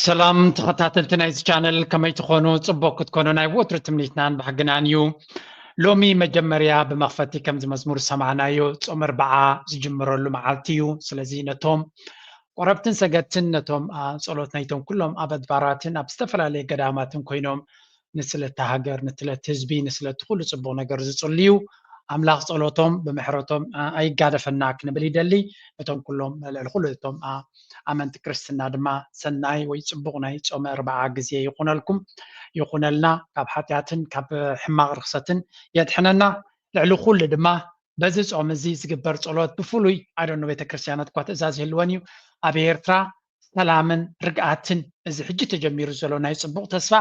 ሰላም ተኸታተልቲ ናይዚ ቻነል፣ ከመይ ትኾኑ? ጽቡቕ ክትኮኑ ናይ ወትሩ ትምኒትናን ባህግናን እዩ። ሎሚ መጀመርያ ብመኽፈቲ ከምዚ መዝሙር ዝሰማዕናዮ ጾም ኣርብዓ ዝጅምረሉ መዓልቲ እዩ። ስለዚ ነቶም ቆረብትን ሰገድትን፣ ነቶም ጸሎት ናይቶም ኩሎም ኣብ ኣድባራትን ኣብ ዝተፈላለየ ገዳማትን ኮይኖም ንስለቲ ሃገር፣ ንስለቲ ህዝቢ፣ ንስለቲ ኩሉ ጽቡቕ ነገር ዝጽልዩ ኣምላኽ ጸሎቶም ብምሕረቶም ኣይጋደፈና ክንብል ይደሊ። ነቶም ኩሎም ልዕሊ ኩሉ እቶም ኣመንቲ ክርስትና ድማ ሰናይ ወይ ጽቡቕ ናይ ጾመ ኣርብዓ ግዜ ይኹነልኩም፣ ይኹነልና። ካብ ሓጢኣትን ካብ ሕማቕ ርኽሰትን የድሕነና። ልዕሊ ኩሉ ድማ በዚ ጾም እዚ ዝግበር ጸሎት ብፍሉይ ኣደኖ ቤተ ክርስቲያናት እኳ ትእዛዝ ይህልወን እዩ። ኣብ ኤርትራ ሰላምን ርግኣትን፣ እዚ ሕጂ ተጀሚሩ ዘሎ ናይ ጽቡቕ ተስፋ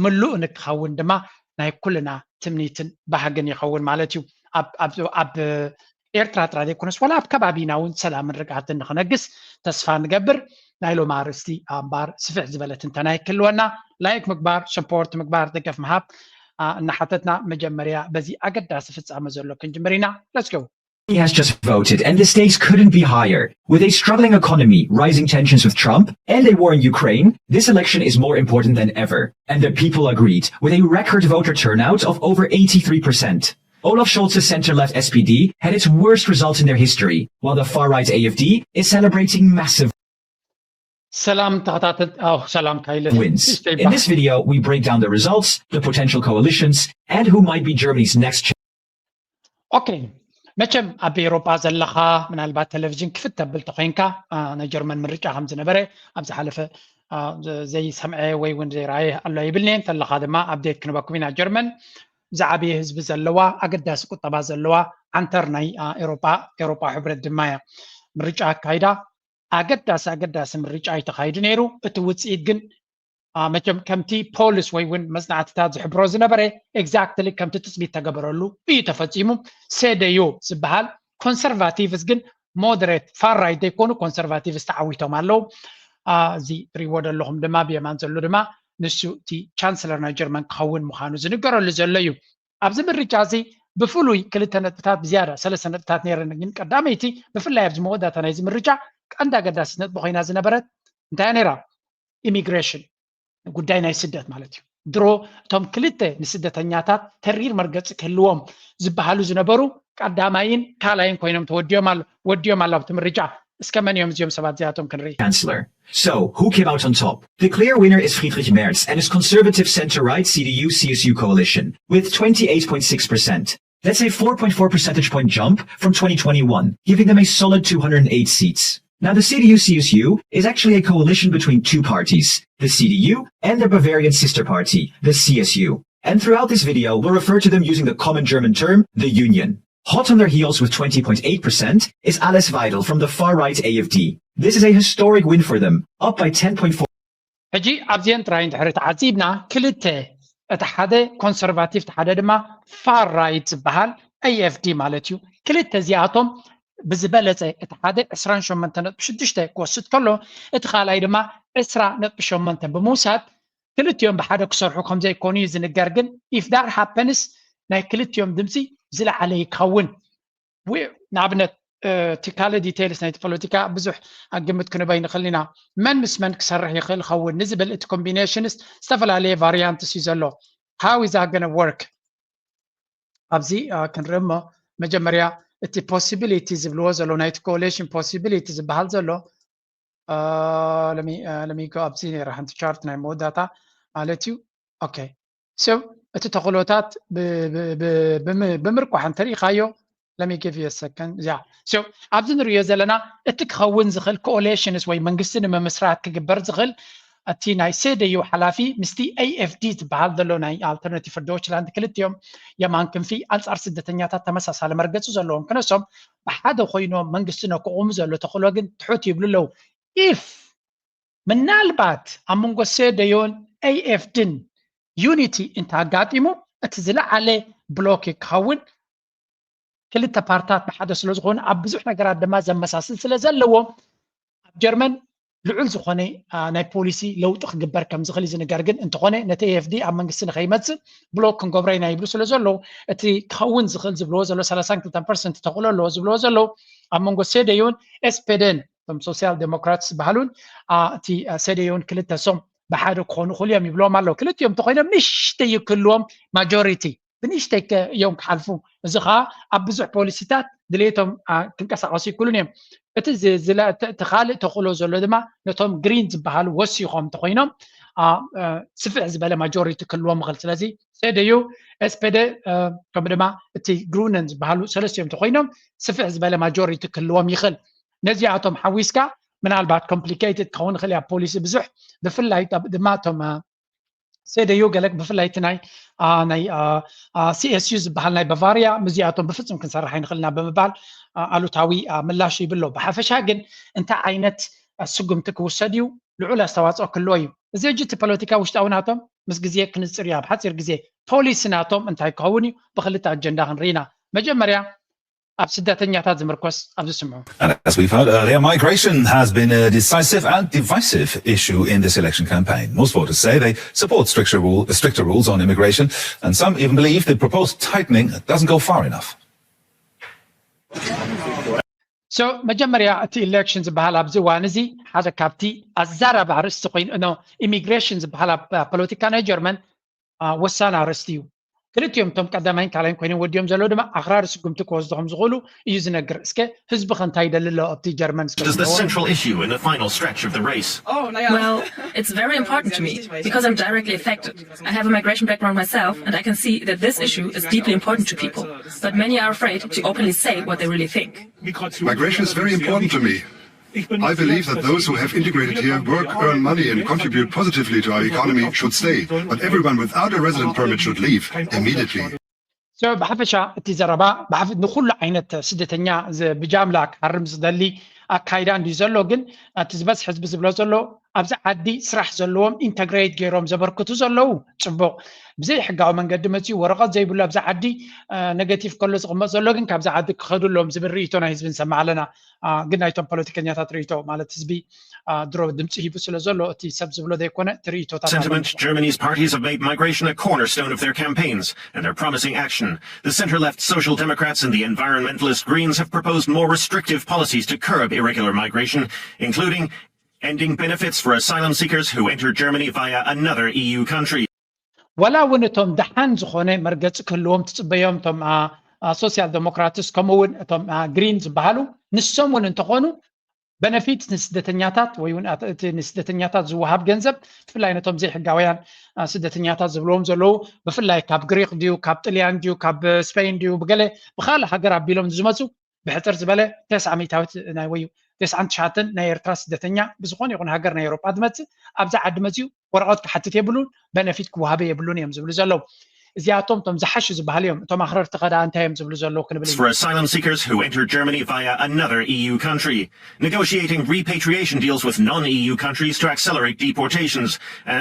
ምሉእ ንክኸውን ድማ ናይ ኩልና ትምኒትን ባህግን ይኸውን ማለት እዩ። ኣብ ኤርትራ ጥራይ ዘይኮነስ ዋላ ኣብ ከባቢና እውን ሰላምን ርግኣትን ንክነግስ ተስፋ ንገብር። ናይ ሎም ኣርእስቲ ኣምባር ስፍሕ ዝበለ ትንተና ይክልወና። ላይክ ምግባር፣ ሰፖርት ምግባር፣ ደገፍ ምሃብ እናሓተትና መጀመርያ በዚ ኣገዳሲ ፍጻመ ዘሎ ክንጅምር ኢና። Let's go. He has just voted and the stakes couldn't be higher. With a struggling economy, rising tensions with Trump, and a war in Ukraine, this election is more important than ever. And the people agreed, with a record voter turnout of over eighty-three percent. Olaf Scholz's center-left S P D had its worst result in their history, while the far-right A F D is celebrating massive ሰላም ተኸታተል ኣው ሰላም ካይለ wins. In this video, we break down the results, the potential coalitions, and who might be Germany's next ኦኬ። መቸም ኣብ ኤሮጳ ዘለኻ ምናልባት ቴሌቪዥን ክፍት ተብል ተኮይንካ፣ ናይ ጀርመን ምርጫ ከም ዝነበረ ኣብ ዝሓለፈ ዘይሰምዐ ወይ እውን ዘይረኣየ ኣሎ ይብልኒ። እንተለኻ ድማ ኣፕዴት ክንበኩም ኢና። ጀርመን ዝዓበየ ህዝቢ ዘለዋ፣ ኣገዳሲ ቁጠባ ዘለዋ ዓንተር ናይ ኤሮጳ፣ ኤሮጳ ሕብረት ድማ እያ። ምርጫ ኣካይዳ፣ ኣገዳሲ ኣገዳሲ ምርጫ እዩ ተኻይዱ ነይሩ። እቲ ውፅኢት ግን መቸም ከምቲ ፖልስ ወይ እውን መፅናዕትታት ዝሕብሮ ዝነበረ ኤግዛክትሊ ከምቲ ትፅቢት ተገበረሉ እዩ ተፈፂሙ። ሴደዮ ዝበሃል ኮንሰርቫቲቭስ ግን ሞደሬት ፋር ራይት ዘይኮኑ ኮንሰርቫቲቭስ ተዓዊቶም ኣለዉ። እዚ ትሪእዎ ዘለኹም ድማ ብየማን ዘሎ ድማ ንሱ እቲ ቻንስለር ናይ ጀርመን ክኸውን ምዃኑ ዝንገረሉ ዘሎ እዩ። ኣብዚ ምርጫ እዚ ብፍሉይ ክልተ ነጥብታት ብዝያዳ ሰለስተ ነጥብታት ነይረን፣ ግን ቀዳመይቲ ብፍላይ ኣብዚ መወዳእታ ናይዚ ምርጫ ቀንዲ ኣገዳሲት ነጥቢ ኮይና ዝነበረት እንታይ ነይራ? ኢሚግሬሽን፣ ጉዳይ ናይ ስደት ማለት እዩ። ድሮ እቶም ክልተ ንስደተኛታት ተሪር መርገፂ ክህልዎም ዝበሃሉ ዝነበሩ ቀዳማይን ካልኣይን ኮይኖም ተወዲኦም ኣሎ ወዲኦም ኣሎ ኣብቲ ምርጫ። እስከ መን እዮም እዚኦም ሰባት እዚኣቶም ክንርኢ። Chancellor. So, who came out on top? The clear winner is Friedrich Merz and his conservative center-right C D U C S U coalition, with twenty-eight point six percent. That's a four point four percentage point jump from twenty twenty-one, giving them a solid two hundred eight seats. Now, the C D U C S U is actually a coalition between two parties, the C D U and their Bavarian sister party, the C S U. And throughout this video, we'll refer to them using the common German term, the Union. Hot on their heels with twenty point eight percent is Alice Weidel from the far right A F D. This is a historic win for them, up by ten point four. ሕጂ ኣብዚአን ጥራይ እንድሕሪ ተዓፂብና ክልተ፣ እቲ ሓደ ኮንሰርቫቲቭ፣ እቲ ሓደ ድማ ፋር ራይት ዝበሃል ኤ ኤፍ ዲ ማለት እዩ። ክልተ እዚኣቶም ብዝበለፀ፣ እቲ ሓደ ዕስራን ሸሞንተ ነጥቢ ሽዱሽተ ክወስድ ከሎ፣ እቲ ካልኣይ ድማ ዕስራ ነጥቢ ሸሞንተ ብምውሳድ ክልቲኦም ብሓደ ክሰርሑ ከም ዘይኮኑ እዩ ዝንገር። ግን if that happens ናይ ክልቲኦም ድምፂ ዝለዓለ ይከውን። ንኣብነት እቲ ካልእ ዲቴይልስ ናይቲ ፖለቲካ ብዙሕ ግምት ክንበይ ንኽእል ኢና። መን ምስ መን ክሰርሕ ይኽእል ኸውን ንዝብል እቲ ኮምቢኔሽንስ ዝተፈላለየ ቫሪያንትስ እዩ ዘሎ። How is that gonna work? ኣብዚ ክንርኢ እሞ መጀመርያ እቲ possibility ዝብልዎ ዘሎ ናይቲ ኮሊሽን possibility ዝበሃል ዘሎ ለሚጎ ኣብዚ ነራ ሓንቲ ቻርት ናይ መወዳእታ ማለት እዩ። ኦኬ፣ so እቲ ተኽእሎታት ብምርቋሕ እንተሪኢኻዮ let me give you a second እዚኣ። So ኣብዚ ንሪኦ ዘለና እቲ ክኸውን ዝኽእል ኮኦሌሽንስ ወይ መንግስቲ ንምምስራት ክግበር ዝኽእል እቲ ናይ ሴደዩ ሓላፊ ምስቲ ኤ ኤፍ ዲ ዝበሃል ዘሎ ናይ ኣልተርናቲቭ ፎር ዶችላንድ ክልቲኦም የማን ክንፊ ኣንጻር ስደተኛታት ተመሳሳሊ መርገፂ ዘለዎም ክነሶም ብሓደ ኮይኖም መንግስቲ ነክቑሙ ዘሎ ተኽእሎ ግን ትሑት ይብሉ ኣለዉ። ኢፍ ምናልባት ኣብ መንጎ ሴደዮን ኤ ኤፍ ዲን ዩኒቲ እንተኣጋጢሙ እቲ ዝለዓለ ብሎክ ክኸውን ክልተ ፓርታት ብሓደ ስለ ዝኾኑ ኣብ ብዙሕ ነገራት ድማ ዘመሳስል ስለ ዘለዎም ኣብ ጀርመን ልዑል ዝኾነ ናይ ፖሊሲ ለውጢ ክግበር ከም ዝኽእል እዩ ዝንገር። ግን እንተኾነ ነቲ ኤ ኤፍ ዲ ኣብ መንግስቲ ንኸይመፅእ ብሎክ ክንገብሮ ኢና ይብሉ ስለ ዘለዉ እቲ ክኸውን ዝኽእል ዝብልዎ ዘሎ ሰላሳን ክልተን ፐርሰንት ተኽእሎ ኣለዎ ዝብልዎ ዘለዉ ኣብ መንጎ ሴደዮን ኤስፔደን እቶም ሶሲያል ዴሞክራትስ ዝበሃሉን እቲ ሴደዮን ክልተ ሶም ብሓደ ክኾኑ ይኽእሉ እዮም ይብልዎም ኣለዉ። ክልቲኦም እንተኮይኖም ንእሽተይ እዩ ክህልዎም ማጆሪቲ ብንእሽተይ እዮም ክሓልፉ። እዚ ከዓ ኣብ ብዙሕ ፖሊሲታት ድሌቶም ክንቀሳቀሱ ይክእሉን እዮም። እቲ ካልእ ተኽእሎ ዘሎ ድማ ነቶም ግሪን ዝበሃሉ ወሲኾም እንተኮይኖም ስፍሕ ዝበለ ማጆሪቲ ክህልዎም ይኽእል። ስለዚ ሴደዩ ኤስፔደ ከምኡ ድማ እቲ ግሩነን ዝበሃሉ ሰለስቲኦም እንተኮይኖም ስፍሕ ዝበለ ማጆሪቲ ክህልዎም ይኽእል። ነዚኣቶም ሓዊስካ ምናልባት ኮምፕሊኬትድ ክኸውን ይኽእል እያ ፖሊሲ ብዙሕ ብፍላይ ድማ እቶም ሴደዩ ገለ ብፍላይ እቲ ናይ ናይ ሲ ኤስ ዩ ዝበሃል ናይ ባቫርያ ምስዚኣቶም ብፍጹም ክንሰርሕ ኣይንኽእልና ብምባል ኣሉታዊ ምላሽ ይብሎ። ብሓፈሻ ግን እንታይ ዓይነት ስጉምቲ ክውሰድ እዩ ልዑል ኣስተዋፅኦ ክህልዎ እዩ። እዚ ሕጂ እቲ ፖለቲካ ውሽጣዊ ናቶም ምስ ግዜ ክንፅር እዩ። ኣብ ሓፂር ግዜ ፖሊሲ ናቶም እንታይ ክኸውን እዩ ብክልተ ኣጀንዳ ክንርኢ ኢና። መጀመርያ ኣብ ስደተኛታት ዝምርኮስ ኣብዚ ስምዑ። And as we've heard earlier, migration has been a decisive and divisive issue in this election campaign. Most voters say they support stricter, rule, stricter rules on immigration, and some even believe the proposed tightening doesn't go far enough. So መጀመርያ እቲ ኢሌክሽን ዝበሃል ኣብዚ እዋን እዚ ሓደ ካብቲ ኣዛራቢ ኣርእስቲ ኮይኑ ኖ ኢሚግሬሽን ዝበሃል ኣብ ፖለቲካ ናይ ጀርመን ወሳኒ ኣርእስቲ እዩ። ክልቲኦም እቶም ቀዳማይን ካልኣይን ኮይኖም ወዲኦም ዘለዉ ድማ ኣኽራሪ ስጉምቲ ክወስዱ ከም ዝኽእሉ እዩ ዝነግር። እስከ ህዝቢ ከ እንታይ ይደሊ ኣሎ ኣብቲ ጀርመን እስከ This is the ንገርዎ። central issue in the final stretch of the race. Well, it's very important to me because I'm directly affected. I have a migration background myself, and I can see that this issue is deeply important to people. But many are afraid to openly say what they really think. Migration is very important to me. I believe that those who have integrated here, work, earn money, and contribute positively to our economy should stay. But everyone without a resident permit should leave immediately. So ብሓፈሻ እቲ ዘረባ ብሓፈ- ንኩሉ ዓይነት ስደተኛ ዝ- ብጃምላ ክሃርም ዝደሊ ኣካይዳ እንድዩ ዘሎ። ግን እቲ ዝበዝሕ ህዝቢ ዝብሎ ዘሎ ኣብዚ ዓዲ ስራሕ ዘለዎም ኢንተግሬት ገይሮም ዘበርክቱ ዘለዉ ጽቡቕ፣ ብዘይ ሕጋዊ መንገዲ መፅኡ ወረቐት ዘይብሉ ኣብዚ ዓዲ ኔጋቲቭ ከሎ ዝቕመጥ ዘሎ ግን ካብዚ ዓዲ ክኸዱ ኣለዎም ዝብል ርእይቶ ናይ ህዝቢ ንሰምዕ ኣለና። ግን ናይቶም ፖለቲከኛታት ርእይቶ ማለት ህዝቢ ድሮ ድምፂ ሂቡ ስለ ዘሎ እቲ ሰብ ዝብሎ ዘይኮነ እቲ ርእይቶታት ኣለና። Sentiment. Germany's parties have made migration a cornerstone of their campaigns, and they're promising action. The center-left Social Democrats and the environmentalist Greens have proposed more restrictive policies to curb irregular migration, including ending benefits for asylum seekers who enter Germany via another E U country. ዋላ እውን እቶም ደሓን ዝኾነ መርገፂ ክህልዎም ትፅበዮም እቶም ሶሲያል ዴሞክራትስ ከምኡ እውን እቶም ግሪን ዝበሃሉ ንሶም እውን እንተኾኑ በነፊት ንስደተኛታት ወይ እውን እቲ ንስደተኛታት ዝወሃብ ገንዘብ ብፍላይ ነቶም ዘይሕጋውያን ስደተኛታት ዝብልዎም ዘለዉ ብፍላይ ካብ ግሪክ ድዩ ካብ ጥልያን ድዩ ካብ ስፔን ድዩ ብገለ ብካልእ ሃገር ኣቢሎም ዝመፁ ብሕፅር ዝበለ ተስዓ ሚእታዊት ናይ ወይ ተስዓን ትሽዓተን ናይ ኤርትራ ስደተኛ ብዝኾነ ይኹን ሃገር ናይ ኤውሮጳ ዝመጽእ ኣብዛ ዓዲ መጺኡ ወረቐት ክሓትት የብሉን፣ በነፊት ክወሃበ የብሉን እዮም ዝብሉ ዘለዉ። እዚኣቶም እቶም ዝሓሹ ዝበሃሉ እዮም፣ እቶም ኣኽረርቲ ኸ ደኣ እንታይ እዮም ዝብሉ ዘለዉ ክንብል ኢና። for asylum seekers who enter Germany via another E U country, negotiating repatriation deals with non-E U countries to accelerate deportations,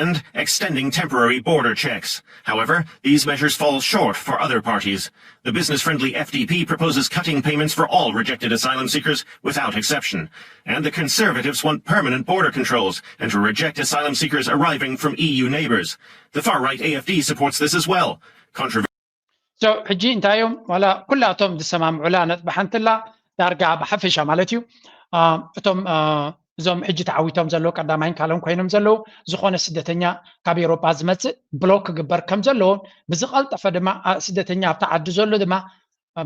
and extending temporary border checks. However, these measures fall short for other parties. The business-friendly F D P proposes cutting payments for all rejected asylum seekers without exception. And the Conservatives want permanent border controls and to reject asylum seekers arriving from E U neighbors. The far-right A F D supports this as well. Controversial So ሕጂ እንታይ እዮም ዋላ ኩላቶም ዝሰማምዑላ ነጥቢ ሓንትላ ዳርጋ ብሓፈሻ ማለት እዩ። እቶም እዞም ሕጂ ተዓዊቶም ዘለዉ ቀዳማይን ካልኦን ኮይኖም ዘለዉ ዝኾነ ስደተኛ ካብ ኤውሮጳ ዝመጽእ ብሎክ ክግበር ከም ዘለዎን ብዝቐልጠፈ ድማ ስደተኛ ኣብቲ ዓዲ ዘሎ ድማ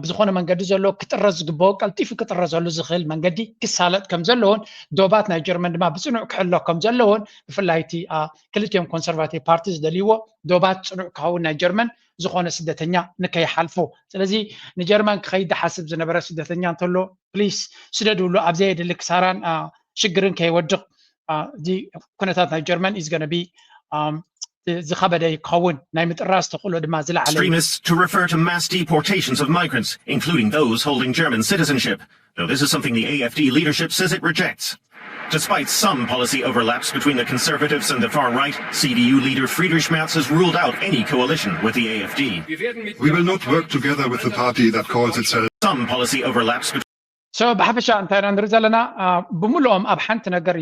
ብዝኾነ መንገዲ ዘሎ ክጥረዝ ዝግበኦ ቀልጢፉ ክጥረዘሉ ዝኽእል መንገዲ ክሳለጥ ከም ዘለዎን ዶባት ናይ ጀርመን ድማ ብጽኑዕ ክሕሎ ከም ዘለዎን ብፍላይ እቲ ክልቲኦም ኮንሰርቫቲቭ ፓርቲ ዝደልይዎ ዶባት ጽኑዕ ክኸውን ናይ ጀርመን ዝኾነ ስደተኛ ንከይሓልፎ። ስለዚ ንጀርመን ክኸይድ ዝሓስብ ዝነበረ ስደተኛ እንተሎ ፕሊስ ስደድሉ ኣብ ዘየድሊ ክሳራን ሽግርን ከይወድቕ። እዚ ኩነታት ናይ ጀርመን is gonna be ዝኸበደ ክኸውን ናይ ምጥራዝ ተኽእሎ ድማ ዝለዓለ እዩ። Extremists to refer to mass deportations of migrants, including those holding German citizenship, though this is something the A F D leadership says it rejects. Despite some policy overlaps between the Conservatives and the far right, C D U leader Friedrich Merz has ruled out any coalition with the A F D. We will not work together with the party that calls itself. Some policy overlaps between So ብሓፈሻ እንታይ ኢና ንርኢ ዘለና? ብምሉኦም ኣብ ሓንቲ ነገር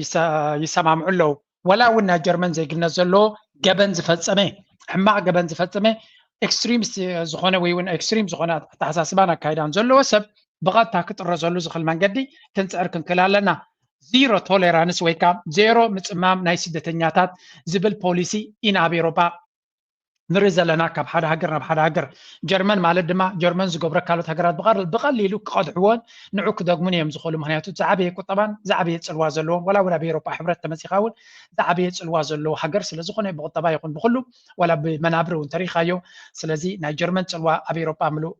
ይሰማምዑ ኣለዉ። ወላ እውን ናይ ጀርመን ዜግነት ዘለዎ ገበን ዝፈጸመ ሕማቕ ገበን ዝፈጸመ ኤክስትሪምስት ዝኾነ ወይ እውን ኤክስትሪም ዝኾነ ኣተሓሳስባን ኣካይዳን ዘለዎ ሰብ ብቐጥታ ክጥረዘሉ ዝኽእል መንገዲ ክንጽዕር ክንክእል ኣለና። ዚሮ ቶሌራንስ ወይ ከዓ ዜሮ ምጽማም ናይ ስደተኛታት ዝብል ፖሊሲ ኢና ኣብ ኤውሮጳ ንርኢ ዘለና ካብ ሓደ ሃገር ናብ ሓደ ሃገር። ጀርመን ማለት ድማ ጀርመን ዝገብሮ ካልኦት ሃገራት ብቐሊሉ ክቐድሕዎን ንዑ ክደግሙን እዮም ዝኽእሉ። ምክንያቱ ዝዓበየ ቁጠባን ዝዓበየ ጽልዋ ዘለዎም ዋላ እውን ኣብ ኤውሮጳ ሕብረት ተመጺኻ እውን ዝዓበየ ጽልዋ ዘለዎ ሃገር ስለ ዝኾነ ብቁጠባ ይኹን ብኩሉ ዋላ ብመናብር እውን ተሪኻዮ። ስለዚ ናይ ጀርመን ጽልዋ ኣብ ኤውሮጳ ምሉእ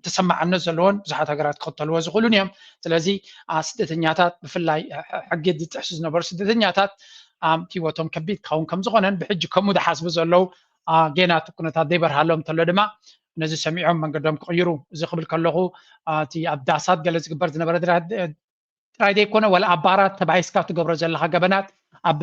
ተሰማዕነት ዘለዎን ብዙሓት ሃገራት ክኽተልዎ ዝኽእሉን እዮም። ስለዚ ስደተኛታት ብፍላይ ሕጊ ዝጥሕሱ ዝነበሩ ስደተኛታት ህይወቶም ከቢድ ክኸውን ከም ዝኾነን ብሕጂ ከምኡ ዝሓስቡ ዘለዉ ጌና እቲ ኩነታት ዘይበርሃሎም እንተሎ ድማ ነዚ ሰሚዖም መንገዶም ክቕይሩ እዚ ክብል ከለኹ እቲ ኣብ ዳሳት ገለ ዝግበር ዝነበረ ጥራይ ዘይኮነ ዋላ ኣብ ባራት ተባሂስካ ትገብሮ ዘለካ ገበናት ኣብ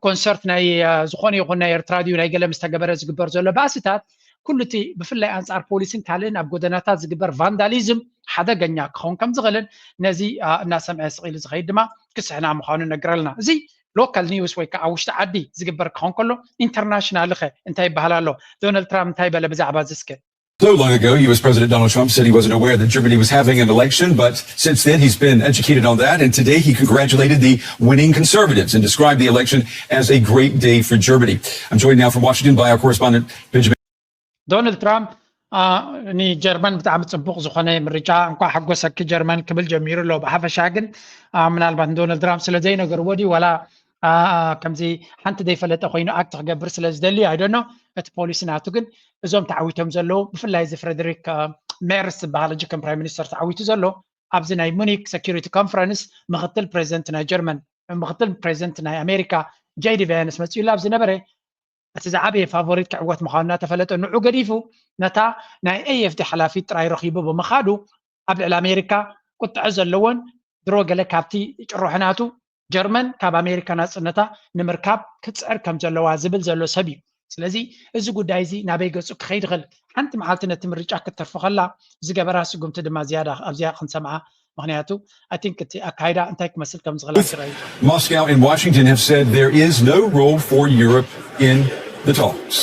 ኮንሰርት ናይ ዝኾነ ይኹን ናይ ኤርትራ ድዩ ናይ ገለ ምስ ተገበረ ዝግበር ዘሎ ባእስታት ኩሉ እቲ ብፍላይ ኣንጻር ፖሊስን ካልእን ኣብ ጎደናታት ዝግበር ቫንዳሊዝም ሓደገኛ ክኸውን ከም ዝኽእልን ነዚ እናሰምዐ ስቕ ኢሉ ዝኸይድ ድማ ክስሕና ምዃኑ ነግረልና። እዚ ሎካል ኒውስ ወይ ከዓ ውሽጢ ዓዲ ዝግበር ክኸውን ከሎ ኢንተርናሽናል ኸ እንታይ ይበሃል ኣሎ? ዶናልድ ትራምፕ እንታይ በለ ብዛዕባ እዚ እስከ? So long ago, U S President Donald Trump said he wasn't aware that Germany was having an election, but since then he's been educated on that, and today he congratulated the winning conservatives and described the election as a great day for Germany. I'm joined now from Washington by our correspondent, Benjamin. ዶናልድ ትራምፕ ንጀርመን ብጣዕሚ ጽቡቕ ዝኾነ ምርጫ እንኳዕ ሓጎሰኪ ጀርመን ክብል ጀሚሩ ኣሎ። ብሓፈሻ ግን ምናልባት ንዶናልድ ትራምፕ ስለ ዘይነገርዎ ድዩ ዋላ ከምዚ ሓንቲ ዘይፈለጠ ኮይኑ ኣክት ክገብር ስለ ዝደሊ ኣይደኖ እቲ ፖሊሲ ናቱ ግን እዞም ተዓዊቶም ዘለዉ ብፍላይ እዚ ፍሬድሪክ ሜርስ ዝበሃል ሕጂ ከም ፕራይም ሚኒስተር ተዓዊቱ ዘሎ ኣብዚ ናይ ሙኒክ ሴኪሪቲ ኮንፈረንስ ምክትል ፕሬዚደንት ናይ ጀርመን ምክትል ፕሬዚደንት ናይ ኣሜሪካ ጄዲ ቫንስ መፂኡላ ኣብ ዝነበረ እቲ ዝዓበየ ፋቮሪት ክዕወት ምዃኑ እናተፈለጠ ንዑ ገዲፉ ነታ ናይ ኤኤፍዲ ሓላፊት ጥራይ ረኺቡ ብምኻዱ ኣብ ልዕሊ ኣሜሪካ ቁጥዐ ዘለዎን ድሮ ገለ ካብቲ ጭርሖ ናቱ ጀርመን ካብ ኣሜሪካ ናፅነታ ንምርካብ ክትፅዕር ከም ዘለዋ ዝብል ዘሎ ሰብ እዩ። ስለዚ እዚ ጉዳይ እዚ ናበይ ገፁ ክኸይድ ይኽእል? ሓንቲ መዓልቲ ነቲ ምርጫ ክትተርፎ ከላ ዝገበራ ስጉምቲ ድማ ዝያዳ ኣብዚኣ ክንሰምዓ ምክንያቱ I think እቲ ኣካይዳ እንታይ ክመስል ከም ዝኽእል ኣይትረኣዩ። Moscow and Washington have said there is no role for Europe in the talks.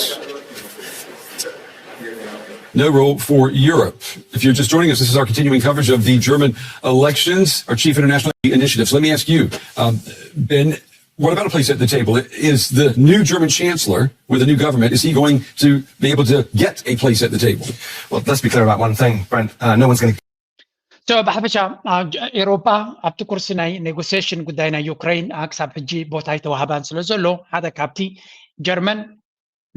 No role for Europe. If you're just joining us, this is our continuing coverage of the German elections. Our chief international initiatives. Let me ask you, um, Ben, what about a place at the table? Is the new German chancellor with a new government, is he going to be able to get a place at the table? Well, let's be clear about one thing, Brent. Uh, no one's going to So ብሓፈሻ ኤሮፓ ኣብቲ ኩርሲ ናይ ኔጎሲሽን ጉዳይ ናይ ዩክሬን ክሳብ ሕጂ ቦታ ኣይተዋህባን ስለ ዘሎ ሓደ ካብቲ ጀርመን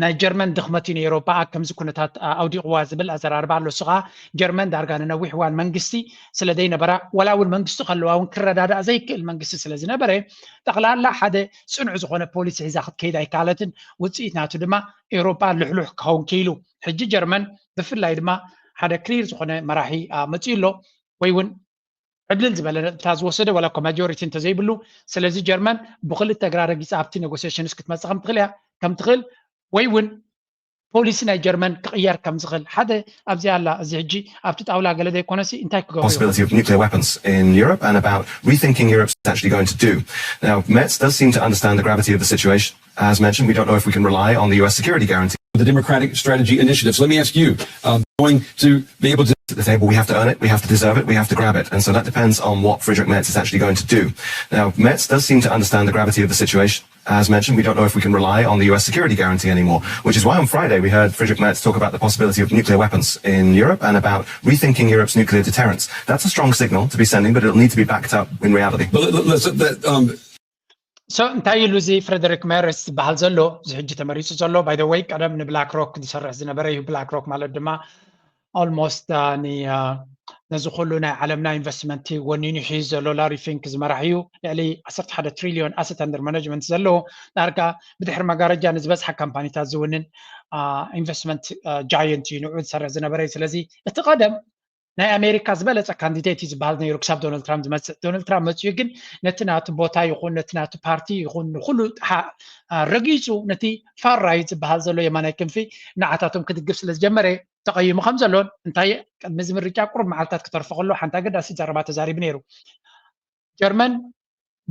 ናይ ጀርመን ድኽመት እዩ ንኤሮፓ ኣብ ከምዚ ኩነታት ኣውዲቕዋ ዝብል ኣዘራርባ ኣሎ። እሱ ከዓ ጀርመን ዳርጋ ንነዊሕ እዋን መንግስቲ ስለ ዘይነበራ፣ ዋላ እውን መንግስቲ ከለዋ እውን ክረዳዳእ ዘይክእል መንግስቲ ስለ ዝነበረ፣ ጠቕላላ ሓደ ፅኑዕ ዝኾነ ፖሊሲ ሒዛ ክትከይድ ኣይከኣለትን። ውፅኢት ናቱ ድማ ኤሮፓ ልሕሉሕ ክኸውን ክኢሉ። ሕጂ ጀርመን ብፍላይ ድማ ሓደ ክሊር ዝኾነ መራሒ መፅኡ ኣሎ፣ ወይ እውን ዕብልል ዝበለ ነጥብታት ዝወሰደ ዋላ እኮ ማጆሪቲ እንተዘይብሉ። ስለዚ ጀርመን ብክልተ እግራ ረጊፃ ኣብቲ ኔጎሲሽንስ ክትመፅእ ከምትኽእል እያ ከምትኽእል ወይ እውን ፖሊሲ ናይ ጀርመን ክቕየር ከም ዝኽእል ሓደ ኣብዚ ኣላ። እዚ ሕጂ ኣብቲ ጣውላ ገለ ዘይኮነሲ እንታይ ክገብሩ possibility of nuclear weapons in Europe and about rethinking Europe is actually going to do. Now, Merz does seem to understand the gravity of the situation. As mentioned, we don't know if we can rely on the U S security guarantee. The Democratic Strategy Initiative. So let me ask you, um, going to be able to the table. We have to earn it, we have to deserve it, we have to grab it. And so that depends on what Friedrich Merz is actually going to do. Now, Merz does seem to understand the gravity of the situation. As mentioned, we don't know if we can rely on the U S security guarantee anymore, which is why on Friday we heard Friedrich Merz talk about the possibility of nuclear weapons in Europe and about rethinking Europe's nuclear deterrence. That's a strong signal to be sending, but it'll need to be backed up in reality. But let- let's, that, um, so እንታይ ኢሉ እዚ ፍሬደሪክ ሜርስ ዝበሃል ዘሎ እዚ ሕጂ ተመሪፁ ዘሎ? By the way፣ ቀደም ንብላክ ሮክ ዝሰርሕ ዝነበረ እዩ። ብላክ ሮክ ማለት ድማ ኦልሞስት ነዚ ኩሉ ናይ ዓለምና ኢንቨስትመንት ወኒኑ ሒዙ ዘሎ ላሪ ፊንክ ዝመራሕ እዩ። ልዕሊ ዓሰርተ ሓደ ትሪልዮን ኣሰት ኣንደር ማኔጅመንት ዘለዎ፣ ዳርጋ ብድሕሪ መጋረጃ ንዝበዝሓ ካምፓኒታት ዝውንን ኢንቨስትመንት ጃየንት እዩ። ንዑ ዝሰርሕ ዝነበረ እዩ። ስለዚ እቲ ቀደም ናይ ኣሜሪካ ዝበለፀ ካንዲዴት እዩ ዝበሃል ነይሩ ክሳብ ዶናልድ ትራምፕ ዝመፅእ። ዶናልድ ትራምፕ መፅኡ ግን ነቲ ናቱ ቦታ ይኹን ነቲ ናቱ ፓርቲ ይኹን ንኩሉ ረጊፁ ነቲ ፋር ራይት ዝበሃል ዘሎ የማናይ ክንፊ ንዓታቶም ክድግፍ ስለ ዝጀመረ ተቐይሙ ከም ዘሎን እንታይ ቅድሚ እዚ ምርጫ ቁሩብ መዓልታት ክተርፎ ከሎ ሓንቲ ኣገዳሲት ዘረባ ተዛሪቡ ነይሩ። ጀርመን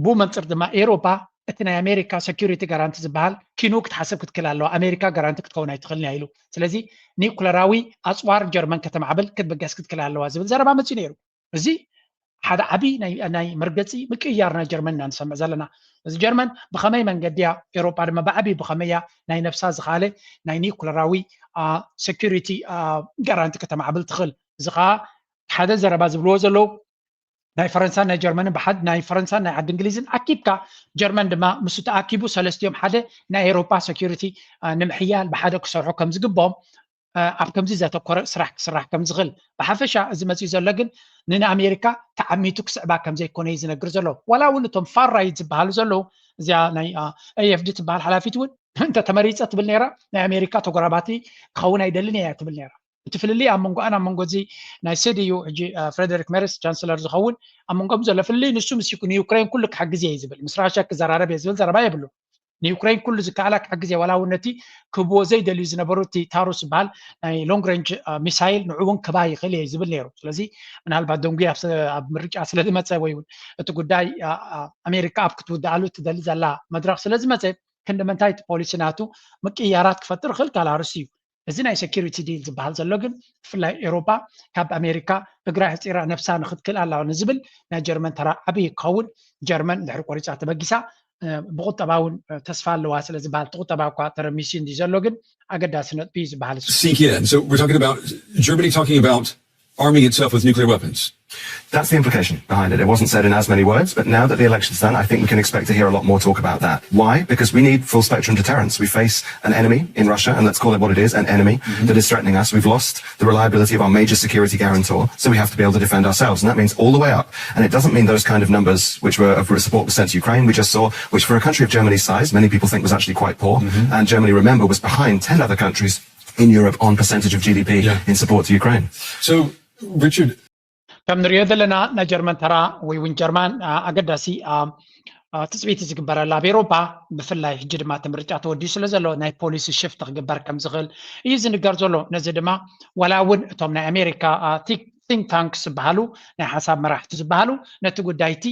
ብኡ መንፅር ድማ ኤሮፓ እቲ ናይ ኣሜሪካ ሰኪሪቲ ጋራንቲ ዝበሃል ኪኑ ክትሓስብ ክትክእል ኣለዋ። ኣሜሪካ ጋራንቲ ክትከውን ኣይትኽእልን እያ ኢሉ። ስለዚ ኒኩለራዊ ኣፅዋር ጀርመን ከተማዕብል ክትብገስ ክትክእል ኣለዋ ዝብል ዘረባ መፅኡ ነይሩ። እዚ ሓደ ዓብዪ ናይ መርገፂ ምቅይያር ናይ ጀርመን ኢና ንሰምዕ ዘለና። እዚ ጀርመን ብኸመይ መንገዲ እያ ኤሮጳ ድማ ብዓብዪ ብኸመይ እያ ናይ ነብሳ ዝኻለ ናይ ኒኩለራዊ ሰኪሪቲ ጋራንቲ ከተማዕብል ትኽእል? እዚ ከዓ ሓደ ዘረባ ዝብልዎ ዘለዉ ናይ ፈረንሳን ናይ ጀርመንን ብሓድ ናይ ፈረንሳን ናይ ዓዲ እንግሊዝን ኣኪብካ ጀርመን ድማ ምስ ተኣኪቡ ሰለስቲኦም ሓደ ናይ ኤሮፓ ሰኪሪቲ ንምሕያል ብሓደ ክሰርሑ ከም ዝግብኦም ኣብ ከምዚ ዘተኮረ ስራሕ ክስራሕ ከም ዝኽእል ብሓፈሻ እዚ መፅኡ ዘሎ ግን ንንኣሜሪካ ተዓሚቱ ክስዕባ ከም ዘይኮነ እዩ ዝነግር ዘሎ። ዋላ እውን እቶም ፋር ራይት ዝበሃሉ ዘለዉ እዚኣ ናይ ኤኤፍዲ ትበሃል ሓላፊት እውን እንተ ተመሪፀ ትብል ነይራ ናይ ኣሜሪካ ተጎራባቲ ክኸውን ኣይደልን እያ ትብል ነይራ። እቲ ፍልልይ ኣብ መንጎኣን ኣብ መንጎ እዚ ናይ ሰድዩ ሕጂ ፍሬደሪክ ሜርስ ቻንስለር ዝኸውን ኣብ መንጎም ዘሎ ፍልልይ ንሱ ምስ ንዩክሬን ኩሉ ክሕግዝ እየ ዝብል ምስ ራሽያ ክዘራረብ እየ ዝብል ዘረባ የብሉ። ንዩክሬን ኩሉ ዝከኣላ ክሕግዝ እየ ዋላ እውን ነቲ ክህብዎ ዘይደልዩ ዝነበሩ እቲ ታሩስ ዝበሃል ናይ ሎንግ ሬንጅ ሚሳይል ንዑ እውን ክባ ይኽእል እየ ዝብል ነይሩ። ስለዚ ምናልባት ደንጉ ኣብ ምርጫ ስለ ዝመፀ ወይ እውን እቲ ጉዳይ ኣሜሪካ ኣብ ክትውድኣሉ ትደሊ ዘላ መድረክ ስለ ዝመፀ ክንዲ ምንታይ እቲ ፖሊሲ ናቱ ምቅያራት ክፈጥር ይኽእል ካልእ ኣርእስቲ እዩ። እዚ ናይ ሰኪሪቲ ዲል ዝበሃል ዘሎ ግን ብፍላይ ኤሮፓ ካብ ኣሜሪካ እግራ ሕፂራ ነብሳ ንክትክእል ኣለዋ ንዝብል ናይ ጀርመን ተራ ዓብዪ ክኸውን ጀርመን ድሕሪ ቆሪፃ ተበጊሳ ብቁጠባ እውን ተስፋ ኣለዋ ስለ ዝበሃል እቲ ቁጠባ እኳ ተረሚሱ እንዲ ዘሎ ግን ኣገዳሲ ነጥቢ እዩ ዝበሃል እሱ። Sink in. So we're talking about Germany talking about arming itself with nuclear weapons. That's the implication behind it. It wasn't said in as many words, but now that the election's done, I think we can expect to hear a lot more talk about that. Why? Because we need full spectrum deterrence. We face an enemy in Russia, and let's call it what it is, an enemy that is threatening us. We've lost the reliability of our major security guarantor, so we have to be able to defend ourselves. And that means all the way up. And it doesn't mean those kind of numbers, which were of support percent to Ukraine, we just saw, which for a country of Germany's size, many people think was actually quite poor. And Germany, remember, was behind ten other countries in Europe on percentage of G D P in support to Ukraine. So, Richard, ከም ንሪኦ ዘለና ናይ ጀርመን ተራ ወይ እውን ጀርማን ኣገዳሲ ትፅቢት ዝግበረላ ኣብ ኤሮፓ ብፍላይ ሕጂ ድማ እቲ ምርጫ ተወዲኡ ስለ ዘሎ ናይ ፖሊሲ ሽፍት ክግበር ከም ዝኽእል እዩ ዝንገር ዘሎ። ነዚ ድማ ዋላ እውን እቶም ናይ ኣሜሪካ ቲንክ ታንክስ ዝበሃሉ ናይ ሓሳብ መራሕቲ ዝበሃሉ ነቲ ጉዳይ እቲ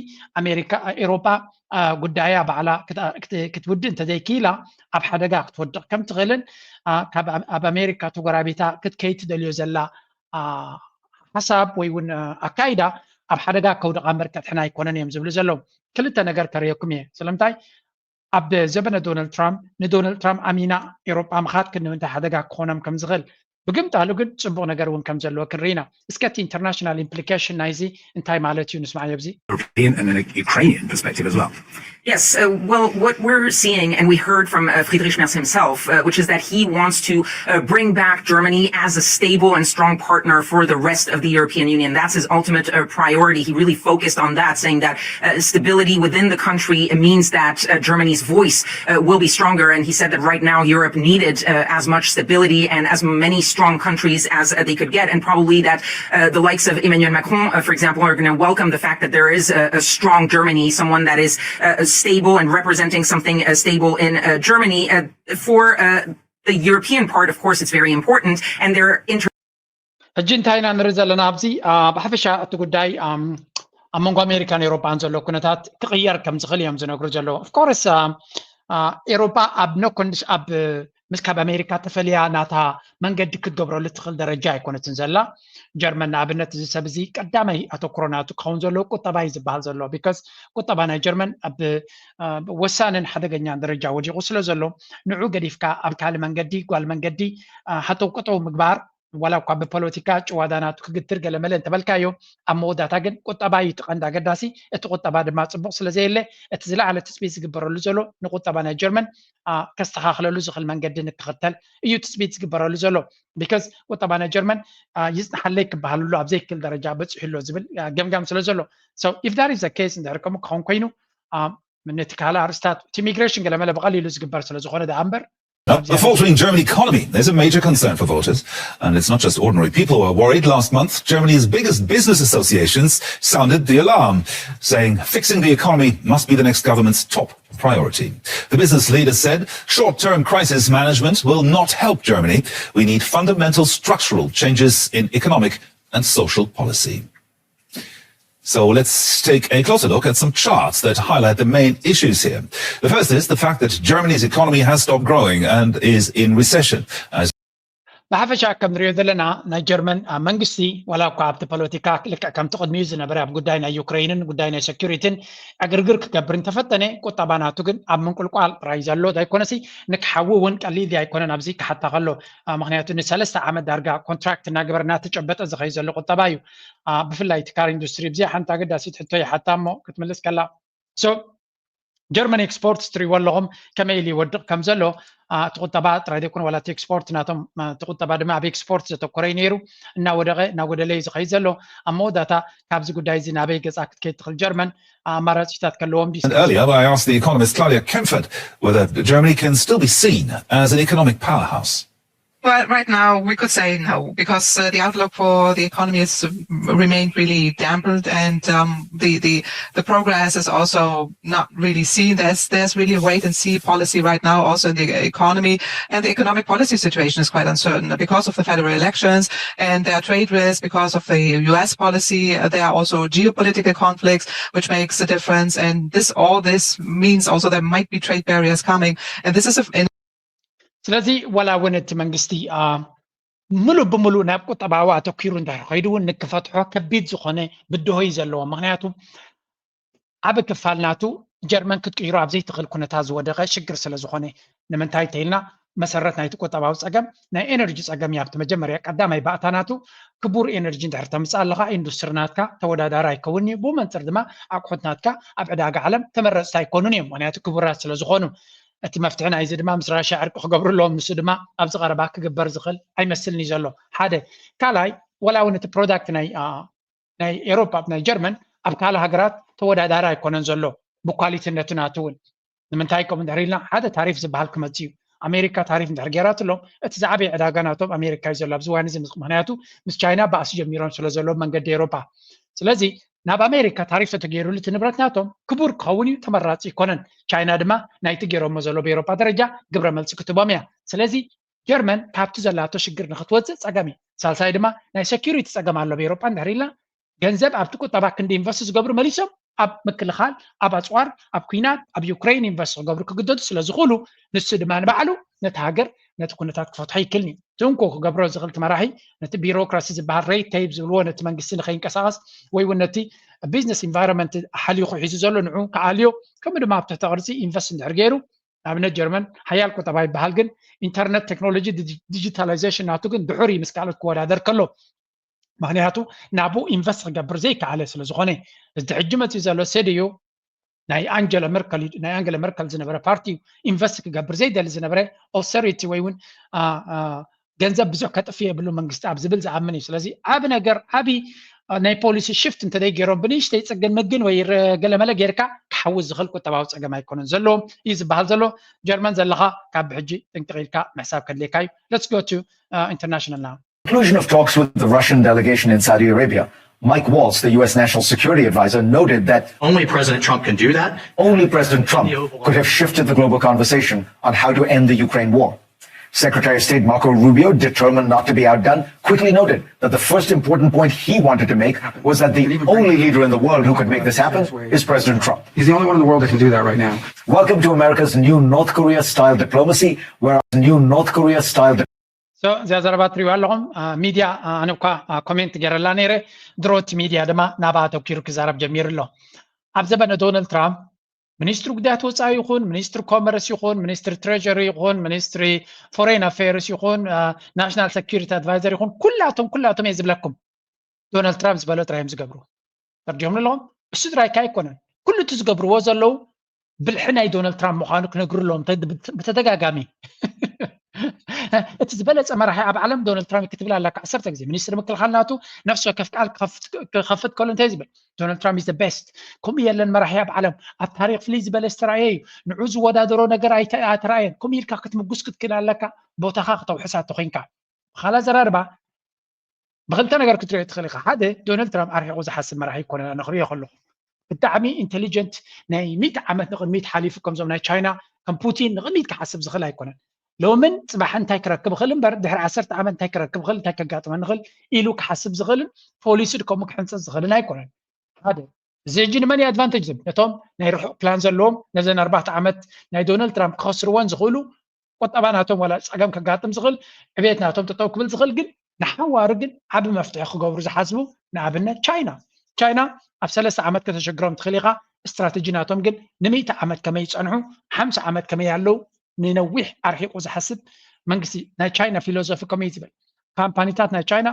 ኣሜሪካ ኤሮፓ ጉዳያ ባዕላ ክትውድእ እንተዘይክኢላ ኣብ ሓደጋ ክትወድቕ ከም ትኽእልን ኣብ ኣሜሪካ ተጎራቢታ ክትከይድ ትደልዮ ዘላ ሓሳብ ወይ እውን ኣካይዳ ኣብ ሓደጋ ከውድቓ እምበር ከድሕና ኣይኮነን እዮም ዝብሉ ዘለዉ። ክልተ ነገር ከርእየኩም እየ። ስለምንታይ ኣብ ዘበነ ዶናልድ ትራምፕ ንዶናልድ ትራምፕ ኣሚና ኤሮጳ ምኻድ ክንምንታይ ሓደጋ ክኾኖም ከም ዝኽእል ብግምጣሉ ግን ፅቡቕ ነገር እውን ከም ዘለዎ ክንርኢ ኢና። እስከ እቲ ኢንተርናሽናል ኢምፕሊኬሽን ናይዚ እንታይ ማለት እዩ ንስማዕ ኣብዚ። European and an Ukrainian perspective as well. Yes, uh, well, what we're seeing, and we heard from uh, Friedrich Merz himself, uh, which is that he wants to uh, bring back Germany as a stable and strong partner for the rest of the European Union. That's his ultimate uh, priority. He really focused on that, saying that uh, stability within the country means that uh, Germany's voice uh, will be stronger. And he said that right now Europe needed uh, as much stability and as many strong countries as uh, they could get, and probably that uh, the likes of Emmanuel Macron, uh, for example, are going to welcome the fact that there is a, a strong Germany, someone that is uh, stable and representing something uh, stable in uh, Germany. Uh, for uh, the European part, of course, it's very important, and their inter- ሕጂ እንታይ ኢና ንርኢ ዘለና ኣብዚ? ብሓፈሻ እቲ ጉዳይ ኣብ መንጎ ኣሜሪካን ኤሮፓን ዘሎ ኩነታት ክቕየር ከም ዝኽእል እዮም ዝነግሩ ዘለዉ። ኦፍኮርስ ኤሮፓ ኣብ ነኮንሽ ኣብ ምስ ካብ ኣሜሪካ ተፈልያ ናታ መንገዲ ክትገብረሉ ትኽእል ደረጃ ኣይኮነትን ዘላ። ጀርመን ንኣብነት እዚ ሰብ እዚ ቀዳማይ ኣተኩሮ ናቱ ክኸውን ዘለዎ ቁጠባ እዩ ዝበሃል ዘሎ። ቢካዝ ቁጠባ ናይ ጀርመን ኣብ ወሳንን ሓደገኛን ደረጃ ወዲቑ ስለ ዘሎ ንዑ ገዲፍካ ኣብ ካልእ መንገዲ ጓል መንገዲ ሃተው ቅጠው ምግባር ዋላ እኳ ብፖለቲካ ጭዋዳ ናቱ ክግትር ገለመለ እንተበልካዮ ኣብ መወዳእታ ግን ቁጠባ እዩ እቲ ቀንዲ ኣገዳሲ። እቲ ቁጠባ ድማ ፅቡቕ ስለ ዘየለ እቲ ዝለዓለ ትፅቢት ዝግበረሉ ዘሎ ንቁጠባ ናይ ጀርመን ከስተኻኽለሉ ዝኽእል መንገዲ ንክኽተል እዩ ትፅቢት ዝግበረሉ ዘሎ። ቢካዝ ቁጠባ ናይ ጀርመን ይፅንሓለይ ክበሃልሉ ኣብ ዘይክእል ደረጃ በፂሑ ኣሎ ዝብል ገምጋም ስለ ዘሎ። So if that is the case እንድሕር ከምኡ ክኸውን ኮይኑ ነቲ ካልእ ኣርስታት እቲ ኢሚግሬሽን ገለመለ ብቐሊሉ ዝግበር ስለ ዝኾነ ደኣ እምበር A faltering German economy is a major concern for voters. And it's not just ordinary people who are worried. Last month, Germany's biggest business associations sounded the alarm, saying fixing the economy must be the next government's top priority. The business leader said short term crisis management will not help Germany. We need fundamental structural changes in economic and social policy. So let's take a closer look at some charts that highlight the main issues here. The first is the fact that Germany's economy has stopped growing and is in recession. As ብሓፈሻ ከም ንሪኦ ዘለና ናይ ጀርመን መንግስቲ ዋላ እኳ ኣብቲ ፖለቲካ ልክዕ ከምቲ ቅድሚኡ ዝነበረ ኣብ ጉዳይ ናይ ዩክሬንን ጉዳይ ናይ ሰኪሪቲን ዕግርግር ክገብር እንተፈተነ ቁጠባ ናቱ ግን ኣብ ምንቁልቋል ጥራይ ዘሎ ዳይኮነሲ ንክሓዊ እውን ቀሊል ኣይኮነን። ኣብዚ ክሓታ ከሎ ምክንያቱ ንሰለስተ ዓመት ዳርጋ ኮንትራክት እናገበረ እናተጨበጠ ዝኸይ ዘሎ ቁጠባ እዩ። ብፍላይ እቲ ካር ኢንዱስትሪ ብዚኣ ሓንቲ ኣገዳሲት ሕቶ ይሓታ እሞ ክትምልስ ከላ so ጀርመን ኤክስፖርት ትሪእዎ ኣለኹም ከመይ ኢሉ ይወድቕ ከም ዘሎ እቲ ቁጠባ ጥራይ ዘይኮነ ዋላ እቲ ኤክስፖርት ናቶም እቲ ቁጠባ ድማ ኣብ ኤክስፖርት ዘተኮረ እዩ ነይሩ። እናወደቐ እናጎደለ እዩ ዝኸይድ ዘሎ። ኣብ መወዳእታ ካብዚ ጉዳይ እዚ ናበይ ገጻ ክትከይድ ትኽእል ጀርመን ኣማራጺታት ከለዎም ድዩ And earlier, I asked the economist Claudia Kempfert whether Germany can still be seen as an economic powerhouse. Well, right now we could say no, because uh, the outlook for the economy has remained really dampened, and um, the, the the progress is also not really seen. There's there's really a wait and see policy right now, also in the economy, and the economic policy situation is quite uncertain because of the federal elections and there are trade risks because of the U S policy. Uh, there are also geopolitical conflicts, which makes a difference, and this all this means also there might be trade barriers coming, and this is a, ስለዚ ዋላ እውን እቲ መንግስቲ ምሉእ ብምሉእ ናብ ቁጠባዊ ኣተኪሩ እንድሕር ከይዱ እውን ንክፈትሖ ከቢድ ዝኾነ ብድሆ እዩ ዘለዎ። ምክንያቱ ዓብ ክፋል ናቱ ጀርመን ክትቅይሮ ኣብ ዘይትኽእል ኩነታት ዝወደቐ ሽግር ስለ ዝኾነ ንምንታይ እንተኢልና መሰረት ናይቲ ቁጠባዊ ፀገም ናይ ኤነርጂ ፀገም እዩ። ኣብቲ መጀመርያ ቀዳማይ ባእታ ናቱ ክቡር ኤነርጂ እንድሕር ተምፅእ ኣለኻ ኢንዱስትሪ ናትካ ተወዳዳሪ ኣይከውን እዩ። ብኡ መንፅር ድማ ኣቑሑት ናትካ ኣብ ዕዳጋ ዓለም ተመረፅቲ ኣይኮኑን እዮም፣ ምክንያቱ ክቡራት ስለ ዝኾኑ። እቲ መፍትሒ ናይዚ ድማ ምስ ራሽያ ዕርቂ ክገብሩ ኣለዎም፣ ንሱ ድማ ኣብዚ ቀረባ ክግበር ዝኽእል ኣይመስልን እዩ ዘሎ። ሓደ ካልኣይ ወላ እውን እቲ ፕሮዳክት ናይ ናይ ኤሮፓ ናይ ጀርመን ኣብ ካልእ ሃገራት ተወዳዳሪ ኣይኮነን ዘሎ ብኳሊቲነቱ ናቱ እውን። ንምንታይ ከምኡ እንድሕር ኢልና ሓደ ታሪፍ ዝበሃል ክመፅእ እዩ። ኣሜሪካ ታሪፍ እንድሕር ገይራትሎም እቲ ዝዓበየ ዕዳጋ ናቶም ኣሜሪካ እዩ ዘሎ ኣብዚ ዋን እዚ። ምክንያቱ ምስ ቻይና ባእሲ ጀሚሮም ስለ ዘሎ መንገዲ ኤሮፓ። ስለዚ ናብ ኣሜሪካ ታሪፍ ተተገይሩሉ እቲ ንብረት ናቶም ክቡር ክኸውን እዩ፣ ተመራፂ ይኮነን። ቻይና ድማ ናይቲ ገይሮሞ ዘሎ ብኤሮፓ ደረጃ ግብረ መልሲ ክትቦም እያ። ስለዚ ጀርመን ካብቲ ዘላቶ ሽግር ንክትወፅእ ፀገም እዩ። ሳልሳይ ድማ ናይ ሰኪሪቲ ፀገም ኣሎ ብኤሮፓ እንድሕር ኢልና ገንዘብ ኣብቲ ቁጠባ ክንዲ ኢንቨስት ዝገብሩ መሊሶም ኣብ ምክልኻል፣ ኣብ ኣፅዋር፣ ኣብ ኩናት፣ ኣብ ዩክሬን ኢንቨስት ክገብሩ ክግደዱ ስለ ዝኽእሉ ንሱ ድማ ንባዕሉ ነቲ ሃገር ነቲ ኩነታት ክፈትሖ ይክልኒ። ትንኮ ክገብሮ ዝኽእል እቲ መራሒ ነቲ ቢሮክራሲ ዝበሃል ሬድ ቴይፕ ዝብልዎ ነቲ መንግስቲ ንኸይንቀሳቐስ ወይ እውን ነቲ ቢዝነስ ኢንቫይሮንመንት ሓሊኹ ሒዙ ዘሎ ንዑ ክኣልዮ ከምኡ ድማ ኣብ ትሕቲ ቅርፂ ኢንቨስት እንድሕር ገይሩ ንኣብነት ጀርመን ሓያል ቁጠባ ይበሃል ግን ኢንተርነት ቴክኖሎጂ ዲጂታላይዜሽን ናቱ ግን ድሑር እዩ ምስ ካልኦት ክወዳደር ከሎ ምክንያቱ ናብኡ ኢንቨስት ክገብር ዘይከኣለ ስለ ዝኾነ እዚ ሕጂ መፅኡ ዘሎ ሰደዮ ናይ ኣንጀላ መርከል እዩ፣ ናይ ኣንገላ መርከል ዝነበረ ፓርቲ ኢንቨስት ክገብር ዘይደሊ ዝነበረ ኦሰሪቲ ወይ እውን ገንዘብ ብዙሕ ከጥፍ የብሉ መንግስቲ ኣብ ዝብል ዝኣምን እዩ። ስለዚ ዓብ ነገር ዓብ ናይ ፖሊሲ ሽፍት እንተደይ ገይሮም ብንእሽተይ ፅግን ምግን ወይ ገለመለ ጌርካ ክሓውስ ዝኽእል ቁጠባዊ ፀገም ኣይኮነን ዘለዎም እዩ ዝበሃል ዘሎ። ጀርመን ዘለኻ ካብ ብሕጂ ጥንቅቕ ኢልካ ምሕሳብ ከድልየካ እዩ። Let's go to international now. Conclusion of talks with the Russian delegation in Saudi Arabia, Mike Waltz, the U S National Security Advisor, noted that only President Trump can do that. Only President Trump could have shifted the global conversation on how to end the Ukraine war. Secretary of State Marco Rubio, determined not to be outdone, quickly noted that the first important point he wanted to make was that the only leader in the world who could make this happen is President Trump. He's the only one in the world that can do that right now. Welcome to America's new North Korea style diplomacy, where new North Korea style እዚኣ ዘረባ ትሪእዋ ኣለኹም። ሚድያ ኣነ እኳ ኮሜንት ገይረላ ነይረ፣ ድሮ እቲ ሚድያ ድማ ናብኣ ኣተኪሩ ክዛረብ ጀሚሩ ኣሎ። ኣብ ዘበነ ዶናልድ ትራምፕ ሚኒስትሪ ጉዳያት ወፃኢ ይኹን፣ ሚኒስትሪ ኮመርስ ይኹን፣ ሚኒስትሪ ትሬጀሪ ይኹን፣ ሚኒስትሪ ፎሬን ኣፌርስ ይኹን፣ ናሽናል ሰኪሪቲ ኣድቫይዘር ይኹን፣ ኩላቶም ኩላቶም እየ ዝብለኩም ዶናልድ ትራምፕ ዝበሎ ጥራይ እዮም ዝገብሩ። ተርዲኦም ኣለኹም። እሱ ጥራይ እካ ኣይኮነን፣ ኩሉ እቲ ዝገብርዎ ዘለዉ ብልሒ ናይ ዶናልድ ትራምፕ ምዃኑ ክነግሩ ኣለዎም ብተደጋጋሚ። እቲ ዝበለፀ መራሒ ኣብ ዓለም ዶናልድ ትራምፕ ክትብል ኣለካ ዓሰርተ ግዜ። ሚኒስትሪ ምክልኻል ናቱ ነፍሲ ወከፍ ቃል ክኸፍት ከሎ እንታይ ዝብል? ዶናልድ ትራምፕ is the best። ከምኡ የለን መራሒ ኣብ ዓለም፣ ኣብ ታሪክ ፍልይ ዝበለ ዝተረኣየ እዩ። ንዑ ዝወዳደሮ ነገር ኣይተረኣየን። ከምኡ ኢልካ ክትምጉስ ክትክእል ኣለካ፣ ቦታኻ ክተውሕሳ ተኮይንካ። ብኻላ ዘራርባ ብክልተ ነገር ክትሪኦ ትኽእል ኢኻ። ሓደ፣ ዶናልድ ትራምፕ ኣርሒቑ ዝሓስብ መራሒ ኣይኮነን። ኣነ ክሪኦ ከለኹ ብጣዕሚ ኢንቴሊጀንት፣ ናይ ሚእቲ ዓመት ንቕድሚት ሓሊፉ፣ ከምዞም ናይ ቻይና ከም ፑቲን ንቕድሚት ክሓስብ ዝኽእል ኣይኮነን። ሎምን ፅባሕ እንታይ ክረክብ እኽእል እምበር ድሕሪ ዓሰርተ ዓመት እንታይ ክረክብ እኽእል፣ እንታይ ከጋጥመኒ እኽእል ኢሉ ክሓስብ ዝኽእልን ፖሊሲ ከምኡ ክሕንፅፅ ዝኽእልን ኣይኮነን። ሓደ፣ እዚ ሕጂ ንመን እዩ ኣድቫንቴጅ ዝብል? ነቶም ናይ ርሑቕ ፕላን ዘለዎም፣ ነዘን ኣርባዕተ ዓመት ናይ ዶናልድ ትራምፕ ክኸስርወን ዝኽእሉ፣ ቁጠባ ናቶም ዋላ ፀገም ከጋጥም ዝኽእል፣ ዕቤት ናቶም ጠጠው ክብል ዝኽእል፣ ግን ንሓዋሩ ግን ዓቢ መፍትሒ ክገብሩ ዝሓስቡ፣ ንኣብነት ቻይና። ቻይና ኣብ ሰለስተ ዓመት ከተሸግሮም ትኽእል ኢኻ። ስትራተጂ ናቶም ግን ንሚእቲ ዓመት ከመይ ይፀንሑ፣ ሓምሳ ዓመት ከመይ ኣለዉ፣ ንነዊሕ ኣርሒቑ ዝሓስብ መንግስቲ። ናይ ቻይና ፊሎዞፊ ከመይ ዝብል፣ ካምፓኒታት ናይ ቻይና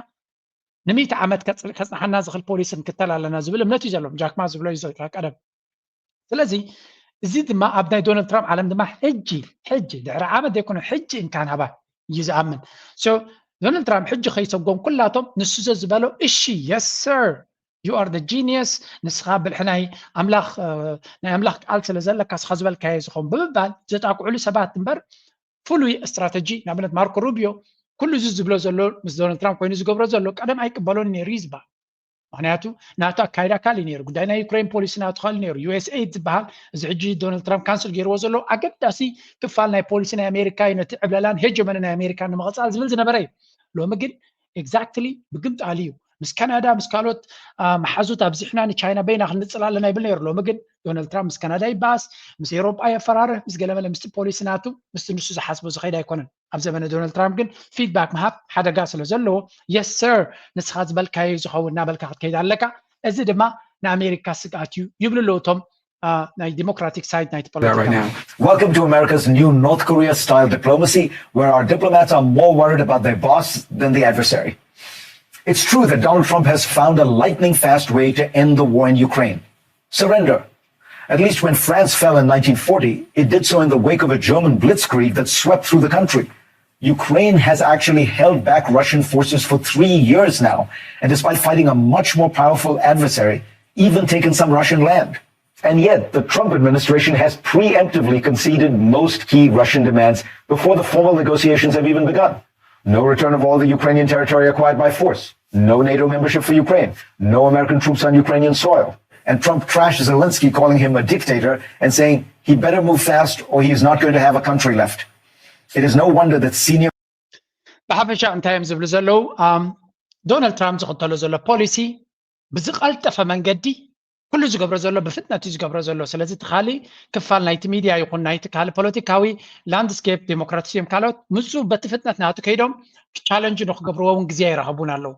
ንሚእቲ ዓመት ከፅንሓና ዝኽእል ፖሊሲ ንክተል ኣለና ዝብል እምነት እዩ ዘለዎም። ጃክማ ዝብሎ እዩ ቀደም። ስለዚ እዚ ድማ ኣብ ናይ ዶናልድ ትራምፕ ዓለም ድማ ሕጂ ሕጂ ድሕሪ ዓመት ዘይኮነ ሕጂ እንካን ሃባ እዩ ዝኣምን። ዶናልድ ትራምፕ ሕጂ ከይሰጎም ኩላቶም ንሱ ዘዝበሎ እሺ፣ yes sir, you are the genius፣ ንስኻ ብልሒ ናይ ኣምላኽ ናይ ኣምላኽ ቃል ስለ ዘለካ ንስኻ ዝበልካዮ ዝኸውን ብምባል ዘጣቅዕሉ ሰባት እምበር ፍሉይ ስትራተጂ ንኣብነት ማርኮ ሩቢዮ ኩሉ እዚ ዝብሎ ዘሎ ምስ ዶናልድ ትራምፕ ኮይኑ ዝገብሮ ዘሎ ቀደም ኣይቅበሎን ነይሩ እዩ ዝበሃል። ምክንያቱ ናቱ ኣካይዳ ካልእ ነይሩ። ጉዳይ ናይ ዩክሬን ፖሊሲ ናቱ ካልእ ነይሩ። ዩኤስኤይድ ዝበሃል እዚ ሕጂ ዶናልድ ትራምፕ ካንስል ገይርዎ ዘሎ ኣገዳሲ ክፋል ናይ ፖሊሲ ናይ ኣሜሪካ እዩ፣ ነቲ ዕብለላን ሄጀመኒ ናይ ኣሜሪካ ንምቕፃል ዝብል ዝነበረ እዩ። ሎሚ ግን ኤግዛክትሊ ብግምጣል እዩ። ምስ ካናዳ ምስ ካልኦት መሓዙት ኣብዚሕና ንቻይና በይና ክንንፅል ኣለና ይብል ነይሩ። ሎሚ ግን ዶናልድ ትራምፕ ምስ ካናዳ ይበኣስ፣ ምስ ኤሮጳ የፈራርህ፣ ምስ ገለመለ ምስቲ ፖሊሲ ናቱ ምስቲ ንሱ ዝሓስቦ ዝኸይድ ኣይኮነን። ኣብ ዘመነ ዶናልድ ትራምፕ ግን ፊድባክ ምሃብ ሓደጋ ስለ ዘለዎ የስ ሰር ንስኻ ዝበልካዮ ዝኸውን እናበልካ ክትከይድ ኣለካ። እዚ ድማ ንኣሜሪካ ስግኣት እዩ ይብሉ ኣለዉ እቶም ናይ ዲሞክራቲክ ሳይድ ናይቲ ፖለቲካ። Welcome to America's new North Korea style diplomacy, where our diplomats are more worried about their boss than the adversary. It's true that Donald Trump has found a lightning fast way to end the war in Ukraine. Surrender. At least when France fell in nineteen forty, it did so in the wake of a German blitzkrieg that swept through the country. Ukraine has actually held back Russian forces for three years now, and despite fighting a much more powerful adversary, even taken some Russian land. And yet, the Trump administration has preemptively conceded most key Russian demands before the formal negotiations have even begun. No return of all the Ukrainian territory acquired by force. No NATO membership for Ukraine. No American troops on Ukrainian soil. And Trump trashed Zelensky, calling him a dictator and saying he better move fast or he is not going to have a country left. It is no wonder that senior ብሓፈሻ እንታይ እዮም ዝብሉ ዘለዉ? ዶናልድ ትራምፕ ዝኽተሎ ዘሎ ፖሊሲ ብዝቐልጠፈ መንገዲ ኩሉ ዝገብሮ ዘሎ ብፍጥነት እዩ ዝገብሮ ዘሎ። ስለዚ እቲ ካልእ ክፋል ናይቲ ሚድያ ይኹን ናይቲ ካልእ ፖለቲካዊ ላንድስኬፕ ዴሞክራትስ እዮም ካልኦት ምፁ በቲ ፍጥነት ናቱ ከይዶም ቻለንጅ ንክገብርዎ እውን ግዜ ኣይረኸቡን ኣለዉ።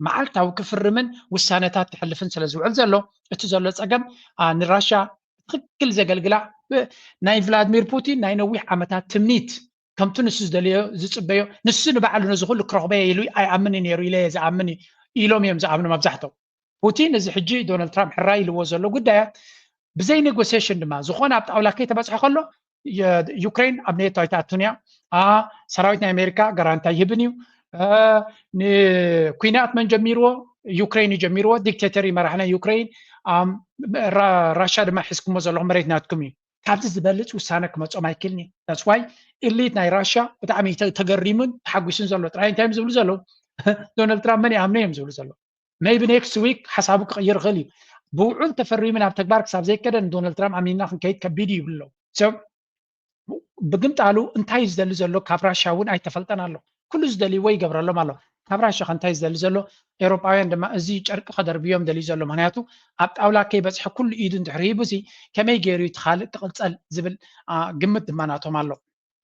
መዓልታዊ ክፍርምን ውሳነታት ክሕልፍን ስለ ዝውዕል ዘሎ እቲ ዘሎ ፀገም ንራሻ ትክክል ዘገልግላ ናይ ቭላድሚር ፑቲን ናይ ነዊሕ ዓመታት ትምኒት ከምቲ ንሱ ዝደልዮ ዝፅበዮ ንሱ ንባዕሉ ነዚ ኩሉ ክረኽበዮ ኢሉ ኣይኣምን ነይሩ ኢለ ዝኣምን ኢሎም እዮም ዝኣምኑ መብዛሕቶም። ፑቲን እዚ ሕጂ ዶናልድ ትራምፕ ሕራይ ኢልዎ ዘሎ ጉዳያት ብዘይ ኔጎሲሽን ድማ ዝኾነ ኣብ ጣውላ ከይተበፅሐ ከሎ ዩክሬን ኣብ ኔቶ ኣይትኣቱን እያ። ሰራዊት ናይ ኣሜሪካ ጋራንቲ ኣይህብን እዩ። ንኩናት መን ጀሚርዎ? ዩክሬን እዩ ጀሚርዎ። ዲክቴተር እዩ መራሕ ናይ ዩክሬን። ራሻ ድማ ሒዝኩሞ ዘለኹም መሬት ናትኩም እዩ። ካብዚ ዝበልፅ ውሳነ ክመፆም ኣይክልኒ። ይ ኢሊት ናይ ራሻ ብጣዕሚ ተገሪሙን ተሓጒሱን ዘሎ። ጥራይ እንታይ እዮም ዝብሉ ዘለዉ? ዶናልድ ትራምፕ መን ይኣምኖ እዮም ዝብሉ ዘለዉ። maybe next week ሓሳቡ ክቕይር ይኽእል እዩ። ብውዑል ተፈሪሙ ናብ ተግባር ክሳብ ዘይከደ ንዶናልድ ትራምፕ ኣሚንና ክንከይድ ከቢድ እዩ ይብሉ ኣለዉ። ብግምጣሉ እንታይ እዩ ዝደሊ ዘሎ ካብ ራሻ እውን ኣይተፈልጠን ኣሎ። ኩሉ ዝደልይዎ ይገብረሎም ኣሎ። ካብ ራሻ ከ እንታይ እዩ ዝደሊ ዘሎ? ኤውሮጳውያን ድማ እዚ ጨርቂ ከደርብዮም ደልዩ ዘሎ። ምክንያቱ ኣብ ጣውላ ከይበፅሐ ኩሉ ኢዱ እንድሕር ሂቡሲ ከመይ ገይሩ እዩ እቲ ካልእ ክቕፀል ዝብል ግምት ድማ ናቶም ኣሎ።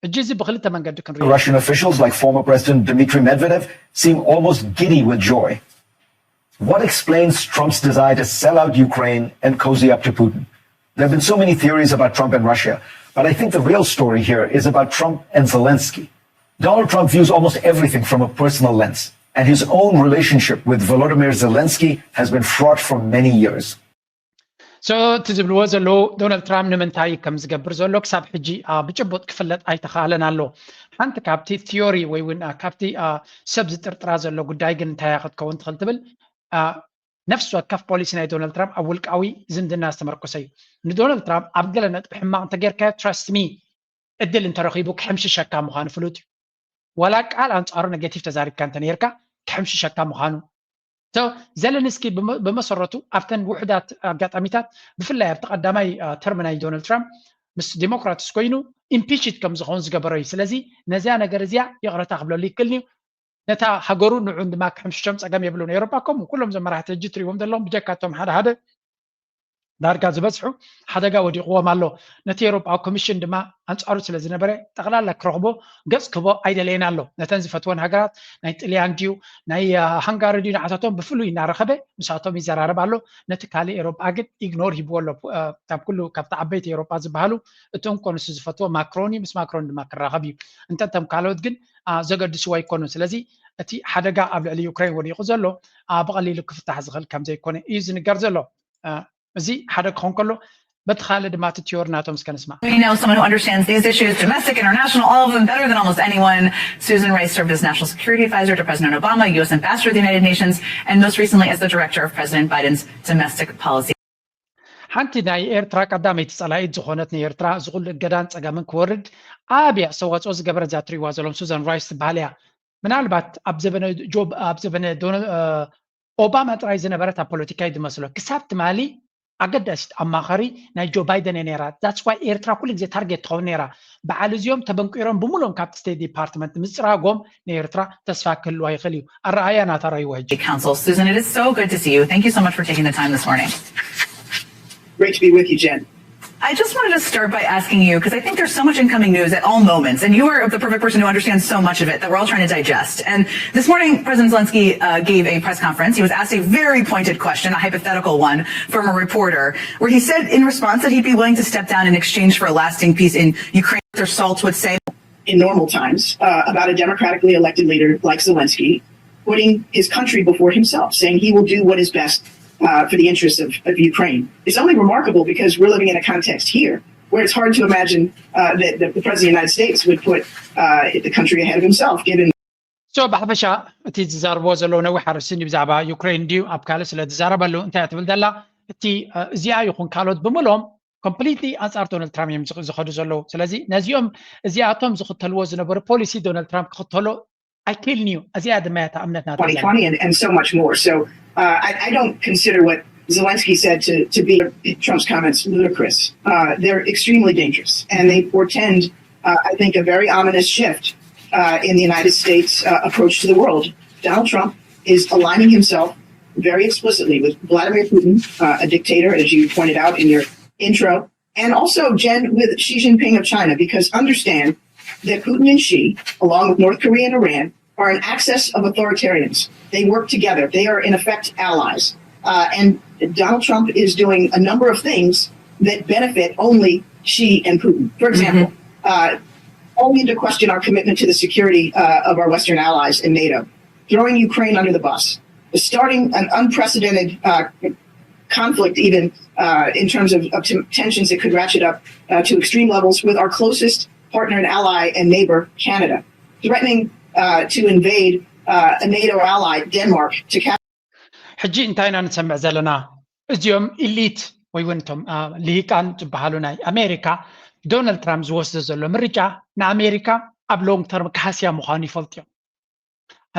ሕጂ እዚ ብክልተ መንገዲ ክንሪኦ Russian officials like former President Dmitry Medvedev seem almost giddy with joy. What explains Trump's desire to sell out Ukraine and cozy up to Putin? There have been so many theories about Trump and Russia, but I think the real story here is about Trump and Zelensky. Donald Trump views almost everything from a personal lens, and his own relationship with Volodymyr Zelensky has been fraught for many years. So እቲ ዝብልዎ ዘለዉ ዶናልድ ትራምፕ ንምንታይ ከም ዝገብር ዘሎ ክሳብ ሕጂ ብጭቡጥ ክፍለጥ ኣይተኻእለን ኣሎ። ሓንቲ ካብቲ ቲዮሪ ወይ እውን ካብቲ ሰብ ዝጥርጥራ ዘሎ ጉዳይ ግን እንታይ ክትከውን ትኽእል ትብል፣ ነፍሲ ወከፍ ፖሊሲ ናይ ዶናልድ ትራምፕ ኣብ ውልቃዊ ዝምድና ዝተመርኮሰ እዩ። ንዶናልድ ትራምፕ ኣብ ገለ ነጥቢ ሕማቕ እንተጌርካዮ trust me እድል እንተረኺቡ ክሕምሽሸካ ምዃኑ ፍሉጥ እዩ። ዋላ ቃል ኣንጻሩ ኔጌቲቭ ተዛሪብካ እንተነይርካ ክሕምሽሸካ ምዃኑ። ዘለንስኪ ብመሰረቱ ኣብተን ውሕዳት ኣጋጣሚታት ብፍላይ ኣብቲ ቀዳማይ ተርም ናይ ዶናልድ ትራምፕ ምስ ዲሞክራትስ ኮይኑ ኢምፒችድ ከም ዝኸውን ዝገበሮ እዩ። ስለዚ ነዚያ ነገር እዚያ ይቕረታ ክብለሉ ይክእልን እዩ። ነታ ሃገሩ ንዑን ድማ ክሕምሽሾም ጸገም የብሉን። ኤውሮጳ ከምኡ ኩሎም ዘመራሕቲ ሕጂ ትሪእዎም ዘለኹም ብጀካ እቶም ሓደ ሓደ ዳርጋ ዝበዝሑ ሓደጋ ወዲቕዎም ኣሎ። ነቲ ኤውሮጳዊ ኮሚሽን ድማ ኣንጻሩ ስለ ዝነበረ ጠቕላላ ክረኽቦ ገጽ ክህቦ ኣይደለየን ኣሎ። ነተን ዝፈትወን ሃገራት ናይ ጥልያን ድዩ ናይ ሃንጋሪ ድዩ ንዓታቶም ብፍሉይ እናረኸበ ምሳቶም ይዘራረብ ኣሎ። ነቲ ካልእ ኤውሮጳ ግን ኢግኖር ሂብዎ ኣሎ። ካብ ኩሉ ካብቲ ዓበይቲ ኤውሮጳ ዝበሃሉ እቲ እንኮ ንሱ ዝፈትዎ ማክሮን እዩ። ምስ ማክሮን ድማ ክራኸብ እዩ። እንተቶም ካልኦት ግን ዘገድስዎ ኣይኮኑን። ስለዚ እቲ ሓደጋ ኣብ ልዕሊ ዩክሬን ወዲቑ ዘሎ ብቐሊሉ ክፍታሕ ዝኽእል ከም ዘይኮነ እዩ ዝንገር ዘሎ። እዚ ሓደ ክኸውን ከሎ በቲ ካልእ ድማ እቲ ቲዮሪ ናቶም እስከ ንስማዕ። We know someone who understands these issues, domestic, international, all of them better than almost anyone. Susan Rice served as national security advisor to President Obama, U S ambassador to the United Nations, and most recently as the director of President Biden's domestic policy. ሓንቲ ናይ ኤርትራ ቀዳመይቲ ጸላኢት ዝኾነት ንኤርትራ እዚ ኩሉ እገዳን ጸገምን ክወርድ ዓቢ ኣስተዋጽኦ ዝገበረት እዛ ትሪእዋ ዘለኹም ሱዛን ራይስ ትበሃል እያ። ምናልባት ኣብ ዘበነ ጆብ ኣብ ዘበነ ኦባማ ጥራይ ዝነበረት ኣብ ፖለቲካ እዩ ዝመስሎ። ክሳብ ትማሊ ኣገዳሲት ኣማኻሪ ናይ ጆ ባይደን እያ ነይራ። That's why ኤርትራ ኩሉ ግዜ ታርጌት ትኸውን ነይራ። በዓል እዚኦም ተበንቂሮም ብምሎም ካብቲ ስቴት ዲፓርትመንት ምጽራጎም ንኤርትራ ተስፋ ክህልዋ ይኽእል እዩ። ኣረኣያ ናታ ረይዎ ሕጂ። Council. Susan, it is so good to see you. Thank you so much for taking the time this morning. Great to be with you, Jen. I just wanted to start by asking you, because I think there's so much incoming news at all moments, and you are the perfect person who understands so much of it that we're all trying to digest. And this morning, President Zelensky uh, gave a press conference. He was asked a very pointed question, a hypothetical one, from a reporter, where he said in response that he'd be willing to step down in exchange for a lasting peace in Ukraine. Their salt would say. In normal times, uh, about a democratically elected leader like Zelensky putting his country before himself, saying he will do what is best uh, for the interests of, of Ukraine. It's only remarkable because we're living in a context here where it's hard to imagine uh, that, that the President of the United States would put uh, the country ahead of himself, given So ብሓፈሻ እቲ ዝዛረብዎ ዘለዉ ነዊሕ ኣርእስቲ እንድዩ። ብዛዕባ ዩክሬን እንድዩ ኣብ ካልእ ስለ ዝዛረበሉ እንታይ እያ ትብል ዘላ? እቲ እዚኣ ይኹን ካልኦት ብምሎም ኮምፕሊትሊ ኣንጻር ዶናልድ ትራምፕ እዮም ዝኸዱ ዘለዉ። ስለዚ ነዚኦም እዚኣቶም ዝኽተልዎ ዝነበሩ ፖሊሲ ዶናልድ ትራምፕ ክኽተሎ ኣይክእልን እዩ። እዚኣ ድማ እያ እታ እምነት ናታ ዘላ። twenty twenty and, and so much more. So uh, I, I don't consider what Zelensky said to, to be Trump's comments ludicrous. Uh, they're extremely dangerous, and they portend, uh, I think, a very ominous shift uh, in the United States' uh, approach to the world. Donald Trump is aligning himself very explicitly with Vladimir Putin, uh, a dictator, as you pointed out in your intro, and also, Jen, with Xi Jinping of China, because understand that Putin and Xi, along with North Korea and Iran, are an axis of authoritarians. They work together. They are, in effect, allies. Uh, and Donald Trump is doing a number of things that benefit only Xi and Putin. For example, mm-hmm. uh, calling into question our commitment to the security uh, of our Western allies in NATO, throwing Ukraine under the bus, starting an unprecedented uh, conflict, even uh, in terms of, of t- tensions that could ratchet up uh, to extreme levels with our closest partner and ally and neighbor, Canada, threatening uh, to invade uh, a NATO ally, Denmark, to cap- ሕጂ እንታይ ኢና ንሰምዕ ዘለና? እዚኦም ኢሊት ወይ እውን እቶም አ፣ ልሂቃን ዝበሃሉ ናይ ኣሜሪካ ዶናልድ ትራምፕ ዝወስዶ ዘሎ ምርጫ ንኣሜሪካ ኣብ ሎንግ ተርም ካህስያ ምዃኑ ይፈልጡ እዮም።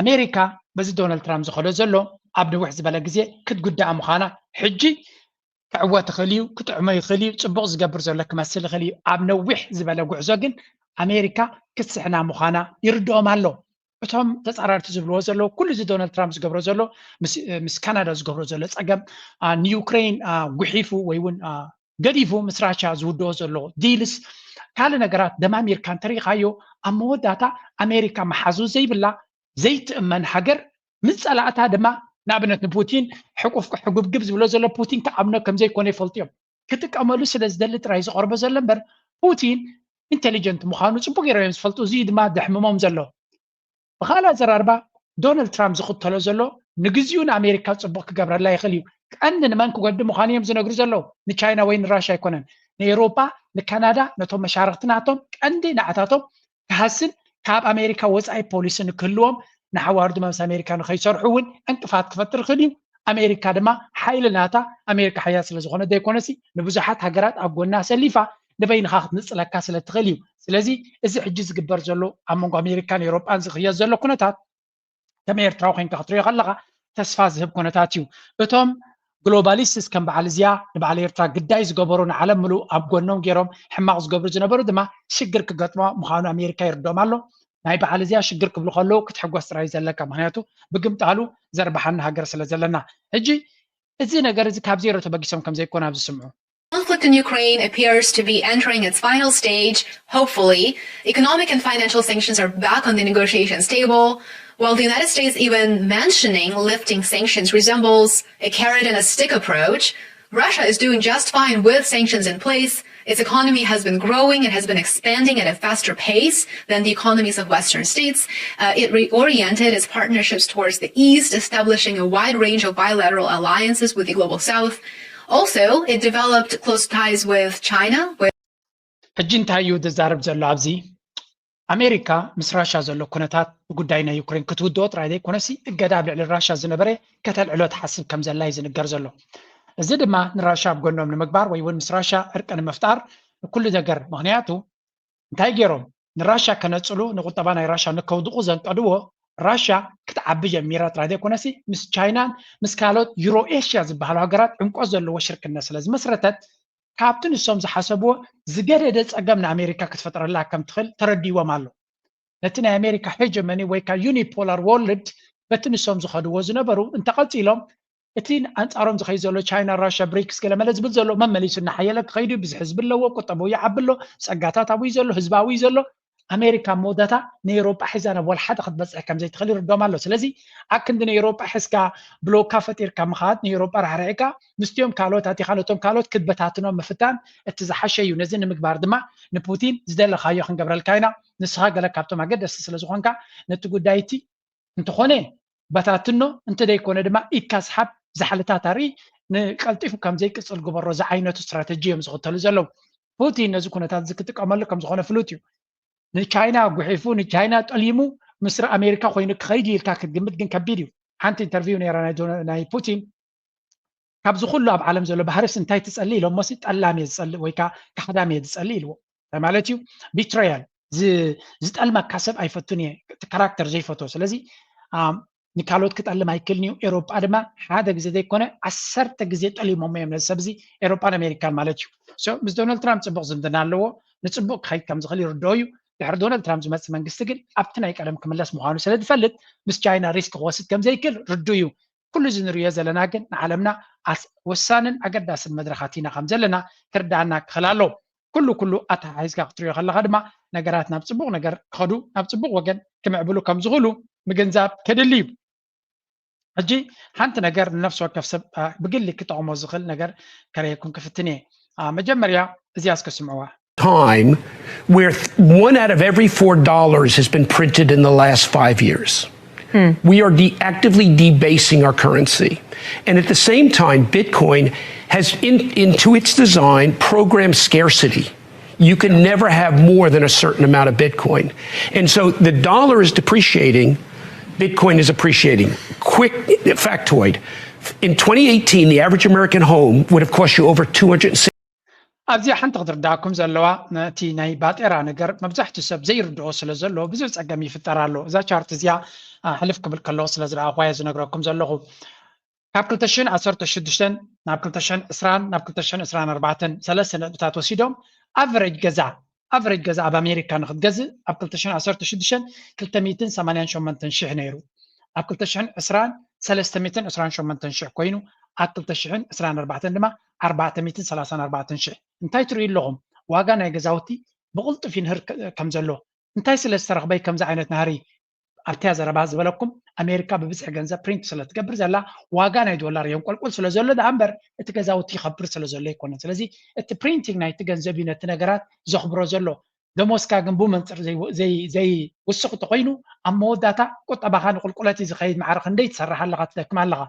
ኣሜሪካ በዚ ዶናልድ ትራምፕ ዝኸዶ ዘሎ ኣብ ንውሕ ዝበለ ግዜ ክትጉዳእ ምዃና ሕጂ ክዕወት ይኽእል እዩ፣ ክጥዕሞ ይኽእል እዩ፣ ፅቡቕ ዝገብር ዘሎ ክመስል ይኽእል እዩ። ኣብ ነዊሕ ዝበለ ጉዕዞ ግን ኣሜሪካ ክትስሕና ምዃና ይርድኦም ኣሎ። እቶም ተፃራርቲ ዝብልዎ ዘለዉ ኩሉ እዚ ዶናልድ ትራምፕ ዝገብሮ ዘሎ ምስ ካናዳ ዝገብሮ ዘሎ ፀገም ንዩክሬን ጉሒፉ ወይ እውን ገዲፉ ምስ ራሻ ዝውድኦ ዘሎ ዲልስ ካልእ ነገራት ደማሚርካ እንተሪኢኻዮ ኣብ መወዳእታ ኣሜሪካ መሓዙ ዘይብላ ዘይትእመን ሃገር ምስ ፀላእታ ድማ ንኣብነት ንፑቲን ሕቁፍ ሕጉብግብ ዝብሎ ዘሎ ፑቲን ክኣምኖ ከምዘይኮነ ይፈልጡ እዮም። ክጥቀመሉ ስለ ዝደሊ ጥራይ ዝቐርቦ ዘሎ እምበር ፑቲን ኢንቴሊጀንት ምዃኑ ፅቡቅ ገይሮም እዮም ዝፈልጡ። እዚ ድማ ደሕምሞም ዘሎ። ብካልእ ኣዘራርባ ዶናልድ ትራምፕ ዝኽተሎ ዘሎ ንግዚኡ ንኣሜሪካ ፅቡቅ ክገብረላ ይኽእል እዩ። ቀንዲ ንመን ክጎዲ ምዃኑ እዮም ዝነግሩ ዘለዉ። ንቻይና ወይ ንራሻ ኣይኮነን። ንኤውሮጳ፣ ንካናዳ፣ ነቶም መሻርክቲ ናቶም ቀንዲ ንዓታቶም ክሃስን ካብ ኣሜሪካ ወፃኢ ፖሊሲ ንክህልዎም ንሓዋርዱ መምስ ኣሜሪካ ንከይሰርሑ እውን ዕንቅፋት ክፈጥር ይኽእል እዩ። ኣሜሪካ ድማ ሓይሊ ናታ ኣሜሪካ ሓያል ስለ ዝኾነ ዘይኮነሲ ንብዙሓት ሃገራት ኣብ ጎና ኣሰሊፋ ንበይንኻ ክትንፅለካ ስለ ትኽእል እዩ። ስለዚ እዚ ሕጂ ዝግበር ዘሎ ኣብ መንጎ ኣሜሪካን ኤውሮጳን ዝኽየድ ዘሎ ኩነታት ከም ኤርትራዊ ኮይንካ ክትሪኦ ከለኻ ተስፋ ዝህብ ኩነታት እዩ። እቶም ግሎባሊስትስ ከም በዓል እዚኣ ንበዓል ኤርትራ ግዳይ ዝገበሩ ንዓለም ምሉእ ኣብ ጎኖም ገይሮም ሕማቕ ዝገብሩ ዝነበሩ ድማ ሽግር ክገጥሞ ምዃኑ ኣሜሪካ ይርድኦም ኣሎ። ናይ በዓል እዚኣ ሽግር ክብሉ ከለዉ ክትሕጎስ ጥራይ ዘለካ፣ ምክንያቱ ብግምጣሉ ዘርባሓና ሃገር ስለ ዘለና። ሕጂ እዚ ነገር እዚ ካብ ዜሮ ተበጊሶም ከም ዘይኮነ ኣብዚ ስምዑ። Conflict in Ukraine appears to be entering its final stage. Hopefully, economic and financial sanctions are back on the negotiations table. While the United States even mentioning lifting sanctions resembles a carrot and a stick approach, Russia is doing just fine with sanctions in place. Its economy has been growing and has been expanding at a faster pace than the economies of Western states. Uh, it reoriented its partnerships towards the East, establishing a wide range of bilateral alliances with the global South. Also, it developed close ties with China, with ሕጂ እንታይ እዩ ዝዛረብ ዘሎ ኣብዚ? ኣሜሪካ ምስ ራሻ ዘሎ ኩነታት ብጉዳይ ናይ ዩክሬን ክትውድኦ ጥራይ ዘይኮነሲ እገዳ ኣብ ልዕሊ ራሻ ዝነበረ ከተልዕሎ ትሓስብ ከም ዘላ እዩ ዝንገር ዘሎ። እዚ ድማ ንራሻ ኣብ ጎኖም ንምግባር ወይ እውን ምስ ራሻ ዕርቂ ንምፍጣር ኩሉ ነገር፣ ምክንያቱ እንታይ ገይሮም ንራሻ ከነፅሉ ንቁጠባ ናይ ራሻ ንከውድቑ ዘንቀድዎ ራሻ ክትዓቢ ጀሚራ ጥራይ ዘይኮነሲ ምስ ቻይናን ምስ ካልኦት ዩሮ ኤሽያ ዝበሃሉ ሃገራት ዕምቆት ዘለዎ ሽርክነት ስለ ዝመስረተት ካብቲ ንሶም ዝሓሰብዎ ዝገደደ ፀገም ንኣሜሪካ ክትፈጥረላ ከም ትኽእል ተረዲዎም ኣሎ። ነቲ ናይ ኣሜሪካ ሄጀመኒ ወይ ከዓ ዩኒፖላር ወርልድ በቲ ንሶም ዝኸድዎ ዝነበሩ እንተቐፂሎም እቲ ኣንፃሮም ዝኸይድ ዘሎ ቻይና ራሽያ ብሪክስ ገለመለ ዝብል ዘሎ መመሊሱ እናሓየለ ክኸይዱ ብዙሕ ህዝቢ ኣለዎ፣ ቁጠባኡ ይዓቢ ኣሎ፣ ፀጋታት ኣብኡ እዩ ዘሎ፣ ህዝቢ ኣብኡ እዩ ዘሎ። ኣሜሪካ ኣብ መወዳእታ ንኤውሮጳ ሒዛ ናብ ወላ ሓደ ክትበፅሕ ከም ዘይትኽእል ይርድኦም ኣሎ። ስለዚ ኣብ ክንዲ ንኤውሮጳ ሒዝካ ብሎካ ፈጢርካ ምኻድ ንኤውሮጳ ራሕሪዕካ ምስቲኦም ካልኦት ኣቲኻ ነቶም ካልኦት ክትበታትኖም ምፍታን እቲ ዝሓሸ እዩ። ነዚ ንምግባር ድማ ንፑቲን ዝደለኻዮ ክንገብረልካ ኢና፣ ንስኻ ገለ ካብቶም ኣገደስቲ ስለ ዝኾንካ ነቲ ጉዳይ እቲ እንተኾነ በታትኖ፣ እንተደይኮነ ድማ ኢድካ ስሓብ፣ ዛሕልታት ኣርኢ፣ ንቀልጢፉ ከም ዘይቅፅል ግበሮ ዝዓይነቱ ስትራተጂ እዮም ዝኽተሉ ዘለዉ። ፑቲን ነዚ ኩነታት እዚ ክጥቀመሉ ከም ዝኾነ ፍሉጥ እዩ። ንቻይና ጉሒፉ ንቻይና ጠሊሙ ምስ ኣሜሪካ ኮይኑ ክኸይድ ኢልካ ክትግምት ግን ከቢድ እዩ። ሓንቲ ኢንተርቪው ነይራ ናይ ጆነ- ናይ ፑቲን ካብዚ ኩሉ ኣብ ዓለም ዘሎ ባህርስ እንታይ ትጸሊ ኢሎሞሲ ጠላም እየ ዝጸልእ ወይ ከዓ ካሕዳም እየ ዝጸልእ ኢልዎ። እንታይ ማለት እዩ? ቢትረያል ዝጠልመካ ሰብ ኣይፈቱን እየ፣ እቲ ካራክተር ዘይፈትዎ። ስለዚ ኣም፣ ንካልኦት ክጠልም ኣይክእልን እዩ። ኤሮጳ ድማ ሓደ ግዜ ዘይኮነ ዓሰርተ ግዜ ጠሊሞሞ እዮም ነዚ ሰብ እዚ ኤሮጳን ኣሜሪካን ማለት እዩ። ሶ ምስ ዶናልድ ትራምፕ ፅቡቅ ዝምድና ኣለዎ፣ ንፅቡቅ ክኸይድ ከም ዝኽእል ይርድኦ እዩ። ድሕሪ ዶናልድ ትራምፕ ዝመፅእ መንግስቲ ግን ኣብቲ ናይ ቀደም ክምለስ ምዃኑ ስለ ዝፈልጥ ምስ ቻይና ሪስክ ክወስድ ከም ዘይክእል ርዱ እዩ። ኩሉ እዚ ንሪኦ ዘለና ግን ንዓለምና ኣስ- ወሳንን ኣገዳስን መድረኻት ኢና ከም ዘለና ክርዳኣና ክኽእል ኣለዎ። ኩሉ ኩሉ ኣተሓሒዝካ ክትሪኦ ከለኻ ድማ ነገራት ናብ ፅቡቕ ነገር ክኸዱ ናብ ፅቡቕ ወገን ክምዕብሉ ከም ዝኽእሉ ምግንዛብ ከድሊ እዩ። ሕጂ ሓንቲ ነገር ንነፍሲ ወከፍ ሰብ አ፣ ብግሊ ክጠቕሞ ዝኽእል ነገር ከርእየኩም ክፍትን እየ። አ፣ መጀመርያ እዚኣ እስከ ስምዕዋ። Time where th- one out of every four dollars has been printed in the last five years. We are de- actively debasing our currency. And at the same time, Bitcoin has, in, into its design, programmed scarcity. You can never have more than a certain amount of Bitcoin. And so the dollar is depreciating, Bitcoin is appreciating. Quick factoid. In twenty eighteen, the average American home would have cost you over two hundred sixty. ኣብዚኣ ሓንቲ ክትርዳእኩም ዘለዋ፣ ነቲ ናይ ባጤራ ነገር መብዛሕትኡ ሰብ ዘይርድኦ ስለ ዘሎ ብዙሕ ጸገም ይፍጠር ኣሎ። እዛ ቻርት እዚኣ ሕልፍ ክብል ከለኹ ስለ ዝረኣኹዋ እየ ዝነግረኩም ዘለኹ። ካብ ክልተ ሽሕን ዓሰርተ ሽዱሽተን ናብ ክልተ ሽሕን ዕስራን ናብ ክልተ ሽሕን ዕስራን ኣርባዕተን ሰለስተ ነጥብታት ወሲዶም ኣቨሬጅ ገዛ ኣቨሬጅ ገዛ ኣብ ኣሜሪካ ንክትገዝእ ኣብ ክልተ ሽሕን ዓሰርተ ሽዱሽተን ክልተ ሚእትን ሰማንያን ሸሞንተን ሽሕ ነይሩ። ኣብ ክልተ ሽሕን ዕስራን ሰለስተ ሚእትን ዕስራን ሸሞንተን ሽሕ ኮይኑ ኣብ ክልተ ሽሕን ዕስራን ኣርባዕተን ድማ ኣርባዕተ ሚእትን ሰላሳን ኣርባዕተን ሽሕ። እንታይ ትርእዩ ኣለኹም? ዋጋ ናይ ገዛውቲ ብቕልጡፍ ይንህር ከም ዘሎ። እንታይ ስለ ዝተረኽበይ ከምዚ ዓይነት ናህሪ ኣብቲያ ዘረባ ዝበለኩም? ኣሜሪካ ብብዝሒ ገንዘብ ፕሪንት ስለ ትገብር ዘላ ዋጋ ናይ ዶላር የንቆልቁል ስለ ዘሎ ደኣ እምበር እቲ ገዛውቲ ይኸብር ስለ ዘሎ ኣይኮነን። ስለዚ እቲ ፕሪንቲንግ ናይቲ ገንዘብ እዩ ነቲ ነገራት ዘኽብሮ ዘሎ። ደሞዝካ ግን ብኡ መንፅር ዘይውስኽ እንተኮይኑ ኣብ መወዳእታ ቁጠባኻ ንቁልቁለት እዩ ዝኸይድ። ማዕረ ክንደይ ትሰርሕ ኣለኻ ትደክም ኣለኻ።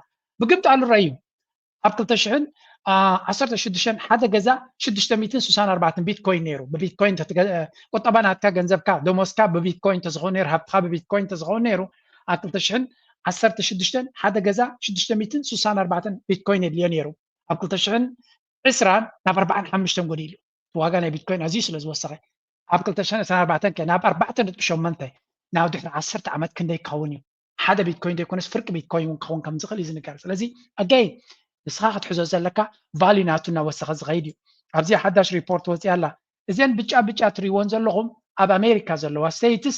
ብግምጣሉ ረእዩ ኣብ ክልተ ሽሕን ዓሰርተ ሽዱሽተን ሓደ ገዛ ሽዱሽተ ሚእትን ስሳን ኣርባዕተን ቢትኮይን ነይሩ። ብቢትኮይን ቁጠባ ናትካ ገንዘብካ ደሞዝካ ብቢትኮይን ተዝኸውን ነይሩ ሃብትኻ ብቢትኮይን ተዝኸውን ነይሩ ኣብ ክልተ ሽሕን ዓሰርተ ሽዱሽተን ሓደ ገዛ ሽዱሽተ ሚእትን ስሳን ኣርባዕተን ቢትኮይን የድልዮ ነይሩ። ኣብ ክልተ ሽሕን ዕስራን ናብ ኣርባዓን ሓሙሽተን ጎዲሉ ዋጋ ናይ ቢትኮይን ኣዝዩ ስለ ዝወሰኸ ኣብ ክልተ ሽሕን ዕስራን ኣርባዕተን ከ ናብ ኣርባዕተ ነጥቢ ሸሞንተ ናብ ድሕሪ ዓሰርተ ዓመት ክንደይ ክኸውን እዩ? ሓደ ቢትኮይን ዘይኮነስ ፍርቂ ቢትኮይን እውን ክኸውን ከም ዝኽእል እዩ ዝንገር። ስለዚ ኣጋይ ንስኻ ክትሕዞ ዘለካ ቫልዩ ናቱ እናወሰኸ ዝኸይድ እዩ። ኣብዚ ሓዳሽ ሪፖርት ወፂኣ ኣላ። እዘን ብጫ ብጫ ትሪእዎን ዘለኹም ኣብ ኣሜሪካ ዘለዋ ስቴትስ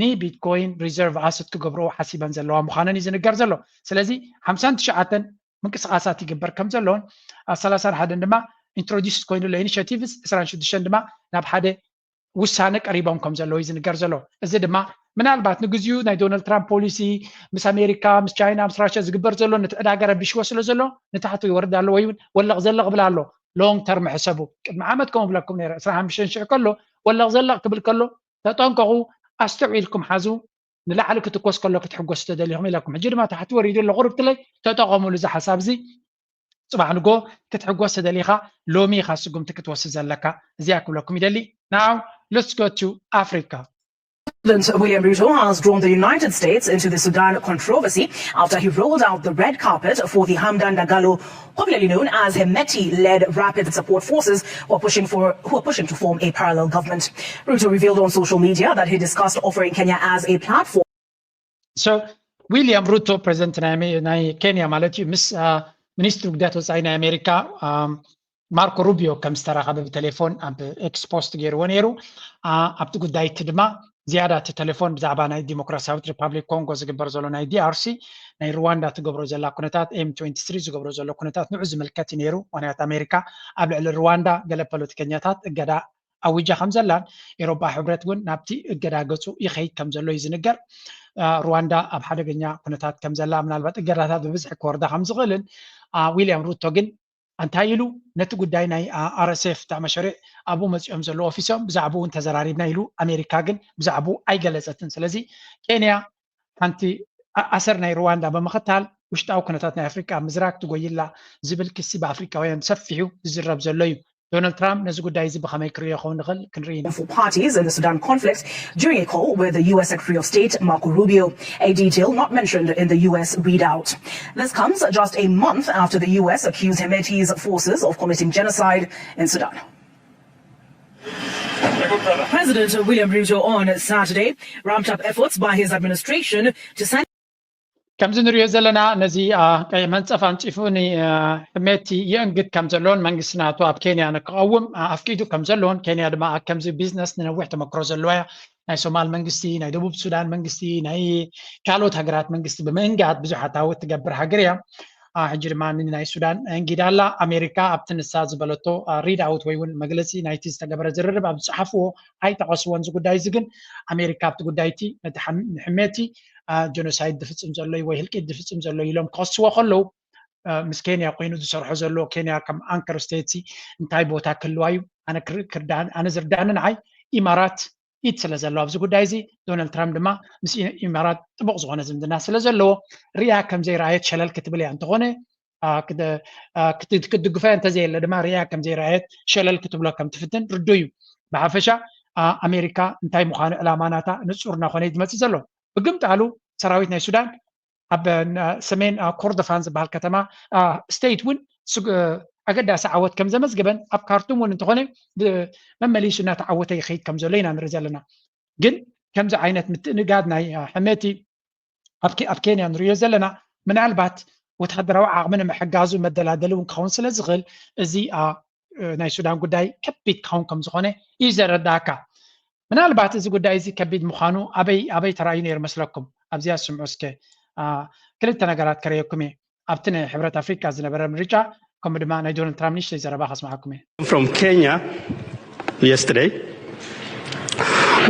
ንቢትኮይን ሪዘርቭ ኣሰት ክገብርዎ ሓሲበን ዘለዋ ምዃነን እዩ ዝንገር ዘሎ። ስለዚ ሓምሳን ትሽዓተን ምንቅስቃሳት ይግበር ከም ዘሎን ኣብ ሰላሳን ሓደን ድማ ኢንትሮዲስ ኮይኑ ኣሎ ኢኒሽቲቭስ ዕስራን ሽዱሽተን ድማ ናብ ሓደ ውሳነ ቀሪቦም ከም ዘለዉ እዩ ዝንገር ዘሎ። እዚ ድማ ምናልባት ንግዚኡ ናይ ዶናልድ ትራምፕ ፖሊሲ ምስ ኣሜሪካ ምስ ቻይና ምስ ራሽያ ዝግበር ዘሎ ነቲ ዕዳጋ ረቢሽዎ ስለ ዘሎ ንታሕቱ ይወርድ ኣሎ ወይ እውን ወለቕ ዘለቕ ብል ኣሎ። ሎንግ ተርም ሕሰቡ። ቅድሚ ዓመት ከምኡ ብለኩም ነይረ ዕስራን ሓሙሽተን ሽሕ ከሎ ወለቕ ዘለቕ ክብል ከሎ ተጠንቀቑ፣ ኣስተውዒልኩም ሓዙ። ንላዕሊ ክትኮስ ከሎ ክትሕጎሱ ተደሊኹም ኢለኩም። ሕጂ ድማ ታሕቲ ወሪዱ ኣሎ ቁርብትለይ ተጠቐሙሉ እዚ ሓሳብ እዚ። ፅባሕ ንጎ ክትሕጎስ ተደሊኻ ሎሚ ኢኻ ስጉምቲ ክትወስድ ዘለካ። እዚኣ ክብለኩም ይደሊ። Now let's go to Africa. President William Ruto has drawn the United States into the Sudan controversy after he rolled out the red carpet for the Hamdan Dagalo, popularly known as Hemeti-led Rapid Support Forces, who are pushing for who are pushing to form a parallel government. Ruto revealed on social media that he discussed offering Kenya as a platform. So William Ruto, president ናይ ኬንያ ማለት እዩ፣ ምስ ሚኒስትሪ ጉዳያት ወፃኢ ናይ ኣሜሪካ ማርኮ ሩቢዮ ከም ዝተራኸበ ብቴሌፎን ኣብ ኤክስ ፖስት ገይርዎ ነይሩ። ኣብቲ ጉዳይ እቲ ድማ ዝያዳ እቲ ቴሌፎን ብዛዕባ ናይ ዲሞክራሲያዊት ሪፓብሊክ ኮንጎ ዝግበር ዘሎ ናይ ዲኣርሲ ናይ ሩዋንዳ ትገብሮ ዘላ ኩነታት ኤም ትወንቲ ትሪ ዝገብሮ ዘሎ ኩነታት ንዑ ዝምልከት እዩ ነይሩ። ምክንያት ኣሜሪካ ኣብ ልዕሊ ሩዋንዳ ገለ ፖለቲከኛታት እገዳ ኣዊጃ ከም ዘላን ኤሮፓ ሕብረት እውን ናብቲ እገዳ ገፁ ይኸይድ ከም ዘሎ እዩ ዝንገር። ሩዋንዳ ኣብ ሓደገኛ ኩነታት ከም ዘላ ምናልባት እገዳታት ብብዝሒ ክወርዳ ከም ዝኽእልን ዊልያም ሩቶ ግን እንታይ ኢሉ ነቲ ጉዳይ ናይ ኣር ኤስ ኤፍ እታ መሸርዕ ኣብኡ መፂኦም ዘለዉ ኦፊሶም ብዛዕባኡ እንተዘራሪብና ኢሉ ኣሜሪካ ግን ብዛዕባኡ ኣይገለፀትን። ስለዚ ኬንያ ሓንቲ ኣሰር ናይ ሩዋንዳ ብምኽታል ውሽጣዊ ኩነታት ናይ ኣፍሪቃ ምዝራግ ትጎይላ ዝብል ክሲ ብኣፍሪቃውያን ሰፊሑ ዝዝረብ ዘሎ እዩ። ዶናልድ ትራምፕ ነዚ ጉዳይ እዚ ብኸመይ ክርእዮ ይኸውን ንኽእል ክንርኢ ኢና። for parties in the Sudan conflict during a call with the U S Secretary of State Marco Rubio, a detail not mentioned in the U S readout. This comes just a month after the U S accused Hemeti's forces of committing genocide in Sudan. President William Ruto on Saturday ramped up efforts by his administration to send ከምዚ ንሪኦ ዘለና ነዚ ቀይሕ መንፀፍ ኣንፂፉ ንሕሜቲ የእንግድ ከም ዘለዎን መንግስቲ ናቱ ኣብ ኬንያ ንክቐውም ኣፍቂዱ ከም ዘለዎን ኬንያ ድማ ከምዚ ቢዝነስ ንነዊሕ ተመክሮ ዘለዋ እያ። ናይ ሶማል መንግስቲ፣ ናይ ደቡብ ሱዳን መንግስቲ፣ ናይ ካልኦት ሃገራት መንግስቲ ብምእንጋድ ብዙሕ ኣታዊ እትገብር ሃገር እያ። ሕጂ ድማ ናይ ሱዳን እንጊዳ ኣላ። ኣሜሪካ ኣብቲ ንሳ ዝበለቶ ሪድ ኣውት ወይ እውን መግለፂ ናይቲ ዝተገበረ ዝርርብ ኣብ ዝፀሓፍዎ ኣይጠቐስዎን። እዚ ጉዳይ እዚ ግን ኣሜሪካ ኣብቲ ጉዳይ እቲ ነቲ ንሕሜቲ ጀኖሳይድ ዝፍፅም ዘሎ ወይ ህልቂት ዝፍፅም ዘሎ ኢሎም ክኸስዎ ከለዉ ምስ ኬንያ ኮይኑ ዝሰርሖ ዘሎ ኬንያ ከም ኣንከር ስቴት እንታይ ቦታ ክህልዋ እዩ? ኣነ ዝርዳኒ ንዓይ ኢማራት ኢድ ስለ ዘለዎ ኣብዚ ጉዳይ እዚ፣ ዶናልድ ትራምፕ ድማ ምስ ኢ- ኢማራት ጥቡቕ ዝኾነ ዝምድና ስለ ዘለዎ፣ ሪያ ከም ዘይረኣየት ሸለል ክትብል እያ። እንተኾነ ኣ፣ ክደ- ኣ፣ ክት- ክትድግፎ እንተዘየለ ድማ ሪያ ከም ዘይረኣየት ሸለል ክትብሎ ከም ትፍትን ርዱእ እዩ። ብሓፈሻ ኣ፣ ኣሜሪካ እንታይ ምዃኑ ዕላማ ናታ ንጹር እናኾነ እዩ ዝመጽእ ዘሎ። ብግምጣሉ ሰራዊት ናይ ሱዳን ኣብ ና- ሰሜን ኣ፣ ኮርዶፋን ዝበሃል ከተማ ኣ፣ ስቴት እውን ስግ- ኣገዳሲ ዓወት ከም ዘመዝገበን ኣብ ካርቱም እውን እንተኾነ ብ- መመሊሱ እናተዓወተ ይኸይድ ከም ዘሎ ኢና ንርኢ ዘለና። ግን ከምዚ ዓይነት ምትእንጋድ ናይ ኣ፣ ሕሜቲ ኣብ ኬ- ኣብ ኬንያ ንሪኦ ዘለና ምናልባት ወታደራዊ ዓቕሚ ንምሕጋዙ መደላደሊ እውን ክኸውን ስለ ዝኽእል እዚ ኣ፣ ናይ ሱዳን ጉዳይ ከቢድ ክኸውን ከም ዝኾነ እዩ ዘረዳእካ። ምናልባት እዚ ጉዳይ እዚ ከቢድ ምዃኑ ኣበይ ኣበይ ተራእዩ ነይሩ መስለኩም? ኣብዚኣ ስምዑ እስከ። ኣ፣ ክልተ ነገራት ከረየኩም እየ። ኣብቲ ናይ ሕብረት ኣፍሪካ ዝነበረ ምርጫ ከምኡ ድማ ናይ ዶናልድ ትራምፕ ንእሽተይ ዘረባ ከስምዓኩም እየ። From Kenya yesterday,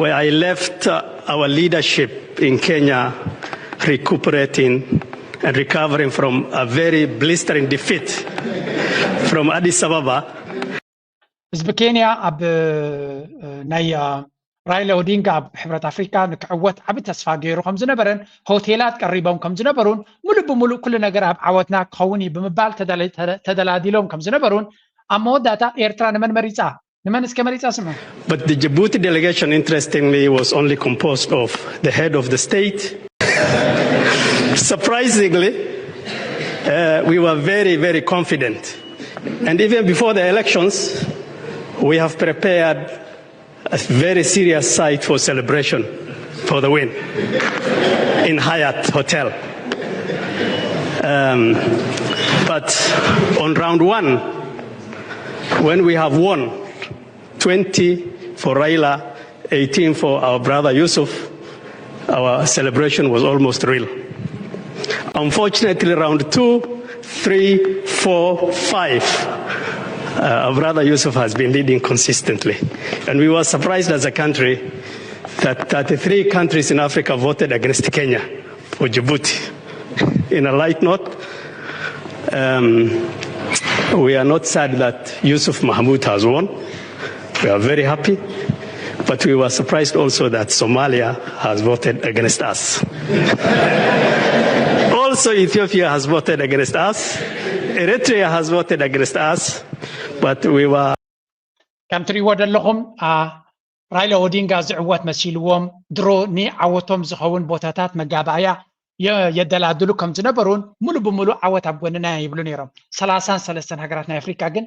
where I left uh, our leadership in Kenya recuperating and recovering from a very blistering defeat from Addis Ababa. ህዝቢ ኬንያ ኣብ እ፣ ናይ እ፣ ራይላ ኦዲንጋ ኣብ ሕብረት ኣፍሪካ ንክዕወት ዓቢ ተስፋ ገይሩ ከም ዝነበረን ሆቴላት ቀሪቦም ከም ዝነበሩን ሙሉእ ብሙሉእ ኩሉ ነገር ኣብ ዓወትና ክኸውን እዩ ብምባል ተደለ- ተደ- ተደላዲሎም ከም ዝነበሩን ኣብ መወዳእታ ኤርትራ ንመን መሪፃ? ንመን እስከ መሪፃ ስምዑ። But the Djibouti delegation, interestingly, was only composed of the head of the state. Surprisingly, uh, we were very, very confident. And even before the elections, we have prepared a very serious site for celebration for the win in Hyatt Hotel. Um, but on round one, when we have won, twenty for Raila, eighteen for our brother Yusuf, our celebration was almost real. Unfortunately, round two, three, four, five, uh, our brother Yusuf has been leading consistently. And we were surprised as a country that thirty-three countries in Africa voted against Kenya for Djibouti. In a light note, um, we are not sad that Yusuf Mahmoud has won. We are very happy, but we were surprised also that Somalia has voted against us. Also, Ethiopia has voted against us. Eritrea has voted against us, but we were ከም ትሪእዎ ዘለኹም ራይላ ኦዲንጋ ዝዕወት መሲልዎም ድሮ ንዓወቶም ዝኸውን ቦታታት መጋባእያ የደላድሉ ከም ዝነበሩን ሙሉ ብሙሉ ዓወት ኣብ ጎንና ይብሉ ነይሮም። ሰላሳን ሰለስተን ሃገራት ናይ ኣፍሪካ ግን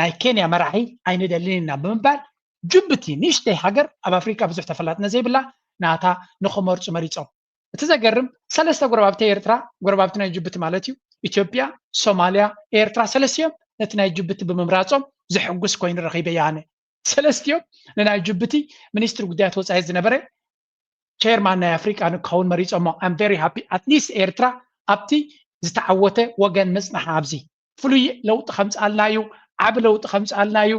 ናይ ኬንያ መራሒ ኣይንደልን ኢና ብምባል ጅቡቲ ንእሽተይ ሃገር ኣብ ኣፍሪካ ብዙሕ ተፈላጥነት ዘይብላ ናታ ንክመርፁ መሪፆም። እቲ ዘገርም ሰለስተ ጎረባብቲ ኤርትራ፣ ጎረባብቲ ናይ ጅቡቲ ማለት እዩ፣ ኢትዮጵያ፣ ሶማልያ፣ ኤርትራ ሰለስቲኦም ነቲ ናይ ጅቡቲ ብምምራፆም ዘሕጉስ ኮይኑ ረኺበያ ኣነ። ሰለስቲኦም ንናይ ጅቡቲ ሚኒስትሪ ጉዳያት ወፃኢ ዝነበረ ቸርማን ናይ ኣፍሪቃ ንክኸውን መሪፆሞ። I'm very happy at least ኤርትራ ኣብቲ ዝተዓወተ ወገን ምፅናሓ ኣብዚ ፍሉይ ለውጢ ከምፅኣልና እዩ፣ ዓቢ ለውጢ ከምፅኣልና እዩ፣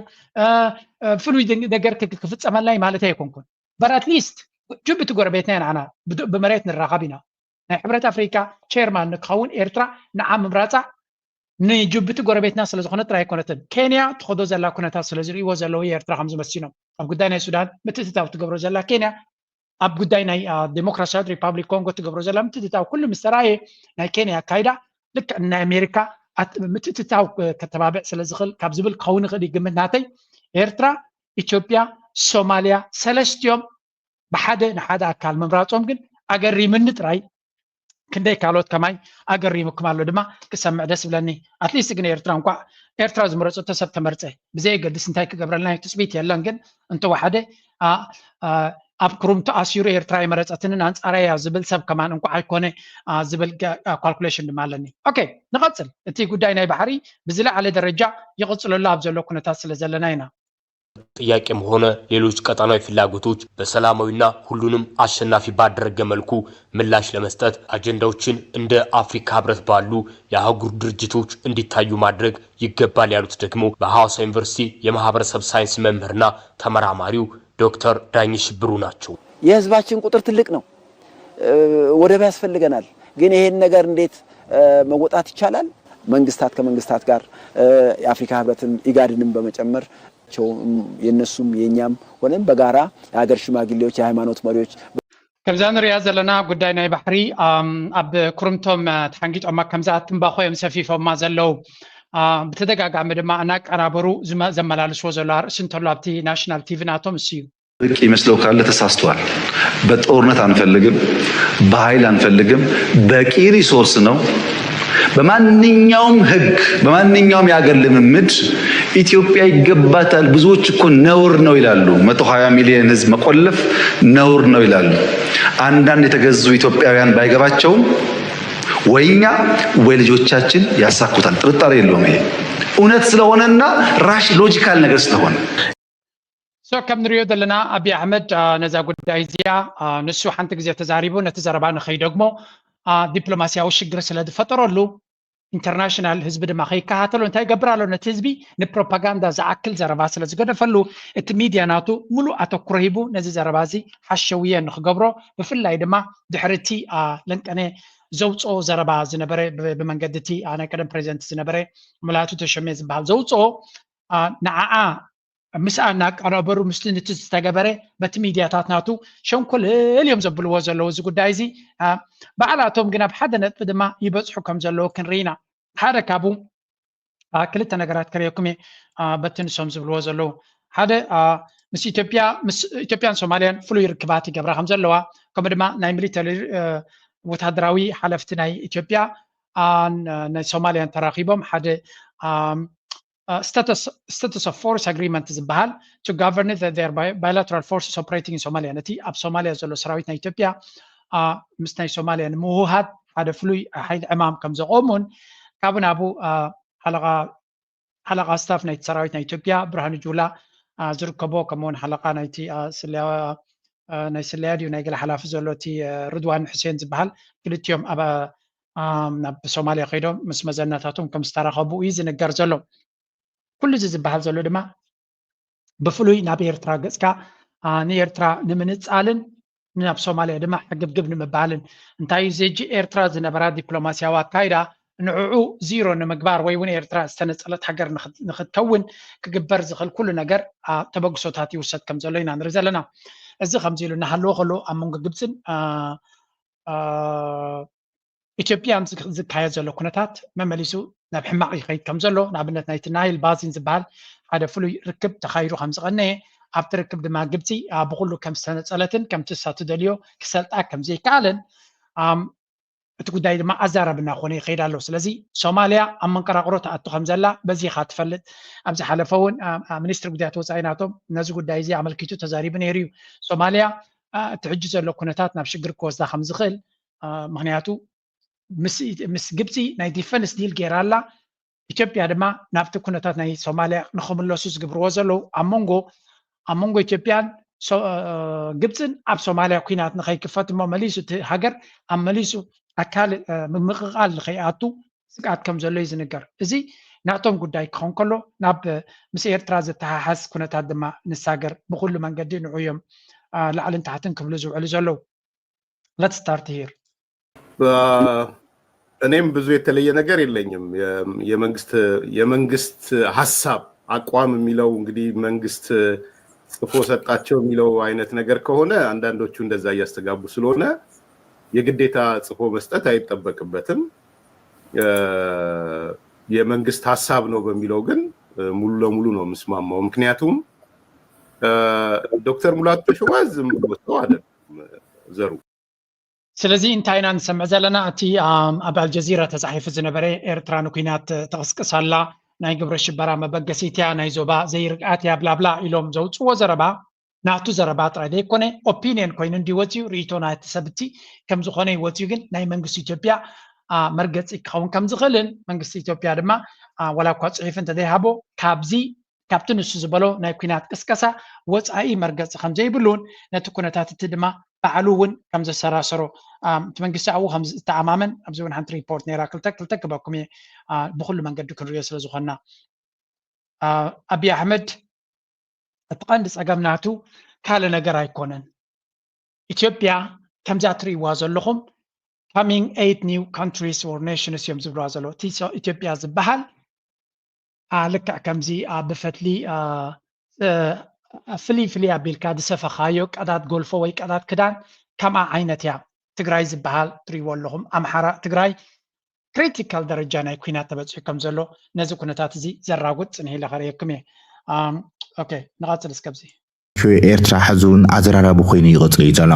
ፍሉይ ነገር ክፍፀመልና እዩ ማለት ኣይኮንኩን። But at least ጅቡቲ ጎረቤትና ኢና፣ ብመሬት ንራኸብ ኢና። ናይ ሕብረት ኣፍሪካ ቸርማን ንክኸውን ኤርትራ ንዓ ምምራፃ ንጅቡቲ ጎረቤትና ስለዝኾነ ጥራይ ኣይኮነትን። ኬንያ ትኸዶ ዘላ ኩነታት ስለዝርእይዎ ዘለዉ የኤርትራ ከምዝመሲኖም ኣብ ጉዳይ ናይ ሱዳን ምትእትታው ትገብሮ ዘላ ኬንያ ኣብ ጉዳይ ናይ ዴሞክራሲያዊት ሪፓብሊክ ኮንጎ ትገብሮ ዘላ ምትእትታው ኩሉ ምስ ተራእየ ናይ ኬንያ ኣካይዳ ልክዕ ናይ ኣሜሪካ ምትእትታው ከተባብዕ ስለዝኽእል ካብ ዝብል ክኸውን ይኽእል ግምት ናተይ። ኤርትራ፣ ኢትዮጵያ፣ ሶማልያ ሰለስቲኦም ብሓደ ንሓደ ኣካል ምምራፆም ግን ኣገሪምኒ ጥራይ ክንደይ ካልኦት ከማይ ኣገሪሙኩም ኣሎ ድማ ክሰምዕ ደስ ብለኒ። ኣትሊስት ግን ኤርትራ እንኳዕ ኤርትራ ዝመረፀቶ ሰብ ተመርፀ ብዘየገድስ እንታይ ክገብረልና እዩ ትፅቢት የለን። ግን እንተወሓደ ኣብ ክሩም ተኣሲሩ ኤርትራ ይመረፀትንን ኣንፃራ እያ ዝብል ሰብ ከማን እንኳዕ ኣይኮነ ዝብል ካልኩሌሽን ድማ ኣለኒ። ኦኬ፣ ንቐፅል። እቲ ጉዳይ ናይ ባሕሪ ብዝለዓለ ደረጃ ይቕፅለሉ ኣብ ዘሎ ኩነታት ስለ ዘለና ኢና። ጥያቄም ሆነ ሌሎች ቀጣናዊ ፍላጎቶች በሰላማዊና ሁሉንም አሸናፊ ባደረገ መልኩ ምላሽ ለመስጠት አጀንዳዎችን እንደ አፍሪካ ህብረት ባሉ የአህጉር ድርጅቶች እንዲታዩ ማድረግ ይገባል ያሉት ደግሞ በሐዋሳ ዩኒቨርሲቲ የማህበረሰብ ሳይንስ መምህርና ተመራማሪው ዶክተር ዳኝ ሽብሩ ናቸው። የህዝባችን ቁጥር ትልቅ ነው። ወደብ ያስፈልገናል። ግን ይሄን ነገር እንዴት መወጣት ይቻላል? መንግስታት ከመንግስታት ጋር የአፍሪካ ህብረትን ኢጋድንም በመጨመር የእነሱም የእኛም ሆነን በጋራ የሀገር ሽማግሌዎች፣ የሃይማኖት መሪዎች ከምዛ ንሪኣ ዘለና ጉዳይ ናይ ባሕሪ ኣብ ኩርምቶም ተሓንጊጦማ ከምዛ ትንባኾ እዮም ሰፊፎማ ዘለዉ። ብተደጋጋሚ ድማ እናቀናበሩ ዘመላልስዎ ዘሎ ኣርእሲ እንተሎ ኣብቲ ናሽናል ቲቪ ናቶም እሱ እዩ። ርቅ ይመስለው ካለ ተሳስቷል። በጦርነት አንፈልግም፣ በኃይል አንፈልግም። በቂ ሪሶርስ ነው። በማንኛውም ህግ፣ በማንኛውም የሀገር ልምምድ ኢትዮጵያ ይገባታል። ብዙዎች እኮ ነውር ነው ይላሉ። መቶ ሃያ ሚሊዮን ህዝብ መቆለፍ ነውር ነው ይላሉ። አንዳንድ የተገዙ ኢትዮጵያውያን ባይገባቸውም ወይኛ ወይ ልጆቻችን ያሳኩታል። ጥርጣሬ የለውም። ይሄ እውነት ስለሆነና ራሽ ሎጂካል ነገር ስለሆነ ሶ ከም ንሪኦ ዘለና ኣብይ ኣሕመድ ነዛ ጉዳይ እዚኣ ንሱ ሓንቲ ግዜ ተዛሪቡ ነቲ ዘረባ ንኸይደግሞ ዲፕሎማሲያዊ ሽግር ስለ ዝፈጠረሉ ኢንተርናሽናል ህዝቢ ድማ ከይከታተሎ እንታይ ይገብር ኣሎ? ነቲ ህዝቢ ንፕሮፓጋንዳ ዝኣክል ዘረባ ስለ ዝገደፈሉ እቲ ሚድያ ናቱ ሙሉእ ኣተኩሮ ሂቡ ነዚ ዘረባ እዚ ሓሸውየ ንክገብሮ ብፍላይ ድማ ድሕሪ እቲ ለንቀነ ዘውፅኦ ዘረባ ዝነበረ ብመንገዲ እቲ ናይ ቀደም ፕሬዚደንት ዝነበረ ሙላቱ ተሸሜ ዝበሃል ዘውፅኦ ንዓኣ ምስኣ እናቀናበሩ ምስቲ ንቲ ዝተገበረ በቲ ሚድያታት ናቱ ሸንኮለል እዮም ዘብልዎ ዘለዉ እዚ ጉዳይ እዚ። ባዕላቶም ግን ኣብ ሓደ ነጥቢ ድማ ይበፅሑ ከም ዘለዉ ክንርኢ ኢና። ሓደ ካብኡ ክልተ ነገራት ክርእየኩም እየ በቲ ንሶም ዝብልዎ ዘለዉ። ሓደ ምስ ኢትዮጵያ ምስ ኢትዮጵያን ሶማልያን ፍሉይ ርክባት ይገብራ ከም ዘለዋ ከምኡ ድማ ናይ ሚሊተሪ ወታደራዊ ሓለፍቲ ናይ ኢትዮጵያ ናይ ሶማልያን ተራኺቦም ሓደ status of force agreement ዝበሃል to govern their bilateral forces operating in Somalia ነቲ ኣብ ሶማልያ ዘሎ ሰራዊት ናይ ኢትዮጵያ ምስ ናይ ሶማልያ ንምውሃድ ሓደ ፍሉይ ሓይሊ ዕማም ከም ዘቆሙን ካብኡ ናብኡ ሓለቓ ሓለቓ ስታፍ ናይቲ ሰራዊት ናይ ኢትዮጵያ ብርሃኑ ጁላ ዝርከቦ ከምኡውን ሓለቓ ናይቲ ናይ ስለያ ድዩ ናይ ገለ ሓላፊ ዘሎ እቲ ርድዋን ሕሴን ዝበሃል ክልቲኦም ኣብ ናብ ሶማልያ ከይዶም ምስ መዘናታቶም ከም ዝተራኸቡ እዩ ዝንገር ዘሎ። ኩሉ እዚ ዝበሃል ዘሎ ድማ ብፍሉይ ናብ ኤርትራ ገፅካ ንኤርትራ ንምንፃልን ናብ ሶማልያ ድማ ሕግብግብ ንምባልን እንታይ እዩ ዘጂ ኤርትራ ዝነበራ ዲፕሎማሲያዊ ኣካይዳ ንዕዑ ዚሮ ንምግባር ወይ እውን ኤርትራ ዝተነፀለት ሃገር ንክትከውን ክግበር ዝኽእል ኩሉ ነገር ተበግሶታት ይውሰድ ከም ዘሎ ኢና ንርኢ ዘለና። እዚ ከምዚ ኢሉ እናሃለዎ ከሎ ኣብ መንጎ ግብፅን ኢትዮጵያን ዝካየድ ዘሎ ኩነታት መመሊሱ ናብ ሕማቕ ይኸይድ ከም ዘሎ ንኣብነት ናይቲ ናይል ባዚን ዝበሃል ሓደ ፍሉይ ርክብ ተኻይዱ ከም ዝቐነየ ኣብቲ ርክብ ድማ ግብፂ ብኩሉ ከም ዝተነፀለትን ከምቲ እሳ ትደልዮ ክሰልጣ ከም ዘይከኣለን እቲ ጉዳይ ድማ ኣዛረብና ኮነ ይኸይድ ኣሎ። ስለዚ ሶማልያ ኣብ መንቀራቕሮ ትኣቱ ከም ዘላ በዚኻ ትፈልጥ። ኣብ ዝሓለፈ እውን ሚኒስትሪ ጉዳያት ወፃኢ ናቶም ነዚ ጉዳይ እዚ ኣመልኪቱ ተዛሪቡ ነይሩ እዩ። ሶማልያ እቲ ሕጂ ዘሎ ኩነታት ናብ ሽግር ክወስዳ ከም ዝኽእል ምክንያቱ ምስ ግብፂ ናይ ዲፈንስ ዲል ገይራ ኣላ። ኢትዮጵያ ድማ ናብቲ ኩነታት ናይ ሶማልያ ንክምለሱ ዝግብርዎ ዘለዉ ኣብ መንጎ ኣብ መንጎ ኢትዮጵያን ግብፅን ኣብ ሶማልያ ኩናት ንኸይክፈት እሞ መሊሱ እቲ ሃገር ኣብ መሊሱ ኣካል ምምቕቓል ንኸይኣቱ ስግኣት ከም ዘሎ እዩ ዝንገር። እዚ ናቶም ጉዳይ ክኸውን ከሎ ናብ ምስ ኤርትራ ዝተሓሓዝ ኩነታት ድማ ንሳገር። ብኩሉ መንገዲ ንዑ እዮም ላዕልን ታሕትን ክብሉ ዝውዕሉ ዘለዉ። Let's start here። እኔም ብዙ የተለየ ነገር የለኝም። የመንግስት ሀሳብ አቋም የሚለው እንግዲህ መንግስት ጽፎ ሰጣቸው የሚለው አይነት ነገር ከሆነ አንዳንዶቹ እንደዛ እያስተጋቡ ስለሆነ የግዴታ ጽፎ መስጠት አይጠበቅበትም። የመንግስት ሀሳብ ነው በሚለው ግን ሙሉ ለሙሉ ነው የምስማማው። ምክንያቱም ዶክተር ሙላቱ ተሾመ ዝም ብሎ ሰው አይደለም ዘሩ። ስለዚ እንታይ ኢና ንሰምዕ ዘለና? እቲ ኣብ ኣልጀዚራ ተፃሒፉ ዝነበረ ኤርትራ ንኩናት ተቕስቅስ ኣላ፣ ናይ ግብረ ሽበራ መበገሲት እያ፣ ናይ ዞባ ዘይርግኣት እያ ብላብላ ኢሎም ዘውፅዎ ዘረባ ናቱ ዘረባ ጥራይ ዘይኮነ ኦፒንየን ኮይኑ እንዲ ወፅዩ ርእይቶ ናይቲ ሰብ እቲ ከም ዝኾነ ይወፅዩ። ግን ናይ መንግስቲ ኢትዮጵያ መርገፂ ክኸውን ከም ዝኽእልን መንግስቲ ኢትዮጵያ ድማ ዋላ እኳ ፅሒፉ እንተዘይሃቦ ካብዚ ካብቲ ንሱ ዝበሎ ናይ ኲናት ቅስቀሳ ወጻኢ መርገጺ ከም ዘይብሉን ነቲ ኩነታት እቲ ድማ ባዕሉ እውን ከም ዘሰራሰሮ እቲ መንግስቲ ኣብኡ ከም ዝተኣማመን ኣብዚ እውን ሓንቲ ሪፖርት ነይራ ክልተ ክልተ ክበኩም እየ ብኩሉ መንገዲ ክንሪኦ ስለ ዝኾንና ኣብይ ኣሕመድ እቲ ቀንዲ ጸገም ናቱ ካልእ ነገር ኣይኮነን ኢትዮጵያ ከምዛ ትርእይዋ ዘለኹም coming eight new countries or nations እዮም ዝብልዋ ዘለዉ እቲ ኢትዮጵያ ዝበሃል ልክዕ ከምዚ ብፈትሊ ፍልይ ፍልይ ኣቢልካ ዝሰፈኻዮ ቀዳድ ጎልፎ ወይ ቀዳድ ክዳን ከምኣ ዓይነት እያ ትግራይ ዝበሃል ትሪእዎ ኣለኹም። ኣምሓራ ትግራይ ክሪቲካል ደረጃ ናይ ኩናት ተበፂሑ ከም ዘሎ ነዚ ኩነታት እዚ ዘራጉጥ ፅንሕ ኢለ ከርእየኩም እየ። ኦኬ፣ ንቐፅል እስከብዚ። ኤርትራ ሕዚ እውን ኣዘራራቢ ኮይኑ ይቕፅል እዩ ዘሎ።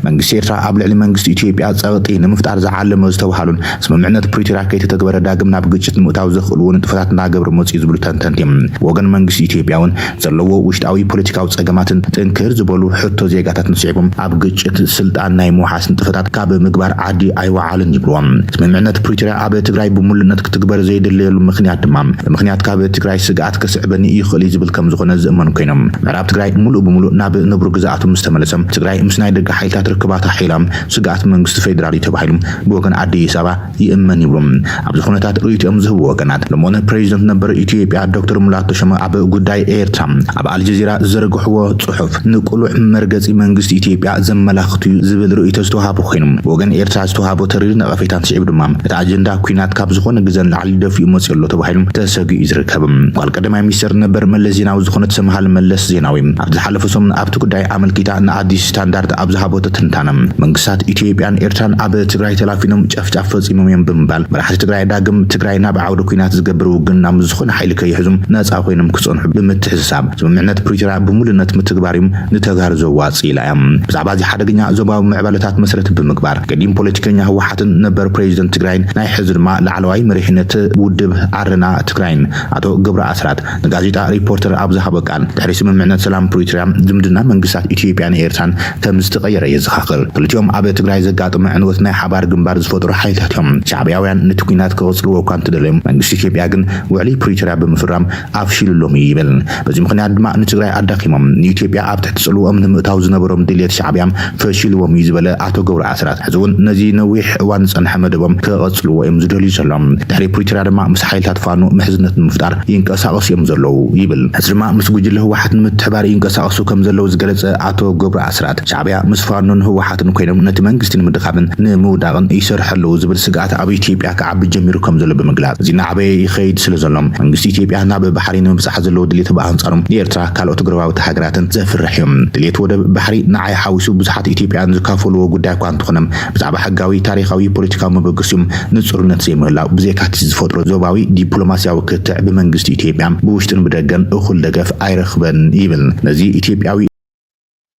መንግስቲ ኤርትራ ኣብ ልዕሊ መንግስቲ ኢትዮጵያ ፀቕጢ ንምፍጣር ዝዓለመ ዝተባሃሉን ስምምዕነት ፕሪቶርያ ከይተተግበረ ዳግም ናብ ግጭት ንምእታው ዘኽእልዎ ንጥፈታት እናገብረ መፅኡ ዝብሉ ተንተንቲ፣ ወገን መንግስቲ ኢትዮጵያ እውን ዘለዎ ውሽጣዊ ፖለቲካዊ ፀገማትን ጥንክር ዝበሉ ሕቶ ዜጋታትን ስዒቦም ኣብ ግጭት ስልጣን ናይ ምውሓስ ንጥፈታት ካብ ምግባር ዓዲ ኣይወዓልን ይብልዎም። ስምምዕነት ፕሪቶርያ ኣብ ትግራይ ብምሉእነት ክትግበር ዘይድለየሉ ምክንያት ድማ ብምክንያት ካብ ትግራይ ስግኣት ከስዕበኒ ይኽእል እዩ ዝብል ከም ዝኾነ ዝእመኑ ኮይኖም ምዕራብ ትግራይ ሙሉእ ብሙሉእ ናብ ንቡር ግዝኣቱ ምስ ተመለሰ ትግራይ ምስ ናይ ደገ ሓይልታት ርክባታ ሓይላ ስግኣት መንግስቲ ፌደራል እዩ ተባሂሉ ብወገን ኣዲስ ኣበባ ይእመን ይብሉ። ኣብዚ ኩነታት ርእይቶኦም ዝህቡ ወገናት፣ ሎምኦነ ፕሬዚደንት ነበር ኢትዮጵያ ዶክተር ሙላቱ ተሾመ ኣብ ጉዳይ ኤርትራ ኣብ ኣልጀዚራ ዝዘርግሕዎ ጽሑፍ ንቅሉዕ መርገጺ መንግስቲ ኢትዮጵያ ዘመላኽት እዩ ዝብል ርእይቶ ዝተዋሃቦ ኮይኑ፣ ብወገን ኤርትራ ዝተዋሃቦ ተሪር ነቐፌታን ስዒቡ ድማ እቲ ኣጀንዳ ኩናት ካብ ዝኾነ ግዘ ንላዕሊ ደፊኡ መፅኡ ኣሎ ተባሂሉ ተሰጊኡ እዩ ዝርከብ። ጓል ቀዳማይ ሚኒስትር ነበር መለስ ዜናዊ ዝኾነት ሰምሃል መለስ ዜናዊ ኣብ ዝሓለፈ ሰሙን ኣብቲ ጉዳይ ኣመልኪታ ንኣዲስ ስታንዳርድ ኣብ ዝሃቦ ትንታነ፣ መንግስታት ኢትዮጵያን ኤርትራን ኣብ ትግራይ ተላፊኖም ጨፍጫፍ ፈፂሞም እዮም ብምባል፣ መራሕቲ ትግራይ ዳግም ትግራይ ናብ ዓውዲ ኩናት ዝገብር ውግን ናብ ዝኾነ ሓይሊ ከይሕዙ ነፃ ኮይኖም ክፀንሑ ብምትሕስሳብ፣ ስምምዕነት ፕሪቶርያ ብምሉእነት ምትግባር እዩ ንተጋሩ ዘዋፅእ ኢላ እያ። ብዛዕባ እዚ ሓደገኛ ዞባዊ ምዕባለታት መሰረት ብምግባር፣ ገዲም ፖለቲከኛ ህወሓትን ነበር ፕሬዚደንት ትግራይን ናይ ሕዚ ድማ ላዕለዋይ መሪሕነት ውድብ ዓረና ትግራይን ኣቶ ገብሩ ኣስራት ንጋዜጣ ሪፖርተር ኣብ ዝሃቦ ቃል፣ ድሕሪ ስምምዕነት ሰላም ፕሪቶርያ ዝምድና መንግስታት ኢትዮጵያን ኤርትራን ከም ዝተቐየረ የዘኻኽር። ክልቲኦም ኣብ ትግራይ ዘጋጠመ ዕንወት ናይ ሓባር ግንባር ዝፈጥሩ ሓይልታት እዮም። ሻዕብያውያን ነቲ ኲናት ክቕጽልዎ እኳ እንተደለዮም፣ መንግስቲ ኢትዮጵያ ግን ውዕሊ ፕሪቶርያ ብምፍራም ኣፍሺሉሎም እዩ ይብል። በዚ ምኽንያት ድማ ንትግራይ ኣዳኺሞም ንኢትዮጵያ ኣብ ትሕቲ ጽልውኦም ንምእታው ዝነበሮም ድልየት ሻዕብያ ፈሺልዎም እዩ ዝበለ ኣቶ ገብሩ ኣስራት፣ ሕዚ እውን ነዚ ነዊሕ እዋን ዝጸንሐ መደቦም ክቐጽልዎ እዮም ዝደልዩ ዘለዉ። ድሕሪ ፕሪቶርያ ድማ ምስ ሓይልታት ፋኖ ምሕዝነት ንምፍጣር ይንቀሳቐሱ እዮም ዘለዉ ይብል። ሕዚ ድማ ምስ ጉጅለ ህወሓት ንምትሕባር ይንቀሳቐሱ ከም ዘለዉ ዝገለጸ ኣቶ ገብሩ ኣስራት፣ ሻዕብያ ምስ ፋኖን ህወሓትን ኮይኖም ነቲ መንግስቲ ንምድኻምን ንምውዳቕን ይሰርሑ ኣለዉ ዝብል ስግኣት ኣብ ኢትዮጵያ ክዓቢ ጀሚሩ ከም ዘሎ ብምግላጽ፣ እዚ እናዓበየ ይኸይድ ስለ ዘሎ መንግስቲ ኢትዮጵያ ናብ ባሕሪ ንምብጻሕ ዘለዎ ድሌት ብኣንጻሩ ንኤርትራ ካልኦት ጎረባብቲ ሃገራትን ዘፍርሕ እዩ። ድሌት ወደብ ባሕሪ ንዓይ ሓዊሱ ብዙሓት ኢትዮጵያውያን ዝካፈልዎ ጉዳይ እኳ እንተኾነ፣ ብዛዕባ ሕጋዊ፣ ታሪኻዊ፣ ፖለቲካዊ መበገሲኦም ንጹርነት ዘይምህላው ብዘይካ እቲ ዝፈጥሮ ዞባዊ ዲፕሎማስያዊ ክትዕ ብመንግስቲ ኢትዮጵያ ብውሽጥን ብደገን እኹል ደገፍ ኣይረኽበን ይብል። ነዚ ኢትዮጵያዊ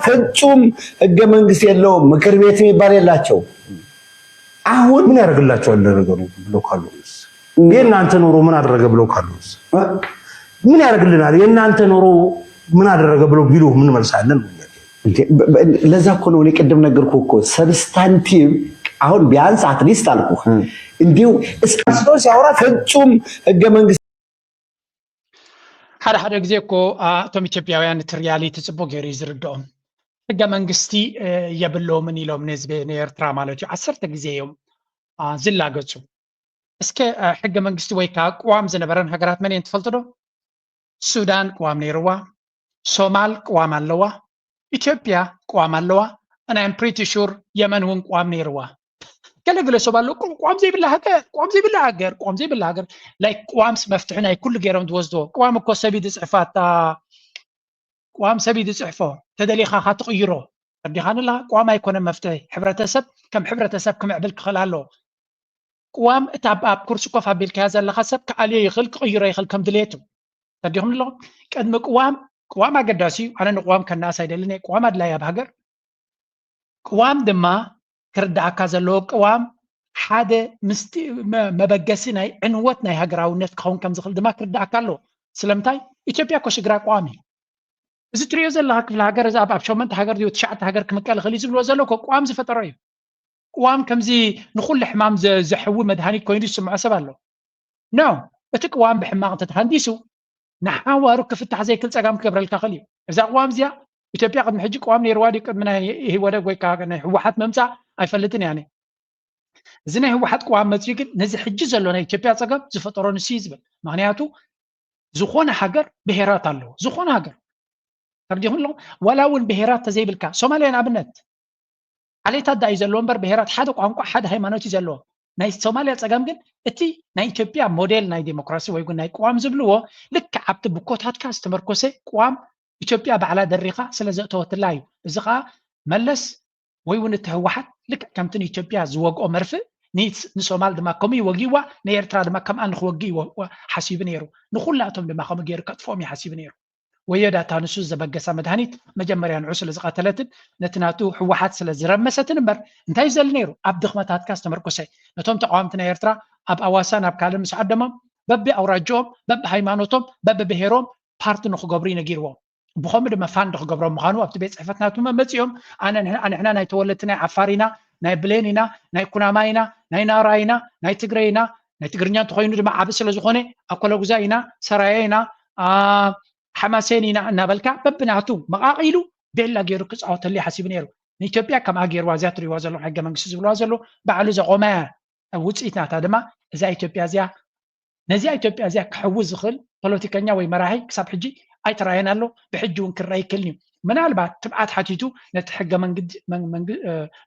ፍጹም ህገ መንግስት የለውም፣ ምክር ቤት የሚባል የላቸው። አሁን ምን ያደርግላቸዋል ለነገሩ ብለው ካሉስ፣ የእናንተ ኑሮ ምን አደረገ ብለው ካሉስ፣ ምን ያደርግልናል የእናንተ ኑሮ ምን አደረገ ብለው ቢሉ ምን መልሳለን? ለዛ እኮ ነው እኔ ቅድም ነገርኩ እኮ ሰብስታንቲቭ አሁን ቢያንስ አትሊስት አልኩ እንዲሁ እስካስሎ ሲያወራ ፍጹም ህገ መንግስት ሓደ ሓደ ግዜ እኮ እቶም ኢትዮጵያውያን እቲ ሪያሊቲ ፅቡቅ ገይሩ እዩ ዝርድኦም። ሕገ መንግስቲ የብለውምን ኢሎም ንህዝቢ ንኤርትራ ማለት እዩ ዓሰርተ ግዜ እዮም ዝላገፁ። እስከ ሕገ መንግስቲ ወይ ከዓ ቅዋም ዝነበረን ሃገራት መን እየን ትፈልጡ ዶ? ሱዳን ቅዋም ነይርዋ፣ ሶማል ቅዋም ኣለዋ፣ ኢትዮጵያ ቅዋም ኣለዋ፣ and I'm pretty sure የመን እውን ቅዋም ነይርዋ። ገለ ገለ ሰብ ኣሎ ቅዋም ዘይብላ ሃገር፣ ቅዋም ዘይብላ ሃገር፣ ቅዋም ዘይብላ ሃገር። ላይክ ቅዋምስ መፍትሒ ናይ ኩሉ ገይሮም ዝወስድዎ። ቅዋም እኮ ሰብ እዩ ዝፅሕፋ፣ እታ ቅዋም ሰብ እዩ ዝፅሕፎ። ተደሊኻ ካ ትቕይሮ። ተረዲኻኒ ኣለኻ? ቅዋም ኣይኮነን መፍትሒ። ሕብረተሰብ ከም ሕብረተሰብ ክምዕብል ክኽእል ኣለዎ። ቅዋም እታ ኣብ ኩርሲ ኮፍ ኣቢልካያ ዘለኻ ሰብ ክኣልዮ ይኽእል፣ ክቕይሮ ይኽእል ከም ድሌቱ። ተረዲኹም ኣለኹም? ቅድሚ ቅዋም፣ ቅዋም ኣገዳሲ እዩ። ኣነ ንቅዋም ከነኣስ ኣይደልን እየ። ቅዋም ኣድላይ ኣብ ሃገር። ቅዋም ድማ ክርድኣካ ዘለዎ ቅዋም ሓደ ምስቲ መበገሲ ናይ ዕንወት ናይ ሃገራውነት ክኸውን ከም ዝኽእል ድማ ክርድኣካ ኣለዎ። ስለምንታይ? ኢትዮጵያ እኮ ሽግራ ቅዋም እዩ። እዚ ትሪኦ ዘለኻ ክፍለ ሃገር እዚ ኣብ ኣብ ሸመንተ ሃገር ድዩ ትሽዓተ ሃገር ክምቀል ይኽእል እዩ ዝብልዎ ዘሎ እኮ ቅዋም ዝፈጠሮ እዩ። ቅዋም ከምዚ ንኹሉ ሕማም ዘ- ዘሕዊ መድሃኒት ኮይኑ ዝስምዖ ሰብ ኣሎ። ኖ፣ እቲ ቅዋም ብሕማቕ እንተተሃንዲሱ ንሓዋሩ ክፍታሕ ዘይክእል ጸጋም ክገብረልካ ክእል እዩ። እዛ ቅዋም እዚኣ ኢትዮጵያ ቅድሚ ሕጂ ቅዋም ነይርዋ ድዩ? ቅድሚ ናይ ኢህወደግ ወይ ከዓ ናይ ህወሓት ምምፃእ ኣይፈልጥን እያ። እዚ ናይ ህወሓት ቅዋም መፅዩ ግን ነዚ ሕጂ ዘሎ ናይ ኢትዮጵያ ፀገም ዝፈጠሮ ንሱ እዩ ዝብል። ምክንያቱ ዝኾነ ሃገር ብሄራት ኣለዎ። ዝኾነ ሃገር ተረዲኹም ኣለኹም። ዋላ እውን ብሄራት ተዘይብልካ ሶማልያ ንኣብነት ዓሌታት ዳ እዩ ዘለዎ እምበር ብሄራት ሓደ ቋንቋ ሓደ ሃይማኖት እዩ ዘለዎ። ናይ ሶማልያ ፀገም ግን እቲ ናይ ኢትዮጵያ ሞዴል ናይ ዴሞክራሲ ወይ እውን ናይ ቅዋም ዝብልዎ ልክዕ ኣብቲ ብኮታትካ ዝተመርኮሰ ቅዋም ኢትዮጵያ ባዕላ ደሪኻ ስለ ዘእተወትላ እዩ። እዚ ከዓ መለስ ወይ እውን እቲ ህወሓት ልክዕ ከምቲ ንኢትዮጵያ ዝወግኦ መርፍእ ንስ- ንሶማል ድማ ከምኡ ይወጊዋ፣ ንኤርትራ ድማ ከምኣ ንክወግእ ይወ- ሓሲቡ ነይሩ። ንኩላቶም ድማ ከምኡ ገይሩ ከጥፍኦም እዩ ሓሲቡ ነይሩ። ወዮ ዳታ ንሱ ዘበገሳ መድሃኒት መጀመርያ ንዑ ስለ ዝቐተለትን ነቲ ናቱ ህወሓት ስለ ዝረመሰትን እምበር እንታይ እዩ ዘሊ ነይሩ? ኣብ ድኽመታትካ ዝተመርኮሰ ነቶም ተቃወምቲ ናይ ኤርትራ ኣብ ኣዋሳ ናብ ካልእ ምስ ዓደሞም በቢ ኣውራጅኦም በቢ ሃይማኖቶም በቢ ብሄሮም ፓርቲ ንክገብሩ እዩ ነጊርዎም። ብኸምኡ ድማ ፋንድ ክገብሮም ምዃኑ ኣብቲ ቤት ፅሕፈት ናቱ መመፂኦም ኣነ ንሕና ናይ ተወለድቲ ናይ ዓፋር ኢና፣ ናይ ብሌን ኢና፣ ናይ ኩናማ ኢና፣ ናይ ናራ ኢና፣ ናይ ትግረ ኢና፣ ናይ ትግርኛ እንተኮይኑ ድማ ዓቢ ስለ ዝኾነ ኣኮለጉዛ ኢና፣ ሰራየ ኢና፣ ሓማሴን ኢና እናበልካ በብናቱ መቓቒሉ ቤላ ገይሩ ክፃወተሉ ሓሲቡ ነይሩ። ንኢትዮጵያ ከምኣ ገይርዋ እዚኣ ትሪእዋ ዘለኹም ሕገ መንግስቲ ዝብልዋ ዘሎ ባዕሉ ዘቆመ ውፅኢት ናታ ድማ እዛ ኢትዮጵያ እዚኣ ነዚኣ ኢትዮጵያ እዚኣ ክሕውስ ዝኽእል ፖለቲከኛ ወይ መራሒ ክሳብ ሕጂ ኣይተራየን ኣሎ፣ ብሕጂ እውን ክረአ ይክእልን እዩ። ምናልባት ትብዓት ሓቲቱ ነቲ ሕገ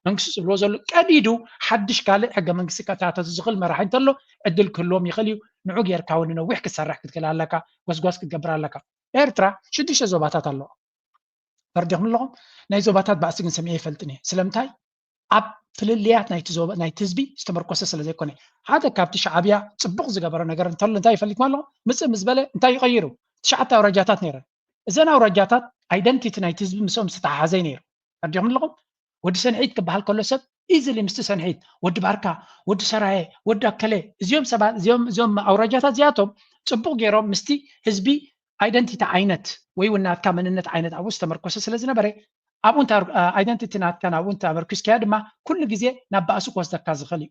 መንግስቲ ዝብልዎ ዘሎ ቀዲዱ ሓድሽ ካልእ ሕገ መንግስቲ ከታተቱ ዝኽእል መራሒ እንተሎ ዕድል ክህልዎም ይኽእል እዩ። ንዑ ጌርካ እውን ነዊሕ ክትሰርሕ ክትክእል ኣለካ፣ ጎስጓስ ክትገብር ኣለካ። ኤርትራ ሽዱሽተ ዞባታት ኣለዋ። ፈርዲኹም ኣለኹም። ናይ ዞባታት ባእሲ ግን ሰሚዐ ይፈልጥን እየ። ስለምንታይ? ኣብ ፍልልያት ናይቲ ዞባ ናይቲ ህዝቢ ዝተመርኮሰ ስለ ዘይኮነ። ሓደ ካብቲ ሻዕብያ ጽቡቕ ዝገበሮ ነገር እንተሎ እንታይ ይፈልጥኩም ኣለኹም? ምጽእ ምስ በለ እንታይ ይቐይሩ? ትሽዓተ ኣውራጃታት ነይረን። እዘን ኣውራጃታት ኣይደንቲቲ ናይቲ ህዝቢ ምስኦም ዝተተሓሓዘ እዩ ነይሩ። ፈርዲኹም ኣለኹም። ወዲ ሰንሒት ክበሃል ከሎ ሰብ ኢዝሊ ምስቲ ሰንሒት ወዲ ባርካ፣ ወዲ ሰራየ፣ ወዲ ኣከለ እዚኦም ሰባት እዚኦም እዚኦም ኣውራጃታት እዚኣቶም ጽቡቕ ገይሮም ምስቲ ህዝቢ ኣይደንቲቲ ዓይነት ወይ እውን ናትካ መንነት ዓይነት ኣብኡ ዝተመርኮሰ ስለ ዝነበረ ኣብኡ ኣይደንቲቲ ናትካ ናብኡ እንተመርኪስካዮ ድማ ኩሉ ግዜ ናብ ባእሲ ክወስደካ ዝኽእል እዩ።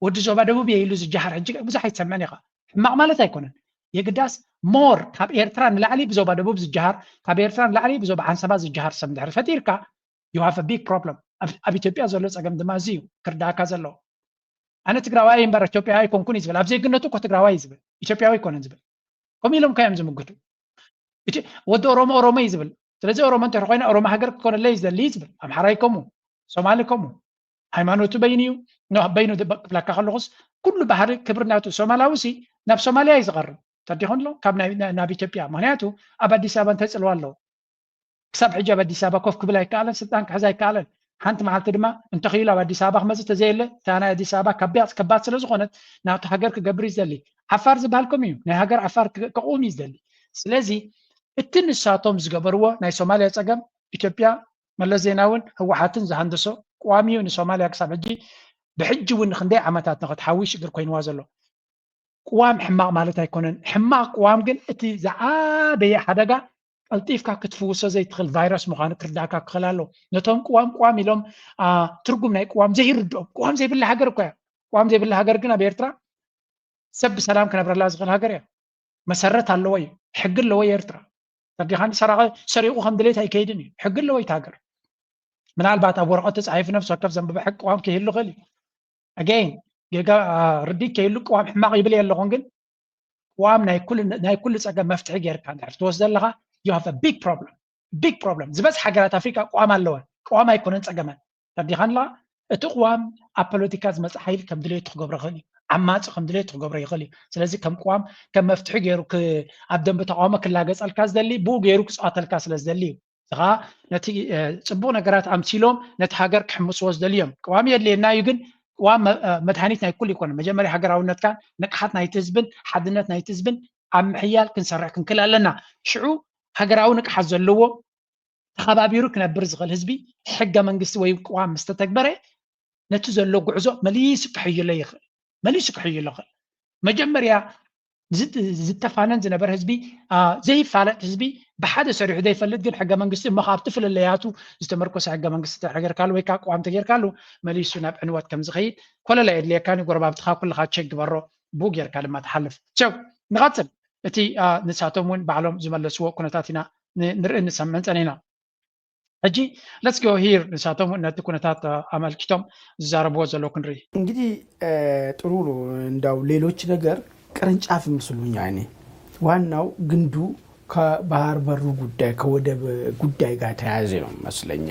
ወዲ ዞባ ደቡብ እየ ኢሉ ዝጀሃር ሕጂ ብዙሕ ኣይትሰምዕን ኢኻ። ሕማቕ ማለት ኣይኮነን። የግዳስ ሞር ካብ ኤርትራ ንላዕሊ ብዞባ ደቡብ ዝጀሃር ካብ ኤርትራ ንላዕሊ ብዞባ ዓንሰባ ዝጀሃር ሰብ እንድሕር ፈጢርካ you have a big problem። ኣብ ኢትዮጵያ ዘሎ ፀገም ድማ እዚ እዩ ክርዳእካ ዘለዎ። ኣነ ትግራዋይ እምበር ኢትዮጵያዊ ኣይኮንኩን እዩ ዝብል። ኣብ ዜግነቱ እኮ ትግራዋይ እዩ ዝብል፣ ኢትዮጵያዊ ኣይኮነን ዝብል። ከምኡ ኢሎም ከዮም ዝምግቱ። ወዲ ኦሮሞ ኦሮሞ እዩ ዝብል። ስለዚ ኦሮሞ እንተ ኮይነ ኦሮሞ ሃገር ክኮነለይ ዝደሊ እዩ ዝብል። ኣምሓራይ ከምኡ፣ ሶማሊ ከምኡ። ሃይማኖቱ በይኑ እዩ። በይኑ ክብለካ ከለኩስ ኩሉ ባህሪ ክብሪ ናቱ። ሶማላዊ ሲ ናብ ሶማልያ እዩ ዝቐርብ። ተዲኹን ኣሎ ካብ ናብ ኢትዮጵያ። ምክንያቱ ኣብ ኣዲስ ኣበባ እንታይ ፅልዋ ኣለዎ? ክሳብ ሕጂ ኣብ ኣዲስ ኣበባ ኮፍ ክብል ኣይከኣለን፣ ስልጣን ክሕዝ ኣይከኣለን። ሓንቲ መዓልቲ ድማ እንተኽኢሉ ኣብ ኣዲስ ኣበባ ክመፅእ ተዘየለ እታ ናይ ኣዲስ ኣበባ ከባድ ስለ ዝኾነት ናብቲ ሃገር ክገብር እዩ ዝደሊ። ዓፋር ዝበሃል ከምኡ እዩ፣ ናይ ሃገር ዓፋር ከቕውም እዩ ዝደሊ። ስለዚ እቲ ንሳቶም ዝገበርዎ ናይ ሶማልያ ፀገም ኢትዮጵያ መለስ ዜናውን ህወሓትን ዝሃንደሶ ቅዋም እዩ ንሶማልያ ክሳብ ሕጂ ብሕጂ እውን ንክንደይ ዓመታት ንክትሓዊ ሽግር ኮይንዋ ዘሎ። ቅዋም ሕማቕ ማለት ኣይኮነን። ሕማቕ ቅዋም ግን እቲ ዝዓበየ ሓደጋ ቀልጢፍካ ክትፍውሶ ዘይትኽእል ቫይረስ ምዃኑ ክርዳእካ ክኽእል ኣለዎ። ነቶም ቅዋም ቅዋም ኢሎም ትርጉም ናይ ቅዋም ዘይርድኦም ቅዋም ዘይብላ ሃገር እኮ እያ። ቅዋም ዘይብላ ሃገር ግን ኣብ ኤርትራ ሰብ ብሰላም ክነብረላ ዝኽእል ሃገር እያ። መሰረት ኣለዎ እዩ። ሕጊ ኣለዎ እዩ ኤርትራ። ተዲኻኒ ሰራቂ ሰሪቑ ከም ድሌት ኣይከይድን እዩ። ሕጊ ኣለዎ እቲ ሃገር። ምናልባት ኣብ ወረቐት ተጻሒፉ ነፍሲ ወከፍ ዘንብበ ሕጊ ቅዋም ክህሉ ይኽእል እዩ። ኣገይን ጌጋ ርዲት ከይሉ ቅዋም ሕማቕ ይብል የለኹን፣ ግን ቅዋም ናይ ኩሉ ፀገም መፍትሒ ጌርካ እንድሕር ትወስዶ ኣለኻ you have a big problem። ቢግ ፕሮብለም። ዝበዝሕ ሃገራት ኣፍሪቃ ቅዋም ኣለወን፣ ቅዋም ኣይኮነን ፀገመን። ተረዲኻን ኣለኻ? እቲ ቅዋም ኣብ ፖለቲካ ዝመፅእ ሓይሊ ከም ድሌቱ ክገብሮ ይኽእል እዩ። ዓማፂ ከም ድሌቱ ክገብሮ ይኽእል እዩ። ስለዚ ከም ቅዋም ከም መፍትሒ ገይሩ ኣብ ደንበ ተቃውሞ ክላገፀልካ ዝደሊ ብኡ ገይሩ ክፅዋተልካ ስለ ዝደሊ እዩ። እዚ ከዓ ነቲ ፅቡቅ ነገራት ኣምሲሎም ነቲ ሃገር ክሕምስዎ ዝደሊ እዮም። ቅዋም የድልየና እዩ፣ ግን ቅዋም መድሃኒት ናይ ኩሉ ኣይኮነን። መጀመርያ ሃገራውነትካ ንቅሓት ናይቲ ህዝብን ሓድነት ናይቲ ህዝብን ኣብ ምሕያል ክንሰርሕ ክንክእል ኣለና። ሽዑ ሃገራዊ ንቅሓት ዘለዎ ተኸባቢሩ ክነብር ዝኽእል ህዝቢ ሕገ መንግስቲ ወይ ቅዋም ምስ ተተግበረ ነቲ ዘሎ ጉዕዞ መሊሱ ክሕይሎ ይኽእል። መሊሱ ክሕይሎ ይኽእል። መጀመርያ ዝተፋነን ዝነበረ ህዝቢ ዘይፋለጥ ህዝቢ ብሓደ ሰሪሑ ዘይፈልጥ ግን ሕገ መንግስቲ እሞ ካብቲ ፍልለያቱ ዝተመርኮሰ ሕገ መንግስቲ ተገርካሉ ወይ ከዓ ቅዋም ተገርካሉ መሊሱ ናብ ዕንወት ከም ዝኸይድ ኮለል ኣየድልየካን እዩ። ጎረባብትኻ ኩልኻ ቸክ ግበሮ፣ ብኡ ጌርካ ድማ ትሓልፍ። ቸው ንቐፅል። እቲ ንሳቶም እውን ባዕሎም ዝመለስዎ ኩነታት ኢና ንርኢ ንሰምዕን ፀኒና። ሕጂ let's go here ንሳቶም ነቲ ኩነታት ኣመልኪቶም ዝዛረብዎ ዘለዉ ክንርኢ። እንግዲህ ጥሩ ነው። እንዳው ሌሎች ነገር ቅርንጫፍ ምስሉኛ እኔ ዋናው ግንዱ ከባህር በሩ ጉዳይ ከወደብ ጉዳይ ጋር ተያያዘ ነው መስለኝ።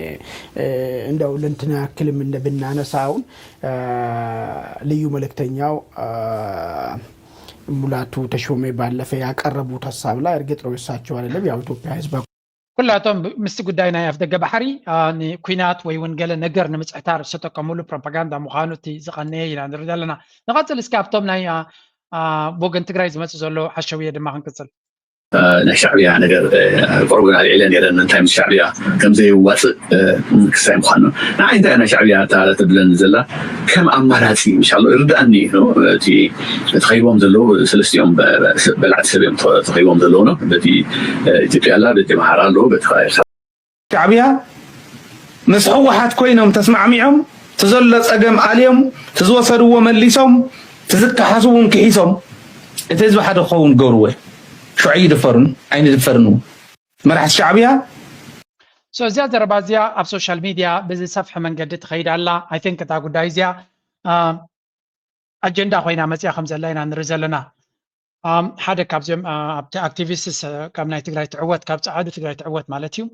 እንደው ለእንትና ያክልም እንደ ብናነሳ አሁን ልዩ መልእክተኛው ሙላቱ ተሾመ ባለፈ ያቀረቡት ሀሳብ ላይ እርግጥ ነው እሳቸው አይደለም ያው ኢትዮጵያ ህዝብ ኩላቶም ምስቲ ጉዳይ ናይ ኣፍደገ ባሕሪ ንኩናት ወይ እውን ገለ ነገር ንምፅሕታር ዝተጠቀሙሉ ፕሮፓጋንዳ ምዃኑ እቲ ዝቐነየ ኢና ንርኢ ዘለና። ንቐፅል እስኪ ኣብቶም ናይ ወገን ትግራይ ዝመፅእ ዘሎ ሓሸውየ ድማ ክንቅፅል። ናይ ሻዕብያ ነገር ቁሩብ ኣልዒለ ነይረ። እንታይ ምስ ሻዕብያ ከም ዘየዋፅእ ክሳይ ምዃኑ ንዓይ እንታይ ናይ ሻዕብያ እታ ትብለኒ ዘላ ከም ኣማራፂ ምሻሎ ይርድኣኒ እዩ። እቲ ተኸይቦም ዘለዉ ሰለስቲኦም በላዕቲ ሰብ እዮም ተኸይቦም ዘለዉ ነው። በቲ ኢትዮጵያ ኣላ፣ በቲ ኣምሓራ ኣለዉ፣ በቲ ኤርትራ ሻዕብያ ምስ ህወሓት ኮይኖም ተስማዕሚዖም ትዘሎ ፀገም ኣልዮም ትዝወሰድዎ መሊሶም ትዝከሓሱ እውን ክሒሶም እቲ ህዝቢ ሓደ ክኸውን ገብርዎ። ሽዑ ይድፈሩን ኣይንድፈርን እውን መራሕቲ ሻዕብያ እዚኣ ዘረባ እዚኣ ኣብ ሶሻል ሚድያ ብዝሰፍሐ መንገዲ ትኸይድ ኣላ። ኣይ ቲንክ እታ ጉዳይ እዚኣ ኣጀንዳ ኮይና መፅያ ከም ዘላ ኢና ንርኢ ዘለና። ሓደ ካብዚኦም ኣብቲ ኣክቲቪስትስ ካብ ናይ ትግራይ ትዕወት ካብ ፀዓዱ ትግራይ ትዕወት ማለት እዩ።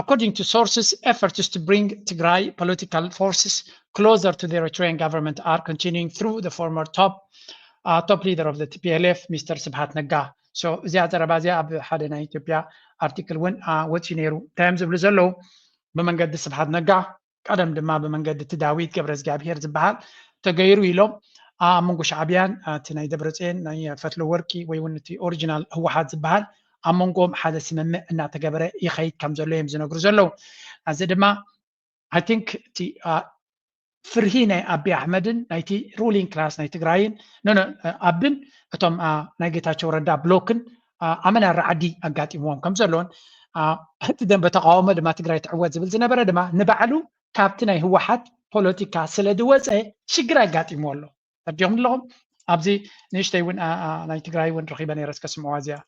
According to sources, efforts to bring Tigray political forces closer to the Eritrean government are continuing through the former top uh, top leader of the T P L F, Mister ስብሓት ነጋ። እዚኣ ዘረባ እዚኣ ኣብ ሓደ ናይ ኢትዮጵያ ኣርቲክል እውን ወፂኡ ነይሩ። እንታይ እዮም ዝብሉ ዘለዉ? ብመንገዲ ስብሓት ነጋ ቀደም ድማ ብመንገዲ እቲ ዳዊት ገብረ እግዚኣብሄር ዝበሃል ተገይሩ ኢሎም ኣብ መንጎ ሻዕብያን እቲ ናይ ደብረፅዮን ናይ ፈትለ ወርቂ ወይ እውን እቲ ኦሪጂናል ህወሓት ዝበሃል ኣብ መንጎም ሓደ ስምምዕ እናተገበረ ይኸይድ ከም ዘሎ እዮም ዝነግሩ ዘለዉ። እዚ ድማ I think እቲ ፍርሂ ናይ ኣቢ ኣሕመድን ናይቲ ሩሊንግ ክላስ ናይ ትግራይን ኣብን እቶም ናይ ጌታቸው ረዳ ብሎክን ኣመና ራዕዲ ኣጋጢምዎም ከም ዘለውን እቲ ደንበ ተቃውሞ ድማ ትግራይ ትዕወት ዝብል ዝነበረ ድማ ንባዕሉ ካብቲ ናይ ህወሓት ፖለቲካ ስለ ዝወፀ ሽግር ኣጋጢምዎ ኣሎ። ተርዲኹም ኣለኹም። ኣብዚ ንእሽተይ እውን ናይ ትግራይ እውን ረኺበ ነይረ እስከ ስምዕዋ እዚኣ።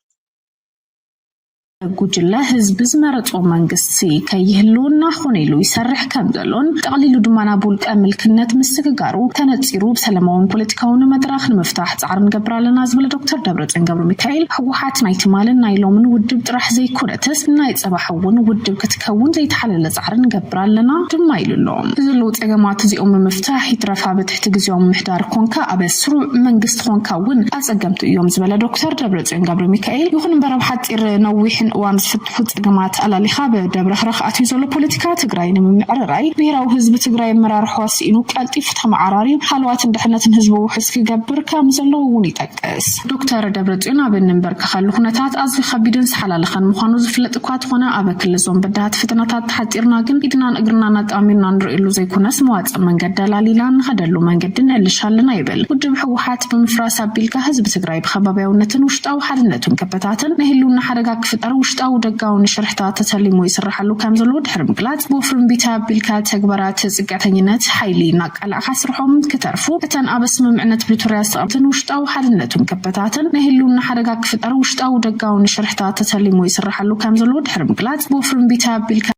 ጉጅለ ህዝቢ ዝመረፆ መንግስቲ ከይህልው እናኾነ ኢሉ ይሰርሕ ከም ዘሎን ጠቕሊሉ ድማ ናብ ውልቀ ምልክነት ምስግጋሩ ተነፂሩ ብሰላማውን ፖለቲካውን መድረኽ ንምፍታሕ ፃዕሪ ንገብር ኣለና ዝበለ ዶክተር ደብረፅዮን ገብረ ሚካኤል ህወሓት ናይ ትማልን ናይ ሎምን ውድብ ጥራሕ ዘይኮነትስ ናይ ፅባሕ እውን ውድብ ክትከውን ዘይተሓለለ ፃዕሪ ንገብር ኣለና ድማ ኢሉ ኣሎ። ዘለዉ ፀገማት እዚኦም ንምፍታሕ ይትረፍ ኣብ ትሕቲ ግዜያዊ ምምሕዳር ኮንካ ኣብ ስሩዕ መንግስቲ ኮንካ እውን ኣፀገምቲ እዮም ዝበለ ዶክተር ደብረፅዮን ገብረ ሚካኤል ይኹን እምበር ኣብ ሓፂር ነዊሕን እዋን ዝፍትሑ ፀገማት ኣላሊኻ ብደብረኽረኽ ኣትዩ ዘሎ ፖለቲካ ትግራይ ንምምዕርራይ ብሄራዊ ህዝቢ ትግራይ ኣመራርሖ ስኢኑ ቀልጢፉ ተመዓራርዩ ሃለዋትን ድሕነትን ህዝቢ ውሑስ ክገብር ከም ዘለዎ እውን ይጠቅስ። ዶክተር ደብረፅዮን ኣብ እንንበርከኸሉ ኩነታት ኣዝዩ ከቢድን ዝሓላለኸን ምዃኑ ዝፍለጥ እኳ ተኾነ ኣብ ክሊ ዞን በዳሃት ፈተናታት ተሓፂርና ግን ኢድናን እግርናን ኣጣሚርና ንርእየሉ ዘይኮነስ መዋፅእ መንገዲ ኣላሊና ንኸደሉ መንገዲ ንእልሽ ኣለና ይብል። ውድብ ህወሓት ብምፍራስ ኣቢልካ ህዝቢ ትግራይ ብኸባቢያውነትን ውሽጣዊ ሓድነቱን ክበታተን ናይ ህልውና ሓደጋ ክፍጠር ውሽጣዊ ደጋውን ሽርሕታት ተተሊሙ ይስራሓሉ ከም ዘሎ ድሕሪ ምግላፅ ብወፍሪ እምቢታ ኣቢልካ ተግባራት ፅግዕተኝነት ሓይሊ እናቃላዕካ ስርሖም ክተርፉ እተን ኣብ ስምምዕነት ፕሪቶርያ ዝተቐምትን ውሽጣዊ ሓድነቱን ክበታተን ናይ ህልውና ሓደጋ ክፍጠር ውሽጣዊ ደጋውን ሽርሕታት ተተሊሙ ይስራሓሉ ከም ዘሎ ድሕሪ ምግላፅ ብወፍሪ እምቢታ ኣቢልካ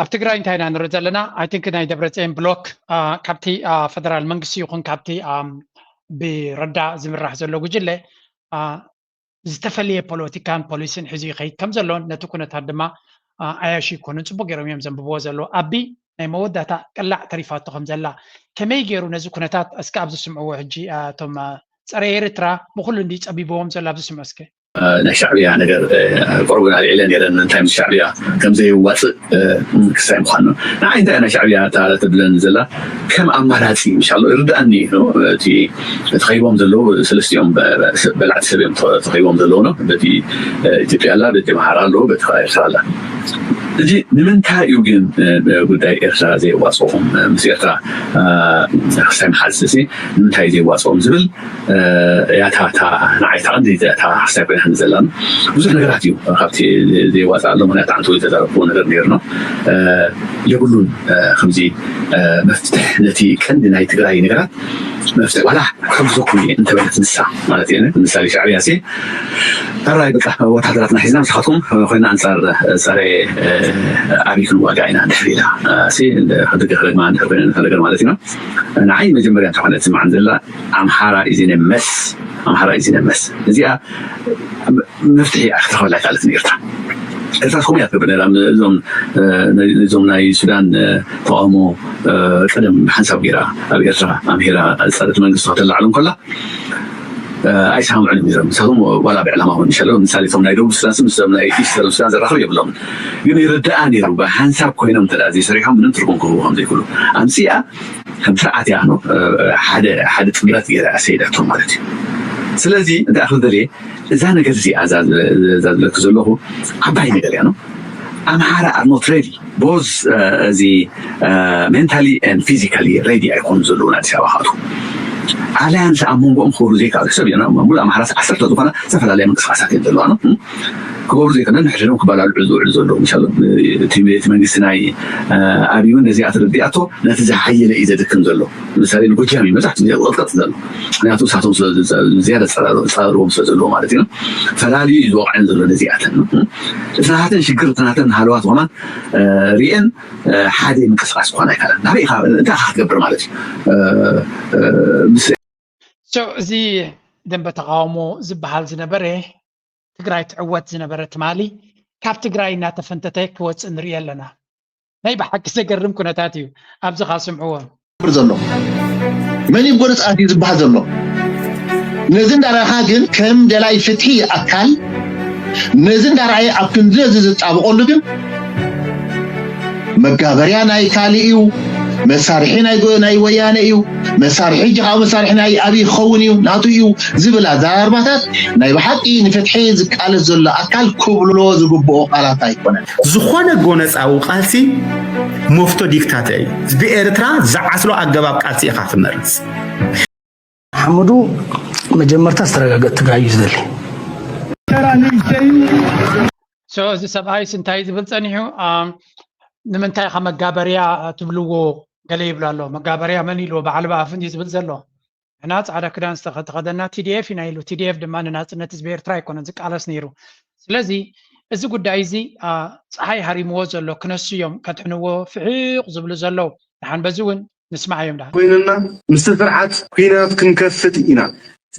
ኣብ ትግራይ እንታይ ኢና ንርኢ ዘለና? I think ናይ ደብረፅዮን ብሎክ ካብቲ ፈደራል መንግስቲ ይኹን ካብቲ ብረዳ ዝምራሕ ዘሎ ጉጅለ ዝተፈለየ ፖለቲካን ፖሊሲን ሒዙ ይኸይድ ከም ዘሎን ነቲ ኩነታት ድማ ኣያሹ ይኮኑን ፅቡቅ ገይሮም እዮም ዘንብብዎ ዘለዉ። ኣቢ ናይ መወዳእታ ቅላዕ ተሪፋቶ ከም ዘላ ከመይ ገይሩ ነዚ ኩነታት እስከ ኣብዚ ስምዕዎ ሕጂ እቶም ፀረ ኤርትራ ብኩሉ እንዲ ፀቢብዎም ዘሎ ኣብዚ ስምዑ እስከ። ናይ ሻዕብያ ነገር ቁሩብ ኣልዒለ ነይረ። እንታይ ምስ ሻዕብያ ከም ዘየዋፅእ ክሳይ ምዃኑ ንዓይ እንታይ ናይ ሻዕብያ እታ ትብለኒ ዘላ ከም ኣማራፂ ምሻሎ ይርድኣኒ እዩ። እቲ ተኸይቦም ዘለዉ ሰለስቲኦም በላዕቲ ሰብ እዮም ተኸይቦም ዘለዉ ነው። በቲ ኢትዮጵያ ኣላ፣ በቲ ኣምሓራ ኣለዉ፣ በቲ ኤርትራ ኣላ። እዚ ንምንታይ እዩ ግን ጉዳይ ኤርትራ ዘየዋፅኦም ምስ ኤርትራ ክሳይ መሓዝ እዚ ንምንታይ ዘየዋፅኦም ዝብል ያታታ ንዓይታ ቀንዲ ያታ ሓሳብ ኮይና ዘላ ብዙሕ ነገራት እዩ ካብቲ ዘይዋፃ ኣሎ ምክንያት ኣንተ ዝተዛረብዎ ነገር ነይሩ ነው የብሉን ከምዚ መፍትሕ ነቲ ቀንዲ ናይ ትግራይ ነገራት መፍትሕ ዋላ ከምዝዘኩም እንተበለት ንሳ ማለት እዩ ምሳሌ ሻዕብያ ሲ ኣራይ በቃ ወታደራትና ሒዝና ንስኻትኩም ኮይና ኣንፃር ፀረ ኣብይ ክንዋጋ ኢና እንድሕር ኢላ ክንድግፍ ረግማ እንድሕር ኮይና ነገር ማለት ኢና ንዓይ መጀመርያ እንተኾነ ትስማዕን ዘላ ኣምሓራ ኢዚነ መስ ኣምሓራ ኢዚነ መስ እዚኣ መፍትሒ ክትረኸበላ ይካለት ኤርትራ ኤርትራ ትኸሙ እያ ትገብር ነራ እዞም ናይ ሱዳን ተቃውሞ ቀደም ሓንሳብ ገይራ ኣብ ኤርትራ ኣምሂራ ፀረት መንግስቲ ከተላዕሎም ከላ ኣይሰማምዑን እዮም ነይሮም። ንሳቶም ዋላ ብዕላማ እውን ይሸለው። ምሳሌ እቶም ናይ ደቡብ ሱዳን ምስ ናይ ኢስተርን ሱዳን ዘራኽብ የብሎምን። ግን ይርዳኣ ነይሩ። ብሓንሳብ ኮይኖም እንተ ዘይሰሪሖም ምንም ትርጉም ክህቡ ከም ዘይክእሉ ኣምሲኣ ከም ስርዓት እያ ሓደ ሓደ ጥምረት ገይራ ሰይዳቶ ማለት እዩ። ስለዚ እንታይ ክብል ደልየ እዛ ነገር እዚኣ እዛ ዝብለኪ ዘለኹ ዓባይ ነገር እያ ነው። ኣምሓራ are not ready both እዚ mentally and physically ready ኣይኮኑ ዘለውን ኣዲስ ኣበባ ክኣትዉ። ኣልያንስ ኣብ መንጎኦም ክገብሩ ዘይከኣሉ ሰብ እዮም። ሙሉእ ኣምሓራስ ዓሰርተ ዝኾና ዝተፈላለያ ምንቅስቃሳት እዮም ዘለዋ ነው። ክገብሩ ዘይከኣሉ ነንሕድሕዶም ክበላልዑ ዝውዕሉ ዘለዉ። ኢንሻላህ እቲ እቲ መንግስቲ ናይ ኣብይ እውን ነዚኣ ተረዲኣቶ ነቲ ዝሓየለ እዩ ዘድክም ዘሎ። ምሳሌ ንጎጃም እዩ መብዛሕትኡ ግዜ ዝቕጥቀጥ ዘሎ። ምክንያቱ ንሳቶም ስለ ዝፀ- ዝያዳ ዝፀራረ- ዝፀራርዎም ስለ ዘለዎ ማለት እዩ። ፈላልዩ እዩ ዝወቕዐን ዘሎ ነዚኣተን። እቲ ናተን ሽግር እቲ ናተን ሃለዋት ከማን ሪኤን ሓደ ምንቅስቃስ ክኾን ኣይካለን። ናበይ ኢኻ እንታይ ኢኻ ክትገብር ማለት እዩ። So እዚ ደንበ ተቃውሞ ዝበሃል ዝነበረ ትግራይ ትዕወት ዝነበረ ትማሊ ካብ ትግራይ እናተፈንተተ ክወፅእ ንርኢ ኣለና። ናይ ብሓቂ ዘገርም ኩነታት እዩ። ኣብዚ ካስምዕዎ ዘሎ መን እዩ ጎነፃት እዩ ዝበሃል ዘሎ። ነዚ እንዳረኣኻ ግን ከም ደላይ ፍትሒ ኣካል ነዚ እንዳረኣየ ኣብ ክንዲ ነዚ ዝጣበቐሉ ግን መጋበርያ ናይ ካልእ እዩ፣ መሳርሒ ናይ ጎ- ናይ ወያነ እዩ፣ መሳርሒ ሕጂ ከዓ መሳርሒ ናይ ኣብይ ክኸውን እዩ ናቱ እዩ ዝብል ኣዘራርባታት ናይ ብሓቂ ንፍትሒ ዝቃለስ ዘሎ ኣካል ክብሎ ዝግብኦ ቃላት ኣይኮነን። ዝኾነ ጎነፃዊ ቃልሲ መፍቶ ዲክታተር እዩ። ህዝቢ ኤርትራ ዝዓስሎ ኣገባብ ቃልሲ ኢኻ ትመርፅ። ሓምዱ መጀመርታ ዝተረጋገጥ ትግራይ እዩ ዝደሊ። So እዚ ሰብኣይስ እንታይ ዝብል ፀኒሑ? ኣም፣ ንምንታይ ኢኻ መጋበርያ ትብልዎ? ገለ ይብል ኣሎ። መጋበርያ መን ኢልዎ? በዓል ብኣፍን እዩ ዝብል ዘሎ። ንሕና ፃዕዳ ክዳን ዝተኸ- ተኸደና ቲ ዲ ኤፍ ኢና ኢሉ። ቲ ዲ ኤፍ ድማ ንናፅነት ህዝቢ ኤርትራ ኣይኮነን ዝቃለስ ነይሩ። ስለዚ እዚ ጉዳይ እዚ አ፣ ፀሓይ ሃሪምዎ ዘሎ ክነሱ እዮም ከድሕንዎ ፍሒቕ ዝብሉ ዘለዉ። ደሓን በዚ እውን ንስማዓዮም ደሓን። ኮይንና ምስቲ ስርዓት ኲናት ክንከፍት ኢና።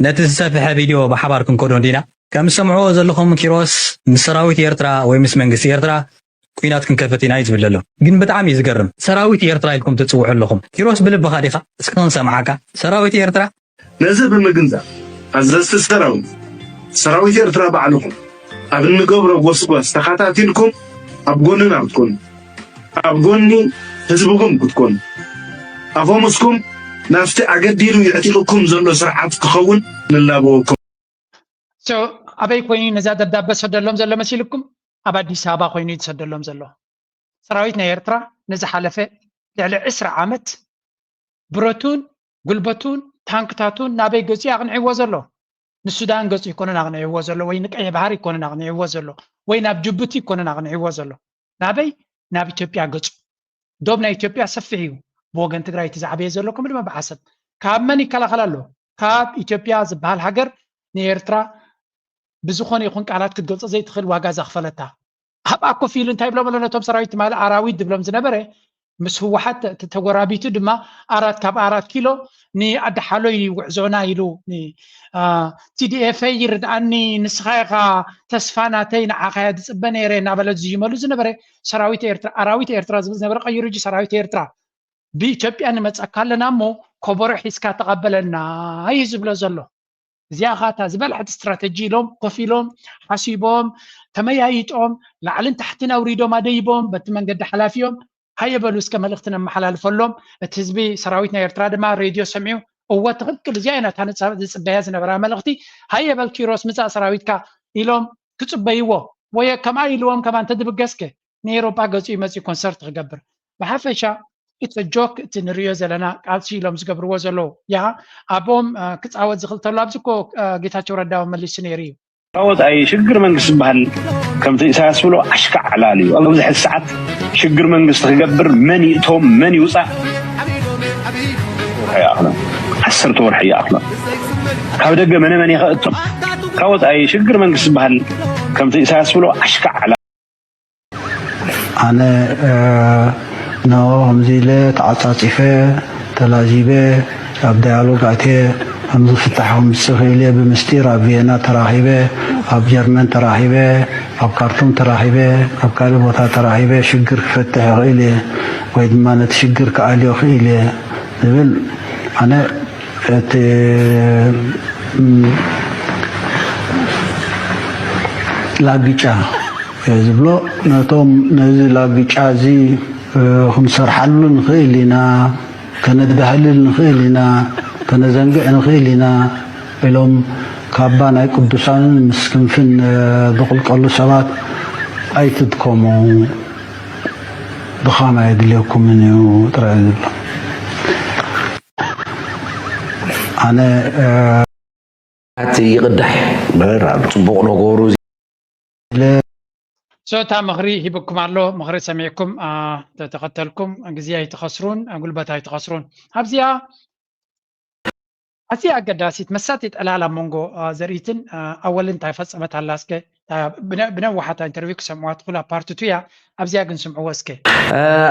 ነቲ ዝሰፍሐ ቪድዮ ብሓባር ክንከዶ እንዲና። ከም ዝሰምዕዎ ዘለኹም ኪሮስ ምስ ሰራዊት ኤርትራ ወይ ምስ መንግስቲ ኤርትራ ኲናት ክንከፍት ኢና እዩ ዝብል ዘሎ። ግን ብጣዕሚ እዩ ዝገርም። ሰራዊት ኤርትራ ኢልኩም ትጽውዑ ኣለኹም። ኪሮስ ብልብኻ ዲኻ? እስኪ ክንሰምዓካ። ሰራዊት ኤርትራ? ነዚ ብምግንዛብ ኣዘዝቲ ሰራዊት፣ ሰራዊት ኤርትራ ባዕልኹም ኣብ እንገብሮ ጎስጓስ ተኻታቲልኩም ኣብ ጎንና ክትኮኑ፣ ኣብ ጎኒ ህዝብኹም ክትኮኑ፣ ኣፈሙስኩም ናብቲ ኣገዲዱ የዕጢቕኩም ዘሎ ስርዓት ክኸውን ንላበወኩም። So ኣበይ ኮይኑ ነዛ ደብዳበ ሰደሎም ዘሎ መሲልኩም? ኣብ ኣዲስ ኣበባ ኮይኑ እዩ ዝሰደሎም ዘሎ። ሰራዊት ናይ ኤርትራ ንዝሓለፈ ልዕሊ ዕስራ ዓመት ብረቱን ጉልበቱን ታንክታቱን ናበይ ገጹ ኣቕኒዕዎ ዘሎ? ንሱዳን ገጹ ኣይኮነን ኣቕኒዕዎ ዘሎ ወይ ንቀይሕ ባሕሪ ኣይኮነን ኣቕኒዕዎ ዘሎ ወይ ናብ ጅቡቲ ኣይኮነን ኣቕኒዕዎ ዘሎ። ናበይ? ናብ ኢትዮጵያ ገጹ። ዶብ ናይ ኢትዮጵያ ሰፊሕ እዩ። ብወገን ትግራይ እቲ ዝዓበየ ዘሎ ከምኡ ድማ ብዓሰብ። ካብ መን ይከላኸል ኣሎ? ካብ ኢትዮጵያ ዝበሃል ሃገር ንኤርትራ ብዝኾነ ይኹን ቃላት ክትገልጾ ዘይትኽእል ዋጋ ዘኽፈለታ። ኣብኣ ኮፍ ኢሉ እንታይ ይብሎም ኣሎ ነቶም ሰራዊት ትማሊ ኣራዊት ዝብሎም ዝነበረ ምስ ህወሓት ተ- ተጎራቢቱ ድማ ኣራት ካብ ኣራት ኪሎ ንኣዳሓሎ እዩ ጉዕዞና ኢሉ ቲ ዲ ኤፍ ኣይ ይርድኣኒ ንስኻ ኢኻ ተስፋ ናተይ ንዓኻ እየ ዝፅበ ነይረ እናበለ ዝይመሉ ዝነበረ ሰራዊት ኤርትራ ኣራዊት ኤርትራ ዝብል ዝነበረ ቀይሩ እጂ ሰራዊት ኤርትራ ብኢትዮጵያ ንመፀካ ኣለና እሞ ከበሮ ሒዝካ ተቐበለና እዩ ዝብሎ ዘሎ። እዚኣ ኻታ ዝበልሐት ስትራተጂ ኢሎም ኮፍ ኢሎም ሓሲቦም ተመያይጦም ላዕልን ታሕትን ኣውሪዶም ኣደይቦም በቲ መንገዲ ሓላፊኦም ሃየ በሉ እስከ መልእኽቲ ነመሓላልፈሎም። እቲ ህዝቢ ሰራዊት ናይ ኤርትራ ድማ ሬድዮ ሰሚዑ እወ ትኽክል እዚኣ ኢና እታ ንፃ- ዝፅበያ ዝነበራ መልእኽቲ ሃየ በል ኪሮስ ምፃእ ሰራዊትካ ኢሎም ክፅበይዎ ወይ ከምኣ ኢልዎም ከማን ተድብገስከ ንኤሮጳ ገፂኡ መፂኡ ኮንሰርት ክገብር ብሓፈሻ it's a joke እቲ ንሪኦ ዘለና ቃልሲ ኢሎም ዝገብርዎ ዘለዉ ያ ኣቦም ክፃወት ዝኽእል ተሎ ኣብዚ እኮ ጌታቸው ረዳ እውን መሊሱ ነይሩ እዩ ካብ ወፃኢ ሽግር መንግስቲ ዝበሃል ከምቲ ኢሳያስ ብሎ ኣሽካዕ ዕላል እዩ ኣብዚ ሕዚ ሰዓት ሽግር መንግስቲ ክገብር መን ይእቶም መን ይውፃእ ወርሒ ይኣኽሎ ዓሰርተ ወርሒ ይኣኽሎ ካብ ደገ መነ መን ይኸእቶም ካብ ወፃኢ ሽግር መንግስቲ ዝበሃል ከምቲ ኢሳያስ ብሎ ኣሽካዕ ዕላል ኣነ እንሆ ከምዚ ኢለ ተዓጻጺፈ ተላዚበ ኣብ ዳያሎግ ኣትየ ከምዚ ፍታሕ ከምጽእ ክኢለ ብምስጢር ኣብ ቪየና ተራኺበ ኣብ ጀርመን ተራኺበ ኣብ ካርቱም ተራኺበ ኣብ ካልእ ቦታ ተራኺበ ሽግር ክፈትሕ ይኽእል እየ ወይ ድማ ነቲ ሽግር ክኣልዮ ክኢል እየ ዝብል ኣነ እቲ ላግጫ ዝብሎ ነቶም ነዚ ላግጫ እዚ ክንሰርሓሉ ንኽእል ኢና፣ ከነድባህልል ንኽእል ኢና፣ ከነዘንግዕ ንኽእል ኢና ኢሎም ካባ ናይ ቅዱሳንን ምስ ክንፍን ዝቕልቀሉ ሰባት ኣይትድከሙ። ድኻም ኣየድልየኩምን እዩ ጥራይ ዝብሎ። ኣነ ኣቲ ይቕዳሕ በር ኣሎ። ጽቡቕ ነገሩ ሶታ ምኽሪ ሂብኩም ኣሎ። ምኽሪ ሰሚዕኩም ተተኸተልኩም ግዜ ኣይትኸስሩን ጉልበት ኣይትኸስሩን። ኣብዚኣ ኣዝያ ኣገዳሲት መሳጢት ዕላል ኣብ መንጎ ዘርኢትን ኣወልን እንታይ ፈጸመት ኣላ እስከ ብነዋሓታ ኢንተርቪው ክሰምዋ ትኽእሉ ኣብ ፓርት ቱ እያ። ኣብዚኣ ግን ስምዕዎ እስከ።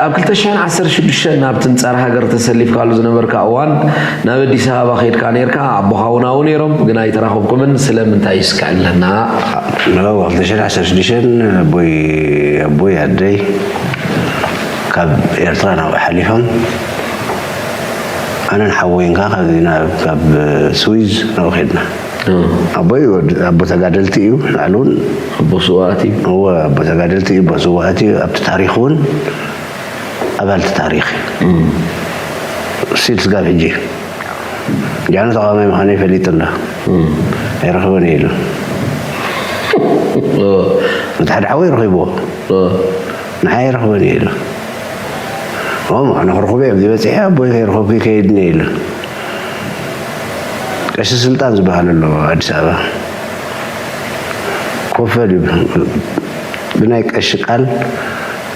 ኣብ ክልተ ሽሕን ዓሰርተ ሽዱሽተን ናብቲ ንጻር ሃገር ተሰሊፍካሉ ዝነበርካ እዋን ናብ ኣዲስ ኣበባ ከይድካ ነርካ ኣቦኻ እውን ኣብኡ ነይሮም ግን ኣይተራኸብኩምን ስለምንታይ እስከ ዕለና። ኣብ ክልተ ሽሕን ዓሰርተ ሽዱሽተ ኣቦይ ኣቦይ ኣደይ ካብ ኤርትራ ናብ ሓሊፎም ኣነን ሓወይን ከኣ ካብዚ ናብ ካብ ስዊዝ ናብኡ ከድና። ኣቦይ ወዲ ኣቦ ተጋደልቲ እዩ። ንባዕሉ እውን ኣቦ ስውኣት እዩ። እወ ኣቦ ተጋደልቲ እዩ፣ ኣቦ ስውኣት እዩ። ኣብቲ ታሪኽ እውን ኣባልቲ ታሪኽ እዩ። ሲል ስጋብ ሕጂ ጃኑ ተቃዋማይ ምዃነይ ፈሊጡ ኣሎ። ኣይረኽቦን እየ ኢሉ። እቲ ሓደ ሓወይ ረኺብዎ። ንዓይ ኣይረኽቦን እየ ኢሉ። እሞ ኣነ ክረኽቦ እየ ኣብዚ በፂሐ ኣቦይ ከይረኸብኩ ይከይድኒ እየ ኢሉ። ቀሺ ስልጣን ዝበሃል ኣሎ ኣዲስ ኣበባ ኮፈል እዩ። ብናይ ቀሺ ቃል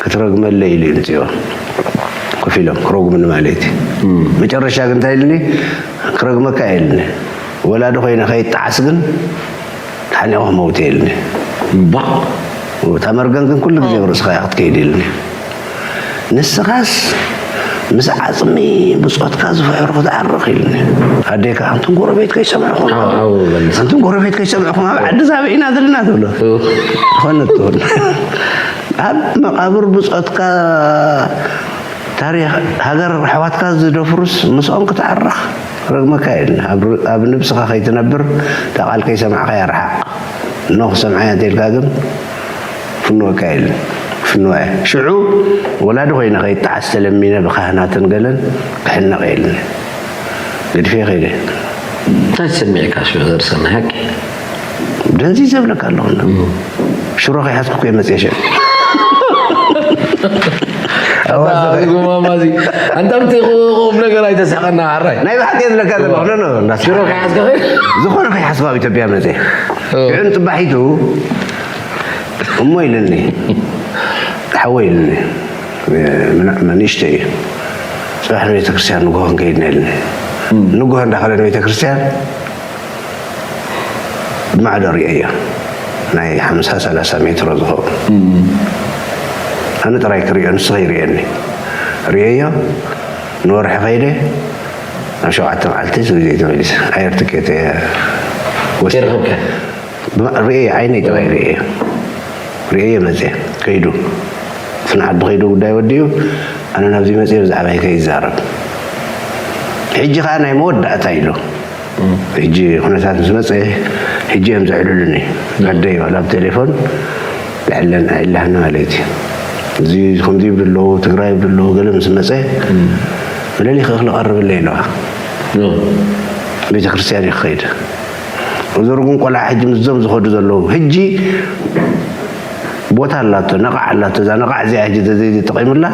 ክትረግመለይ ኢሉ እዩ ምፅኦ ኮፍ ኢሎም ክረጉምኒ ማለት እዩ። መጨረሻ ግን እንታይ ኢልኒ ክረግመካ ኢልኒ ወላዲ ኮይነ ከይጣዓስ ግን ተሓኒቑ ክመውት ኢልኒ። እባ እታ መርገም ግን ኩሉ ግዜ ብርእስኻ እያ ክትከይድ ኢልኒ። ንስኻስ ምስ ዓፅሚ ብፆትካ ዝፍሕሩ ክትዓርኽ ኢልኒ። ኣዴካ ኣንቱም ጎረቤት ከይሰምዕኹም ኣንቱም ጎረቤት ከይሰምዕኹም ኣብ ዓዲ ዛብዒና ዘለና ትብሎ ትኾነ ትብል ኣብ መቃብር ብፆትካ ታሪክ ሃገር ኣሕዋትካ ዝደፍሩስ ምስኦም ክትዓርኽ ረግመካ የለን። ኣብ ንብስኻ ከይትነብር እታ ቃል ከይሰማዕኻያ ርሓቕ። እኖ ክሰምዓያ እንተኢልካ ግን ክፍንወካ የለን። ክፍንዋ እየ። ሽዑ ወላዲ ኮይነ ከይጠዓስ ተለሚነ ብካህናትን ገለን ክሕነቕ የለን። ገዲፈዮ ከይደ። እንታይ ተሰሚዕካ ሽዑ ዘርሰና ሓቂ? ደንዚ ዘብለካ ኣለኹ። ሽሮ ከይሓዝኩ እኮ መፅየ ሽዑ። ጉማማዚ ኣንታ ምቲ ቁም ነገር ኣይተስሕቀና ዓራይ ናይ ብሓቂ ዝለካ ዘለኹ ኖ ኖ እንዳስ ሽሮ ከይሓዝካ ዝኾነ ከይሓዝካ ኣብ ኢትዮጵያ መፅየ ሽዑ ንፅባሒቱ እሞ ኢልኒ ሓወ ኢልኒ ንእሽተ እዩ ፅባሕ ንቤተክርስትያን ንግሆ ክንከይድና ኢልኒ ንግሆ እንዳኸደ ንቤተክርስትያን ብማዕዶ ርእየዮ ናይ ሓምሳ ሰላሳ ሜትሮ ዝኸውን ኣነ ጥራይ ክርእዮ ንሱ ከይርእየኒ ርእየዮ ንወርሒ ከይደ ናብ ሸውዓተ መዓልቲ ስግዜ ተመሊሰ ኣየር ትኬት እየ ወሲደ ይረኸብከ ብማ- ርእየ ዓይነይ ጥራይ ርእየ ርእየ መፅየ ከይዱ ስነ ዓዲ ከይዱ ጉዳይ ወዲኡ ኣነ ናብዚ መፅየ ብዛዕባይ ከይዛረብ ሕጂ ከዓ ናይ መወዳእታ ኢሉ ሕጂ ኩነታት ምስ መፀ ሕጂ እዮም ዘዕልሉኒ ኣደይ ዋላ ብቴሌፎን ዝዕለን ኣይላህኒ ማለት እዩ እዚ ከምዚ ይብሉ ኣለዉ ትግራይ ይብሉ ኣለዉ ገለ ምስ መፀ ብለሊኸ ክልቐርብለ ኢለዋ ቤተክርስትያን እዩ ክኸይድ እዞርጉን ቆልዓ ሕጂ ምስዞም ዝኸዱ ዘለዉ ሕጂ ቦታ ኣላቶ ነቓዕ ኣላቶ እዛ ነቓዕ እዚኣ ሕጂ ተዘይተጠቒሙላ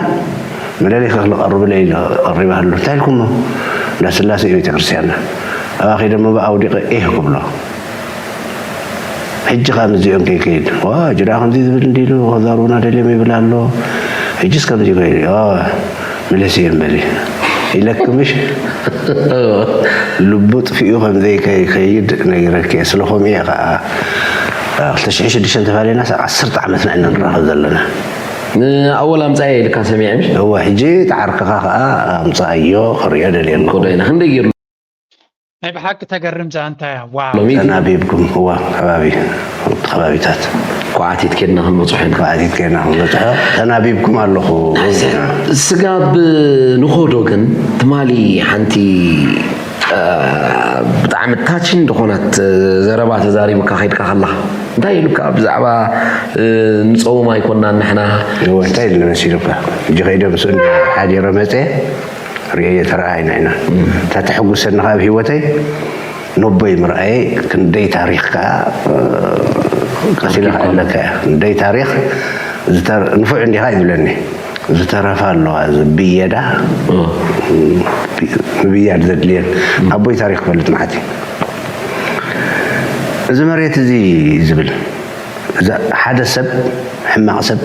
መለለይ ክኽልቐርብለ ኢሉ ቀሪባ ኣሎ እንታይ ኢልኩሞ እንዳ ስላሴ እዩ ቤተክርስትያንና ኣብኣ ከይደ ምባ ኣውዲቐ ኤህ ክብሎ ሕጂ ካብ ምዚኦም ከይከይድ ዋ ጅዳ ከምዚ ዝብል እንዲሉ ከዛሩና ደልዮም ይብል ኣሎ ሕጂስ ከምዚ ኮይኑ መለስ እየ እምበሊ ኢለኪ ምሽ ልቡ ጥፊኡ ከምዘይከይድ ነጊረኪ እየ ስለኮም እየ ከዓ ክልተ ሽሕን ሽዱሽተን ተፋሊና ሳብ ዓሰርተ ዓመትና ኢና ንራኸብ ዘለና ንኣወል ኣምፃየ ኢልካ ሰሚዐ ምሽ እወ ሕጂ ተዓርክኻ ከዓ ኣምፃኣዮ ክሪኦ ደልየ ኣለኹ ኮዳይና ክንደይ ገይሩ ናይ ብሓቂ ተገርም ዛንታ እያ ዋው ሎሚ ተናቢብኩም እዋ ከባቢ ከባቢታት ኳዓቲት ኬድና ክንበፅሖ ኢና ኳዓቲት ኬድና ክንበፅሖ ተናቢብኩም ኣለኹ ስጋብ ንኾዶ ግን ትማሊ ሓንቲ ብጣዕሚ ታችን ዝኾነት ዘረባ ተዛሪቡካ ከይድካ ከለኻ እንታይ ኢሉካ ብዛዕባ ንፀውም ኣይኮናን ንሕና? እንታይ ኢሉ መሲሉካ? ሕጂ ከይደ ምስኡ ሓዲረ መፀ ርእየ ተረኣይና ኢና። እታ ተሐጉሰኒ ካብ ህይወተይ ነቦይ ምርኣየ ክንደይ ታሪኽ ከዓ ቀሲለ ከኣለካ እያ። ክንደይ ታሪኽ ንፉዕ እንዲኻ ይብለኒ። ዝተረፋ ኣለዋ እዚ ብየዳ ምብያድ ዘድልየን ኣቦይ ታሪክ ክፈልጥ መዓት እዩ። እዚ መሬት እዚ ዝብል ሓደ ሰብ ሕማቕ ሰብ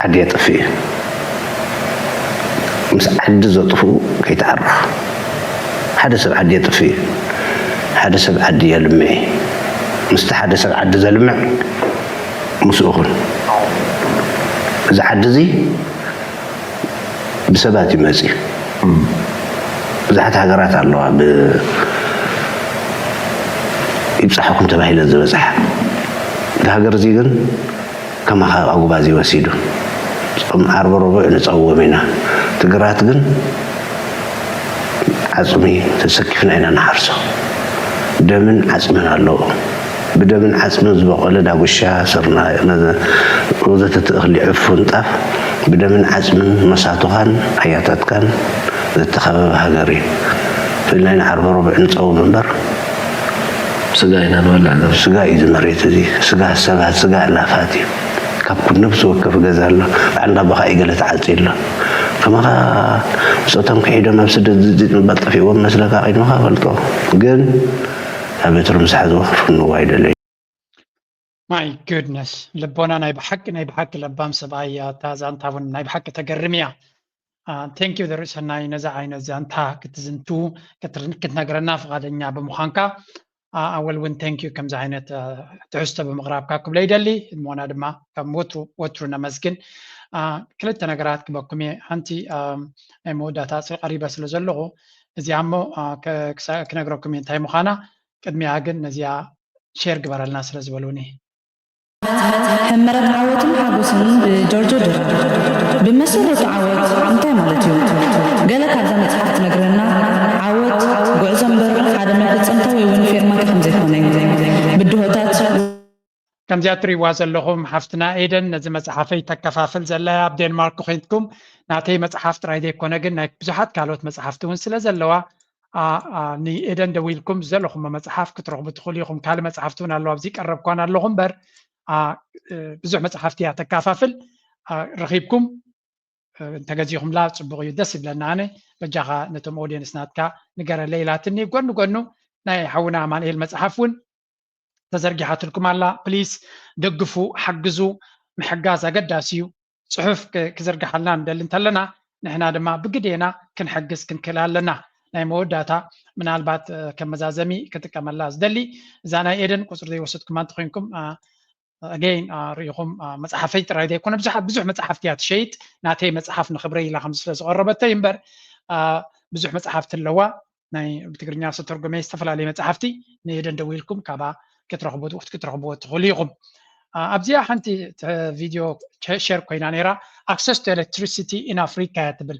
ዓዲ የጥፍ እዩ። ምስ ዓዲ ዘጥፍኡ ከይተዓርኽ ሓደ ሰብ ዓዲ የጥፍ እዩ። ሓደ ሰብ ዓዲ የልምዕ እዩ። ምስቲ ሓደ ሰብ ዓዲ ዘልምዕ ምስኡ ኹን። እዚ ዓዲ እዚ ብሰባት እዩ መፅዩ። ብዙሓት ሃገራት ኣለዋ ብ ይብፃሕኹም ተባሂለን ዝበፅሓ። እቲ ሃገር እዚ ግን ከማኻ ኣጉባዝ እዩ ወሲዱ። ፆም ዓርቢ ረቡዕ ንፀውም ኢና። ትግራት ግን ዓፅሚ ተሰኪፍና ኢና ንሓርሶ። ደምን ዓፅምን ኣለዎ። ብደምን ዓፅምን ዝበቖለ ዳጉሻ፣ ስርናይ፣ ወዘተ እቲ እኽሊ ዕፉን ጣፍ ብደምን ዓፅምን መሳቱኻን ኣያታትካን ዝተኸበበ ሃገር እዩ። ፍልናይ ንዓርቢ ረቡዕ ንፀውም እምበር ስጋ ኢና ንበልዕ ዘለና። ስጋ እዩ እዚ መሬት እዚ። ስጋ ሰባት፣ ስጋ ኣእላፋት እዩ። ካብ ኩሉ ነፍሲ ወከፍ ገዛ ኣሎ። በዓል እንዳባኻ እዩ ገለ ተዓፅዩ ኣሎ። ከማኻ ምስቶም ክሒዶም ኣብ ስደት ዝዚጥ ምባል ጠፊእዎም መስለካ ቅድመኻ ፈልጦ። ግን ኣብ ቤት ርምስሓ ዝወኽፍ ክንዋ ኣይደለዩ። My goodness ልቦና ናይ ብሓቂ ናይ ብሓቂ ለባም ሰብኣይ እያ። እታ ዛንታ እውን ናይ ብሓቂ ተገርም እያ። Thank you ደርሰናይ ነዛ ዓይነት ዛንታ ክትዝንቱ ክትነግረና ፍቓደኛ ብምዃንካ ኣወል እውን thank you ከምዚ ዓይነት ትሕዝቶ ብምቕራብካ ክብለ ይደሊ። እሞና ድማ ከም ወትሩ ወትሩ ነመስግን። ክልተ ነገራት ክበኩም እየ። ሓንቲ ናይ መወዳእታ ቀሪበ ስለ ዘለኹ እዚኣ እሞ ክነግረኩም እየ እንታይ ምዃና። ቅድሚያ ግን ነዚኣ share ግበረልና ስለ ዝበሉኒ። ሕመረት ዓወትን ሓጎስን ብጆርጆ ድራር። ብመሰረቱ ዓወት እንታይ ማለት እዩ? ገለ ካብዛ መጽሓፍ ትነግረና። ዓወት ጉዕዞ እምበር ሓደ መፈጸምታ ወይ እውን ፌርማታ ከም ዘይኮነ እዩ። ብድሆታት ከምዚኣ ትሪእዋ ዘለኹም ሓፍትና ኤደን ነዚ መጽሓፈይ ተከፋፍል ዘላ ኣብ ዴንማርክ ኮይንኩም ናተይ መጽሓፍ ጥራይ ዘይኮነ ግን ናይ ብዙሓት ካልኦት መጽሓፍቲ እውን ስለ ዘለዋ ንኤደን ደዊልኩም ዝደለኹሞ መጽሓፍ ክትረኽቡ ትኽእሉ ኢኹም። ካልእ መጽሓፍቲ እውን ኣለዋ ኣብዚ ቀረብኳን ኣለኹ እምበር ብዙሕ መጽሓፍቲ እያ ተካፋፍል። ረኺብኩም እንተገዚኹምላ ጽቡቕ እዩ፣ ደስ ይብለና። ኣነ በጃኻ ነቶም ኦድየንስ ናትካ ንገረለይ ኢላትኒ። ጎኒ ጎኑ ናይ ሓውና ኣማንኤል መጽሓፍ እውን ተዘርጊሓትልኩም ኣላ። ፕሊስ ደግፉ፣ ሓግዙ። ምሕጋዝ ኣገዳሲ እዩ። ጽሑፍ ክዝርግሓልና ንደሊ እንተለና ንሕና ድማ ብግዴና ክንሕግዝ ክንክእል ኣለና። ናይ መወዳእታ ምናልባት ከም መዛዘሚ ክጥቀመላ ዝደሊ እዛ ናይ ኤደን ቁፅሪ ዘይወሰድኩማ እንተኮይንኩም ኣገይን ርኢኹም መፅሓፈይ ጥራይ ዘይኮነ ብዙሕ መፅሓፍቲ እያ ትሸይጥ። ናተይ መፅሓፍ ንክብረይ ኢላ ከምዚ ስለ ዝቐረበተይ እምበር ብዙሕ መፅሓፍቲ ኣለዋ። ናይ ብትግርኛ ዝተተርጎመ ዝተፈላለዩ መፅሓፍቲ ንኤደን ደዊልኩም ካባ ክትረኽቡ ክትረኽብዎ ትኽእሉ ኢኹም። ኣብዚኣ ሓንቲ ቪድዮ ሸር ኮይና ነይራ። Access to electricity in Africa እያ ትብል።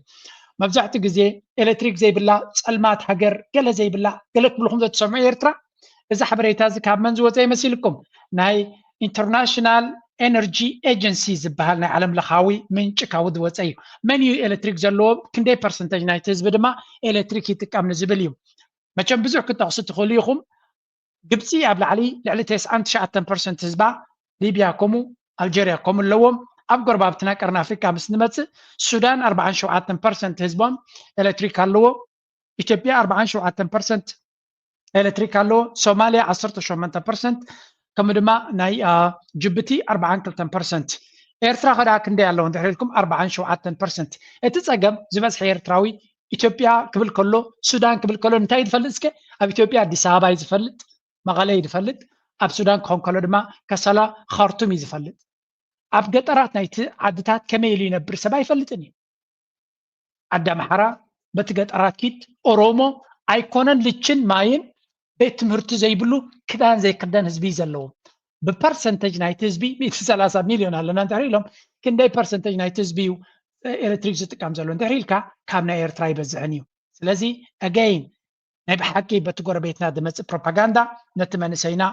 መብዛሕትኡ ግዜ ኤሌክትሪክ ዘይብላ ፀልማት ሃገር ገለ ዘይብላ ገለ ክብልኹም ዘትሰምዑ ኤርትራ። እዚ ሓበሬታ እዚ ካብ መን ዝወፀ ይመስልኩም? ናይ ኢንተርናሽናል ኤነርጂ ኤጀንሲ ዝበሃል ናይ ዓለም ለኻዊ ምንጪ ካብኡ ዝወፀ እዩ። መን እዩ ኤሌክትሪክ ዘለዎ፣ ክንደይ ፐርሰንተጅ ናይቲ ህዝቢ ድማ ኤሌክትሪክ ይጥቀም ንዝብል እዩ። መቸም ብዙሕ ክትጠቕሱ ትኽእሉ ኢኹም። ግብፂ ኣብ ላዕሊ ልዕሊ ተስዓን ትሽዓተን ፐርሰንት ህዝባ፣ ሊብያ ከምኡ፣ ኣልጀርያ ከምኡ ኣለዎም። ኣብ ጎረባብትና ቀርኒ ኣፍሪካ ምስ ንመፅእ ሱዳን ኣርባዓን ሸውዓተን ፐርሰንት ህዝቦም ኤሌክትሪክ ኣለዎ። ኢትዮጵያ ኣርባዓን ሸውዓተን ፐርሰንት ኤሌክትሪክ ኣለዎ። ሶማልያ ዓሰርተ ሸሞንተ ፐርሰንት ከምኡ ድማ ናይ ጅቡቲ ኣርባዓን ክልተን ፐርሰንት። ኤርትራ ከደኣ ክንደይ ኣለዎ እንድሕር ኢልኩም ኣርባዓን ሸውዓተን ፐርሰንት። እቲ ፀገም ዝበዝሐ ኤርትራዊ ኢትዮጵያ ክብል ከሎ ሱዳን ክብል ከሎ እንታይ እዩ ዝፈልጥ እስከ? ኣብ ኢትዮጵያ ኣዲስ ኣበባ እዩ ዝፈልጥ፣ መቐለ እዩ ዝፈልጥ። ኣብ ሱዳን ክኾን ከሎ ድማ ከሰላ፣ ካርቱም እዩ ዝፈልጥ። ኣብ ገጠራት ናይቲ ዓድታት ከመይ ኢሉ ይነብር ሰብ ኣይፈልጥን እዩ። ዓዲ ኣምሓራ በቲ ገጠራት ኪድ ኦሮሞ ኣይኮነን ልችን ማይን ቤት ትምህርቲ ዘይብሉ ክዳን ዘይክደን ህዝቢ እዩ ዘለዎ። ብፐርሰንተጅ ናይቲ ህዝቢ ሚእቲ ሰላሳ ሚልዮን ኣለና እንድሕር ኢሎም ክንደይ ፐርሰንተጅ ናይቲ ህዝቢ እዩ ኤሌክትሪክ ዝጥቀም ዘሎ እንድሕር ኢልካ ካብ ናይ ኤርትራ ኣይበዝሕን እዩ። ስለዚ ኣገይን ናይ ብሓቂ በቲ ጎረቤትና ዝመፅእ ፕሮፓጋንዳ ነቲ መንእሰይና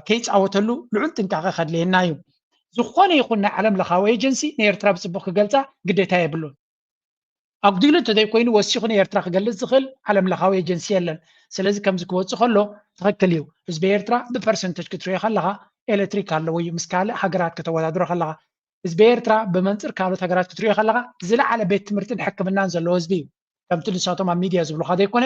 ከይፃወተሉ ልዑል ጥንቃቐ ከድልየና እዩ። ዝኾነ ይኹን ናይ ዓለም ለኻዊ ኤጀንሲ ንኤርትራ ብፅቡቕ ክገልፃ ግዴታ የብሉን። ኣጉዲሉ እንተዘይኮይኑ ወሲኹ ንኤርትራ ክገልፅ ዝኽእል ዓለም ለኻዊ ኤጀንሲ የለን። ስለዚ ከምዚ ክወፅእ ከሎ ትኽክል እዩ። ህዝቢ ኤርትራ ብፐርሰንተጅ ክትሪኦ ከለኻ ኤሌክትሪክ ኣለዎ እዩ ምስ ካልእ ሃገራት ከተወዳድሮ ከለኻ። ህዝቢ ኤርትራ ብመንፅር ካልኦት ሃገራት ክትሪኦ ከለኻ ዝለዓለ ቤት ትምህርትን ሕክምናን ዘለዎ ህዝቢ እዩ። ከምቲ ንሳቶም ኣብ ሚድያ ዝብሉኻ ዘይኮነ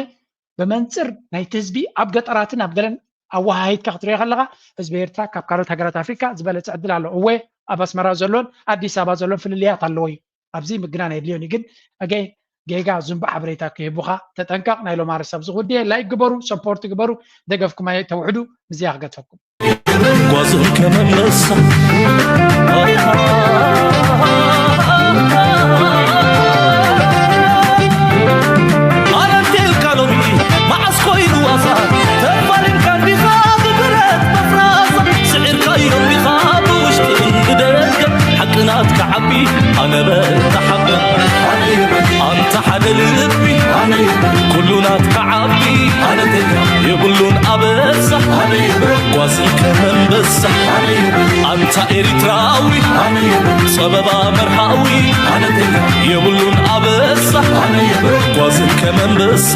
ብመንፅር ናይቲ ህዝቢ ኣብ ገጠራትን ኣብ ገለን ኣወሃሂድካ ክትሪኦ ከለኻ ህዝቢ ኤርትራ ካብ ካልኦት ሃገራት ኣፍሪካ ዝበለፀ ዕድል ኣሎ። እወ ኣብ ኣስመራ ዘሎን ኣዲስ ኣበባ ዘሎን ፍልልያት ኣለዎ እዩ። ኣብዚ ምግናን የድልዮን እዩ። ግን ኣገ ጌጋ ዝንቡ ሓበሬታ ክህቡኻ ተጠንቀቕ። ናይ ሎም ኣርስ ኣብዚ ጉዳይ ላይክ ግበሩ፣ ሰፖርት ግበሩ፣ ደገፍኩም ኣይተውሕዱ። ምዝያ ክገድፈኩም። ጓዝን ከመመሳ ኣረቴልካ ሎሚ መዓስ ኮይኑ ዋሳ ተፋሊምካ እንዲኻ ብብረት መፍራሳ ስዒርካዮ እንዲኻ ብውሽጥን ብደገ ሓቂ ናትካ ዓቢ ኣነ በታ ሓቂ ኣንታ ሓደ ልቢ ኩሉ ናትካ ዓቢ የብሉን ኣበሳ ጓዝን ከመንበሳ ኣንታ ኤሪትራዊ ጸበባ መርሃዊ የብሉን ኣበሳ ጓዝን ከመንበሳ